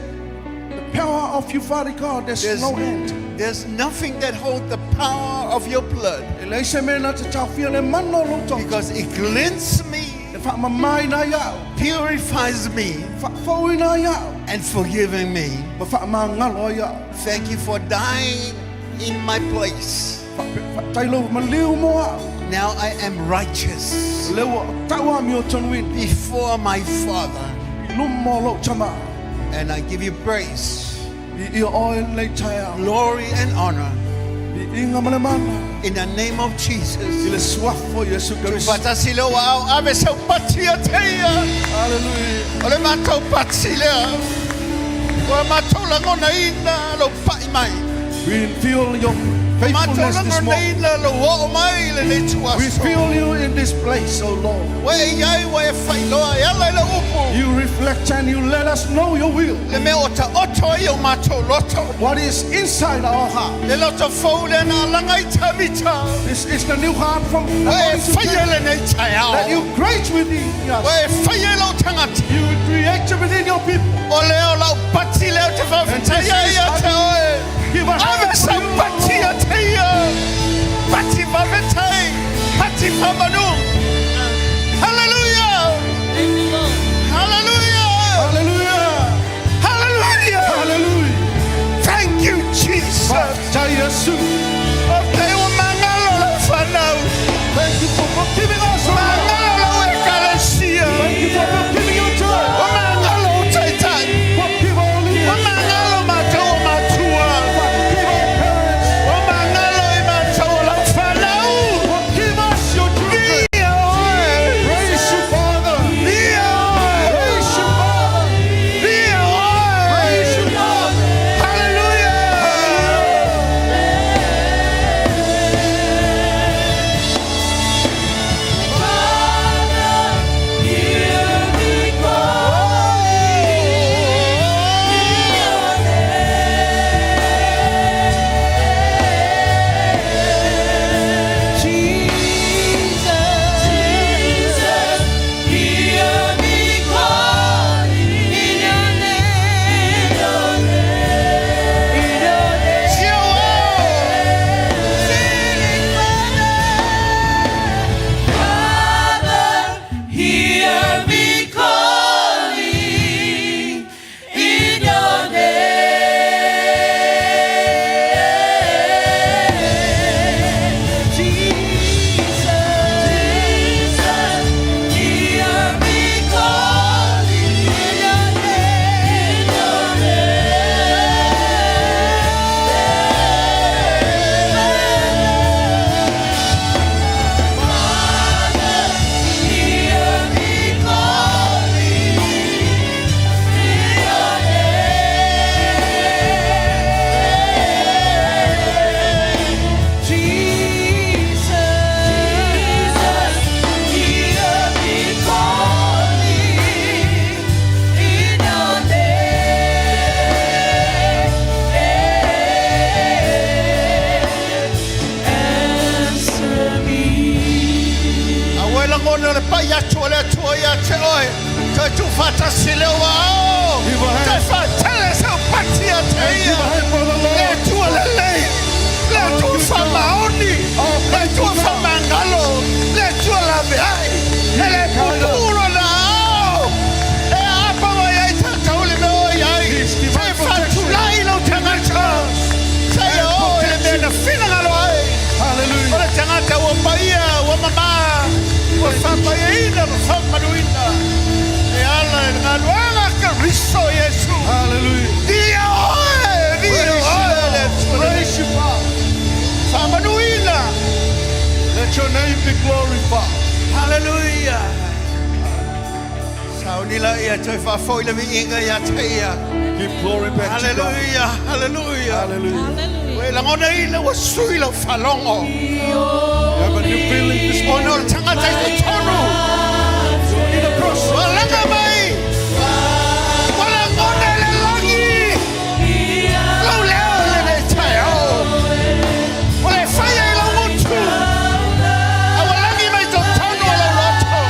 the power of you, Father God, there's There's, no end. there's nothing that holds the power of your blood E leai se mea na te taofia le mana o lou toto. because it cleanses me, E faamamaina ai au, purifies me, faafouina ai au, and forgiving me. ma faamagalo ai au. Thank you for dying in my place. Faafetai lou maliu mo au. Now I am righteous Le ua tau amio tonuina before my Father, i luma o lou tamā. and I give you praise, I ia oe lenei taeao. glory, and honor Viiga ma le mana. in the name of I Jesus. le suafa o Iesu Keriso. Faatasi lea ua ao ave sau pati ia te ia. Hallelujah. O le matou pati lea. Ua matou lagonaina lou pa'i mai. We feel your Matou faithfulness this morning. lagonaina lou oo mai lenei We tuaso. feel you in this place, O Lord. Ua e iai ua e faailoa e ala i le upu. You reflect and you let us know your will. Le mea o taoto ai o matou loto. What is inside our heart. Le loto fou lea na alaga i Tavita. This is the new heart from Ua e according to faia David lenei taeao. that you create within Ua us. e faia i lou tagata. You create within your people. O lea o lau pati lea ou te And this faafetaia is ia te oe. Give a Ave hand for sau you. pati ia te ia. Pati faafetai. Pati faamanu. Hallelujah! Thank you, Lord. Hallelujah! Hallelujah. Hallelujah! Hallelujah. Thank you, Jesus. Faafetai Iesu. Faafetai ua magalo lau fanau. Thank you for forgiving us, O Lord. Magalo lau ekalesia. Thank you for forgiving your Ua church. magalo ou taitai. Forgive our Ua leaders. magalo matou o matua. pai atu o le Atua ia te oe. Toe tuufaatasi le ou aao. Give a hand. Toe faatele sau pati ia te And ia. give a hand for the Le Lord. Atua lelei. Le Atua good God. faamaoni. Our Le faithful Atua God. faamagalo. Le Atua laveai. E le kind puupuu lona aao. E aapa mai ai tatou i le mea o i ai. His divine Se protection. faatulai lou tagata. Se ia oo i le mea na finagalo ai. O Hallelujah. le tagata ua paia, ua mamā, ua faapaiaina ma faamamaluina. E ala i le galuega a Keriso Iesu. Hallelujah. Viia oe, viia Praise oe you, le Lord. Atua lelei. Praise you, Father. Faamanuina. Let your name be glorified. Hallelujah. Sauni laia toe faafoi le viiga ia te ia. Give glory back to God. Hallelujah, hallelujah. Hallelujah. Hallelujah. Ua e lagonaina ua sui lau faalogo. You have a new feeling this Ona morning. o le tagata i totonu. In the process. Ua laga mai. Ua lagona i le lagi. Lou leo i lenei taeao. Ua le faia i lou gutu. A ua lagi mai totonu o lou loto.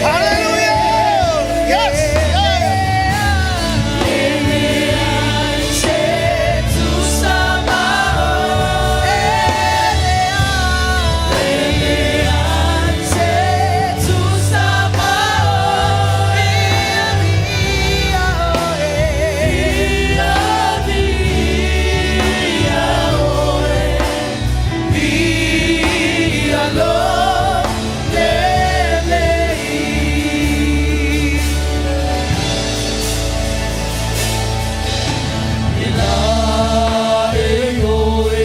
Hallelujah. Yes, yes.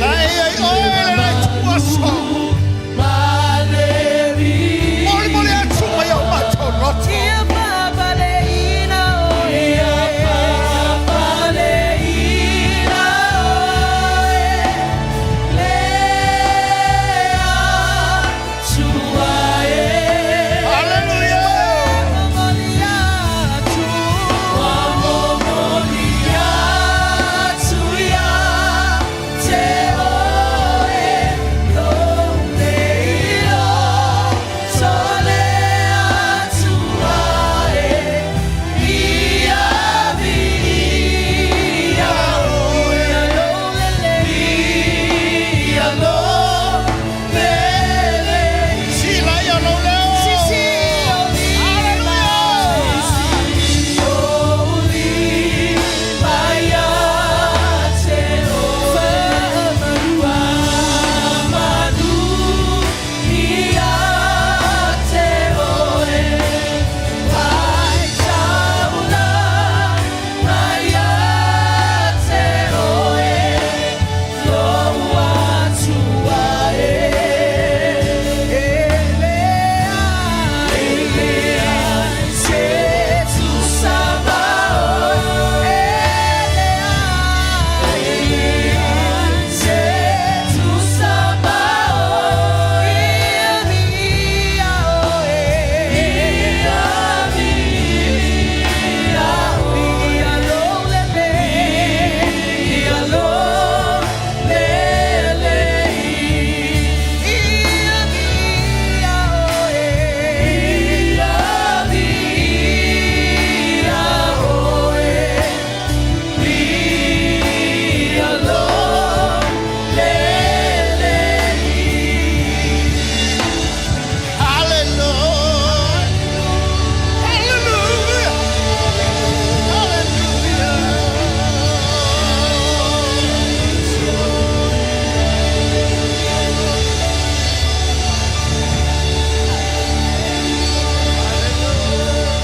Laei ai oe lenei tuaso. Molimoli atu mai o matou loto. Hallelujah. Sila ia lou leo. Hallelujah. Hallelujah. Hallelujah. Hallelujah.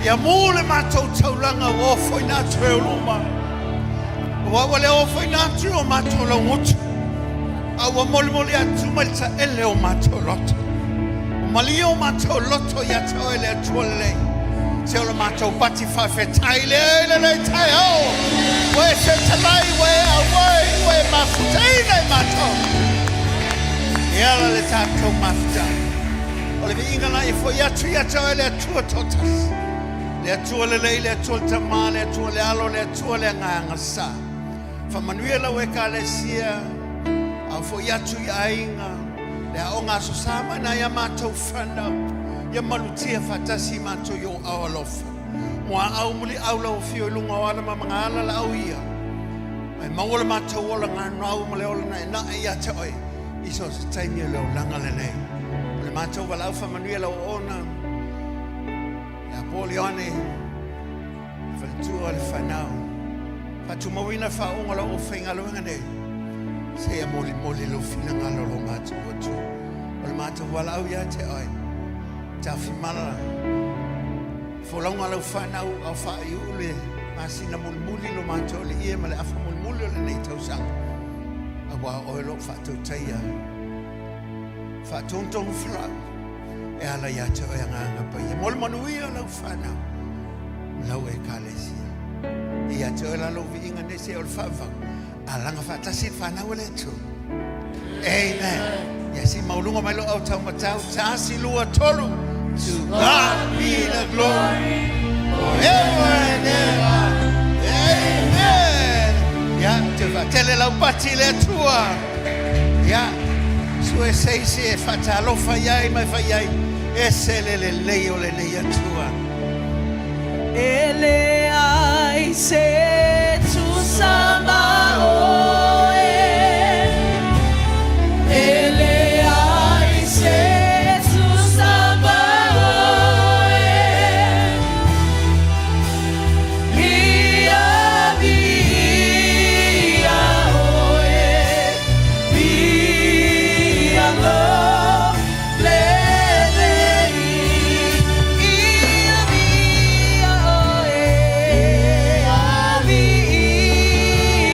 Ia mū le matou taulaga ua ofoina atu e luma. Ua ua le ofoina atu o matou laugutu. A ua molimoli atu mai le taele o matou loto. O malie o matou loto ia te oe le Atua lelei. Se o le matou pati faafetai lea i lenei taeao. Ua e fetalai, ua e auai, ua e mafutaina i matou. E ala le tatou mafuta. O le viiga la e fo'i atu ia te oe le Atua toatasi. Le Atua lelei, le Atua le Tamā, le Atua le Alo, le Atua le Agaga Sa. Faamanuia lau Ekalesia. A oo foi atu i aiga, le aoga Aso Sa ma nai a matou fanau, ia malutia faatasi matou i ou aao alofa. Muaau muliau lau afio i luga o ala ma magaala laau ia, ae maua le matou ola ganau ma le ola naenae ia te oe i so o se taimi o le olaga lenei. O le matou valaau faamanuia lau oona ia Paul Ioane, faletua le fanau, faatumauina faauuga o lau aufaigaluega nei, seia molimoli lou finagalo lo matou Atua. O le matou valaau ia te oe, taofimala folauga a lau fanau ao faaiuu le masina mulimuli lo matou le ie ma le afa mulimuli o lenei tausaga, auā oe o lo o faatautaia faatonutonu folau e ala ia te oe Agaga Paia. Mo le manuia o lau fanau ma lau Ekalesia. E ia te oe la lou viiga nei seia o le faavavau, alaga faatasi le fanau a le Atua. Amen. Ia si mauluga mai lou autaumatau, tasi, lua, tolu. To God be the glory forever and ever. Amen. Ia, te whaatele lau pati le Atua. Ia, sue se isi e faatalofa i ai ma e fai i ai, e se le lelei o lenei Atua.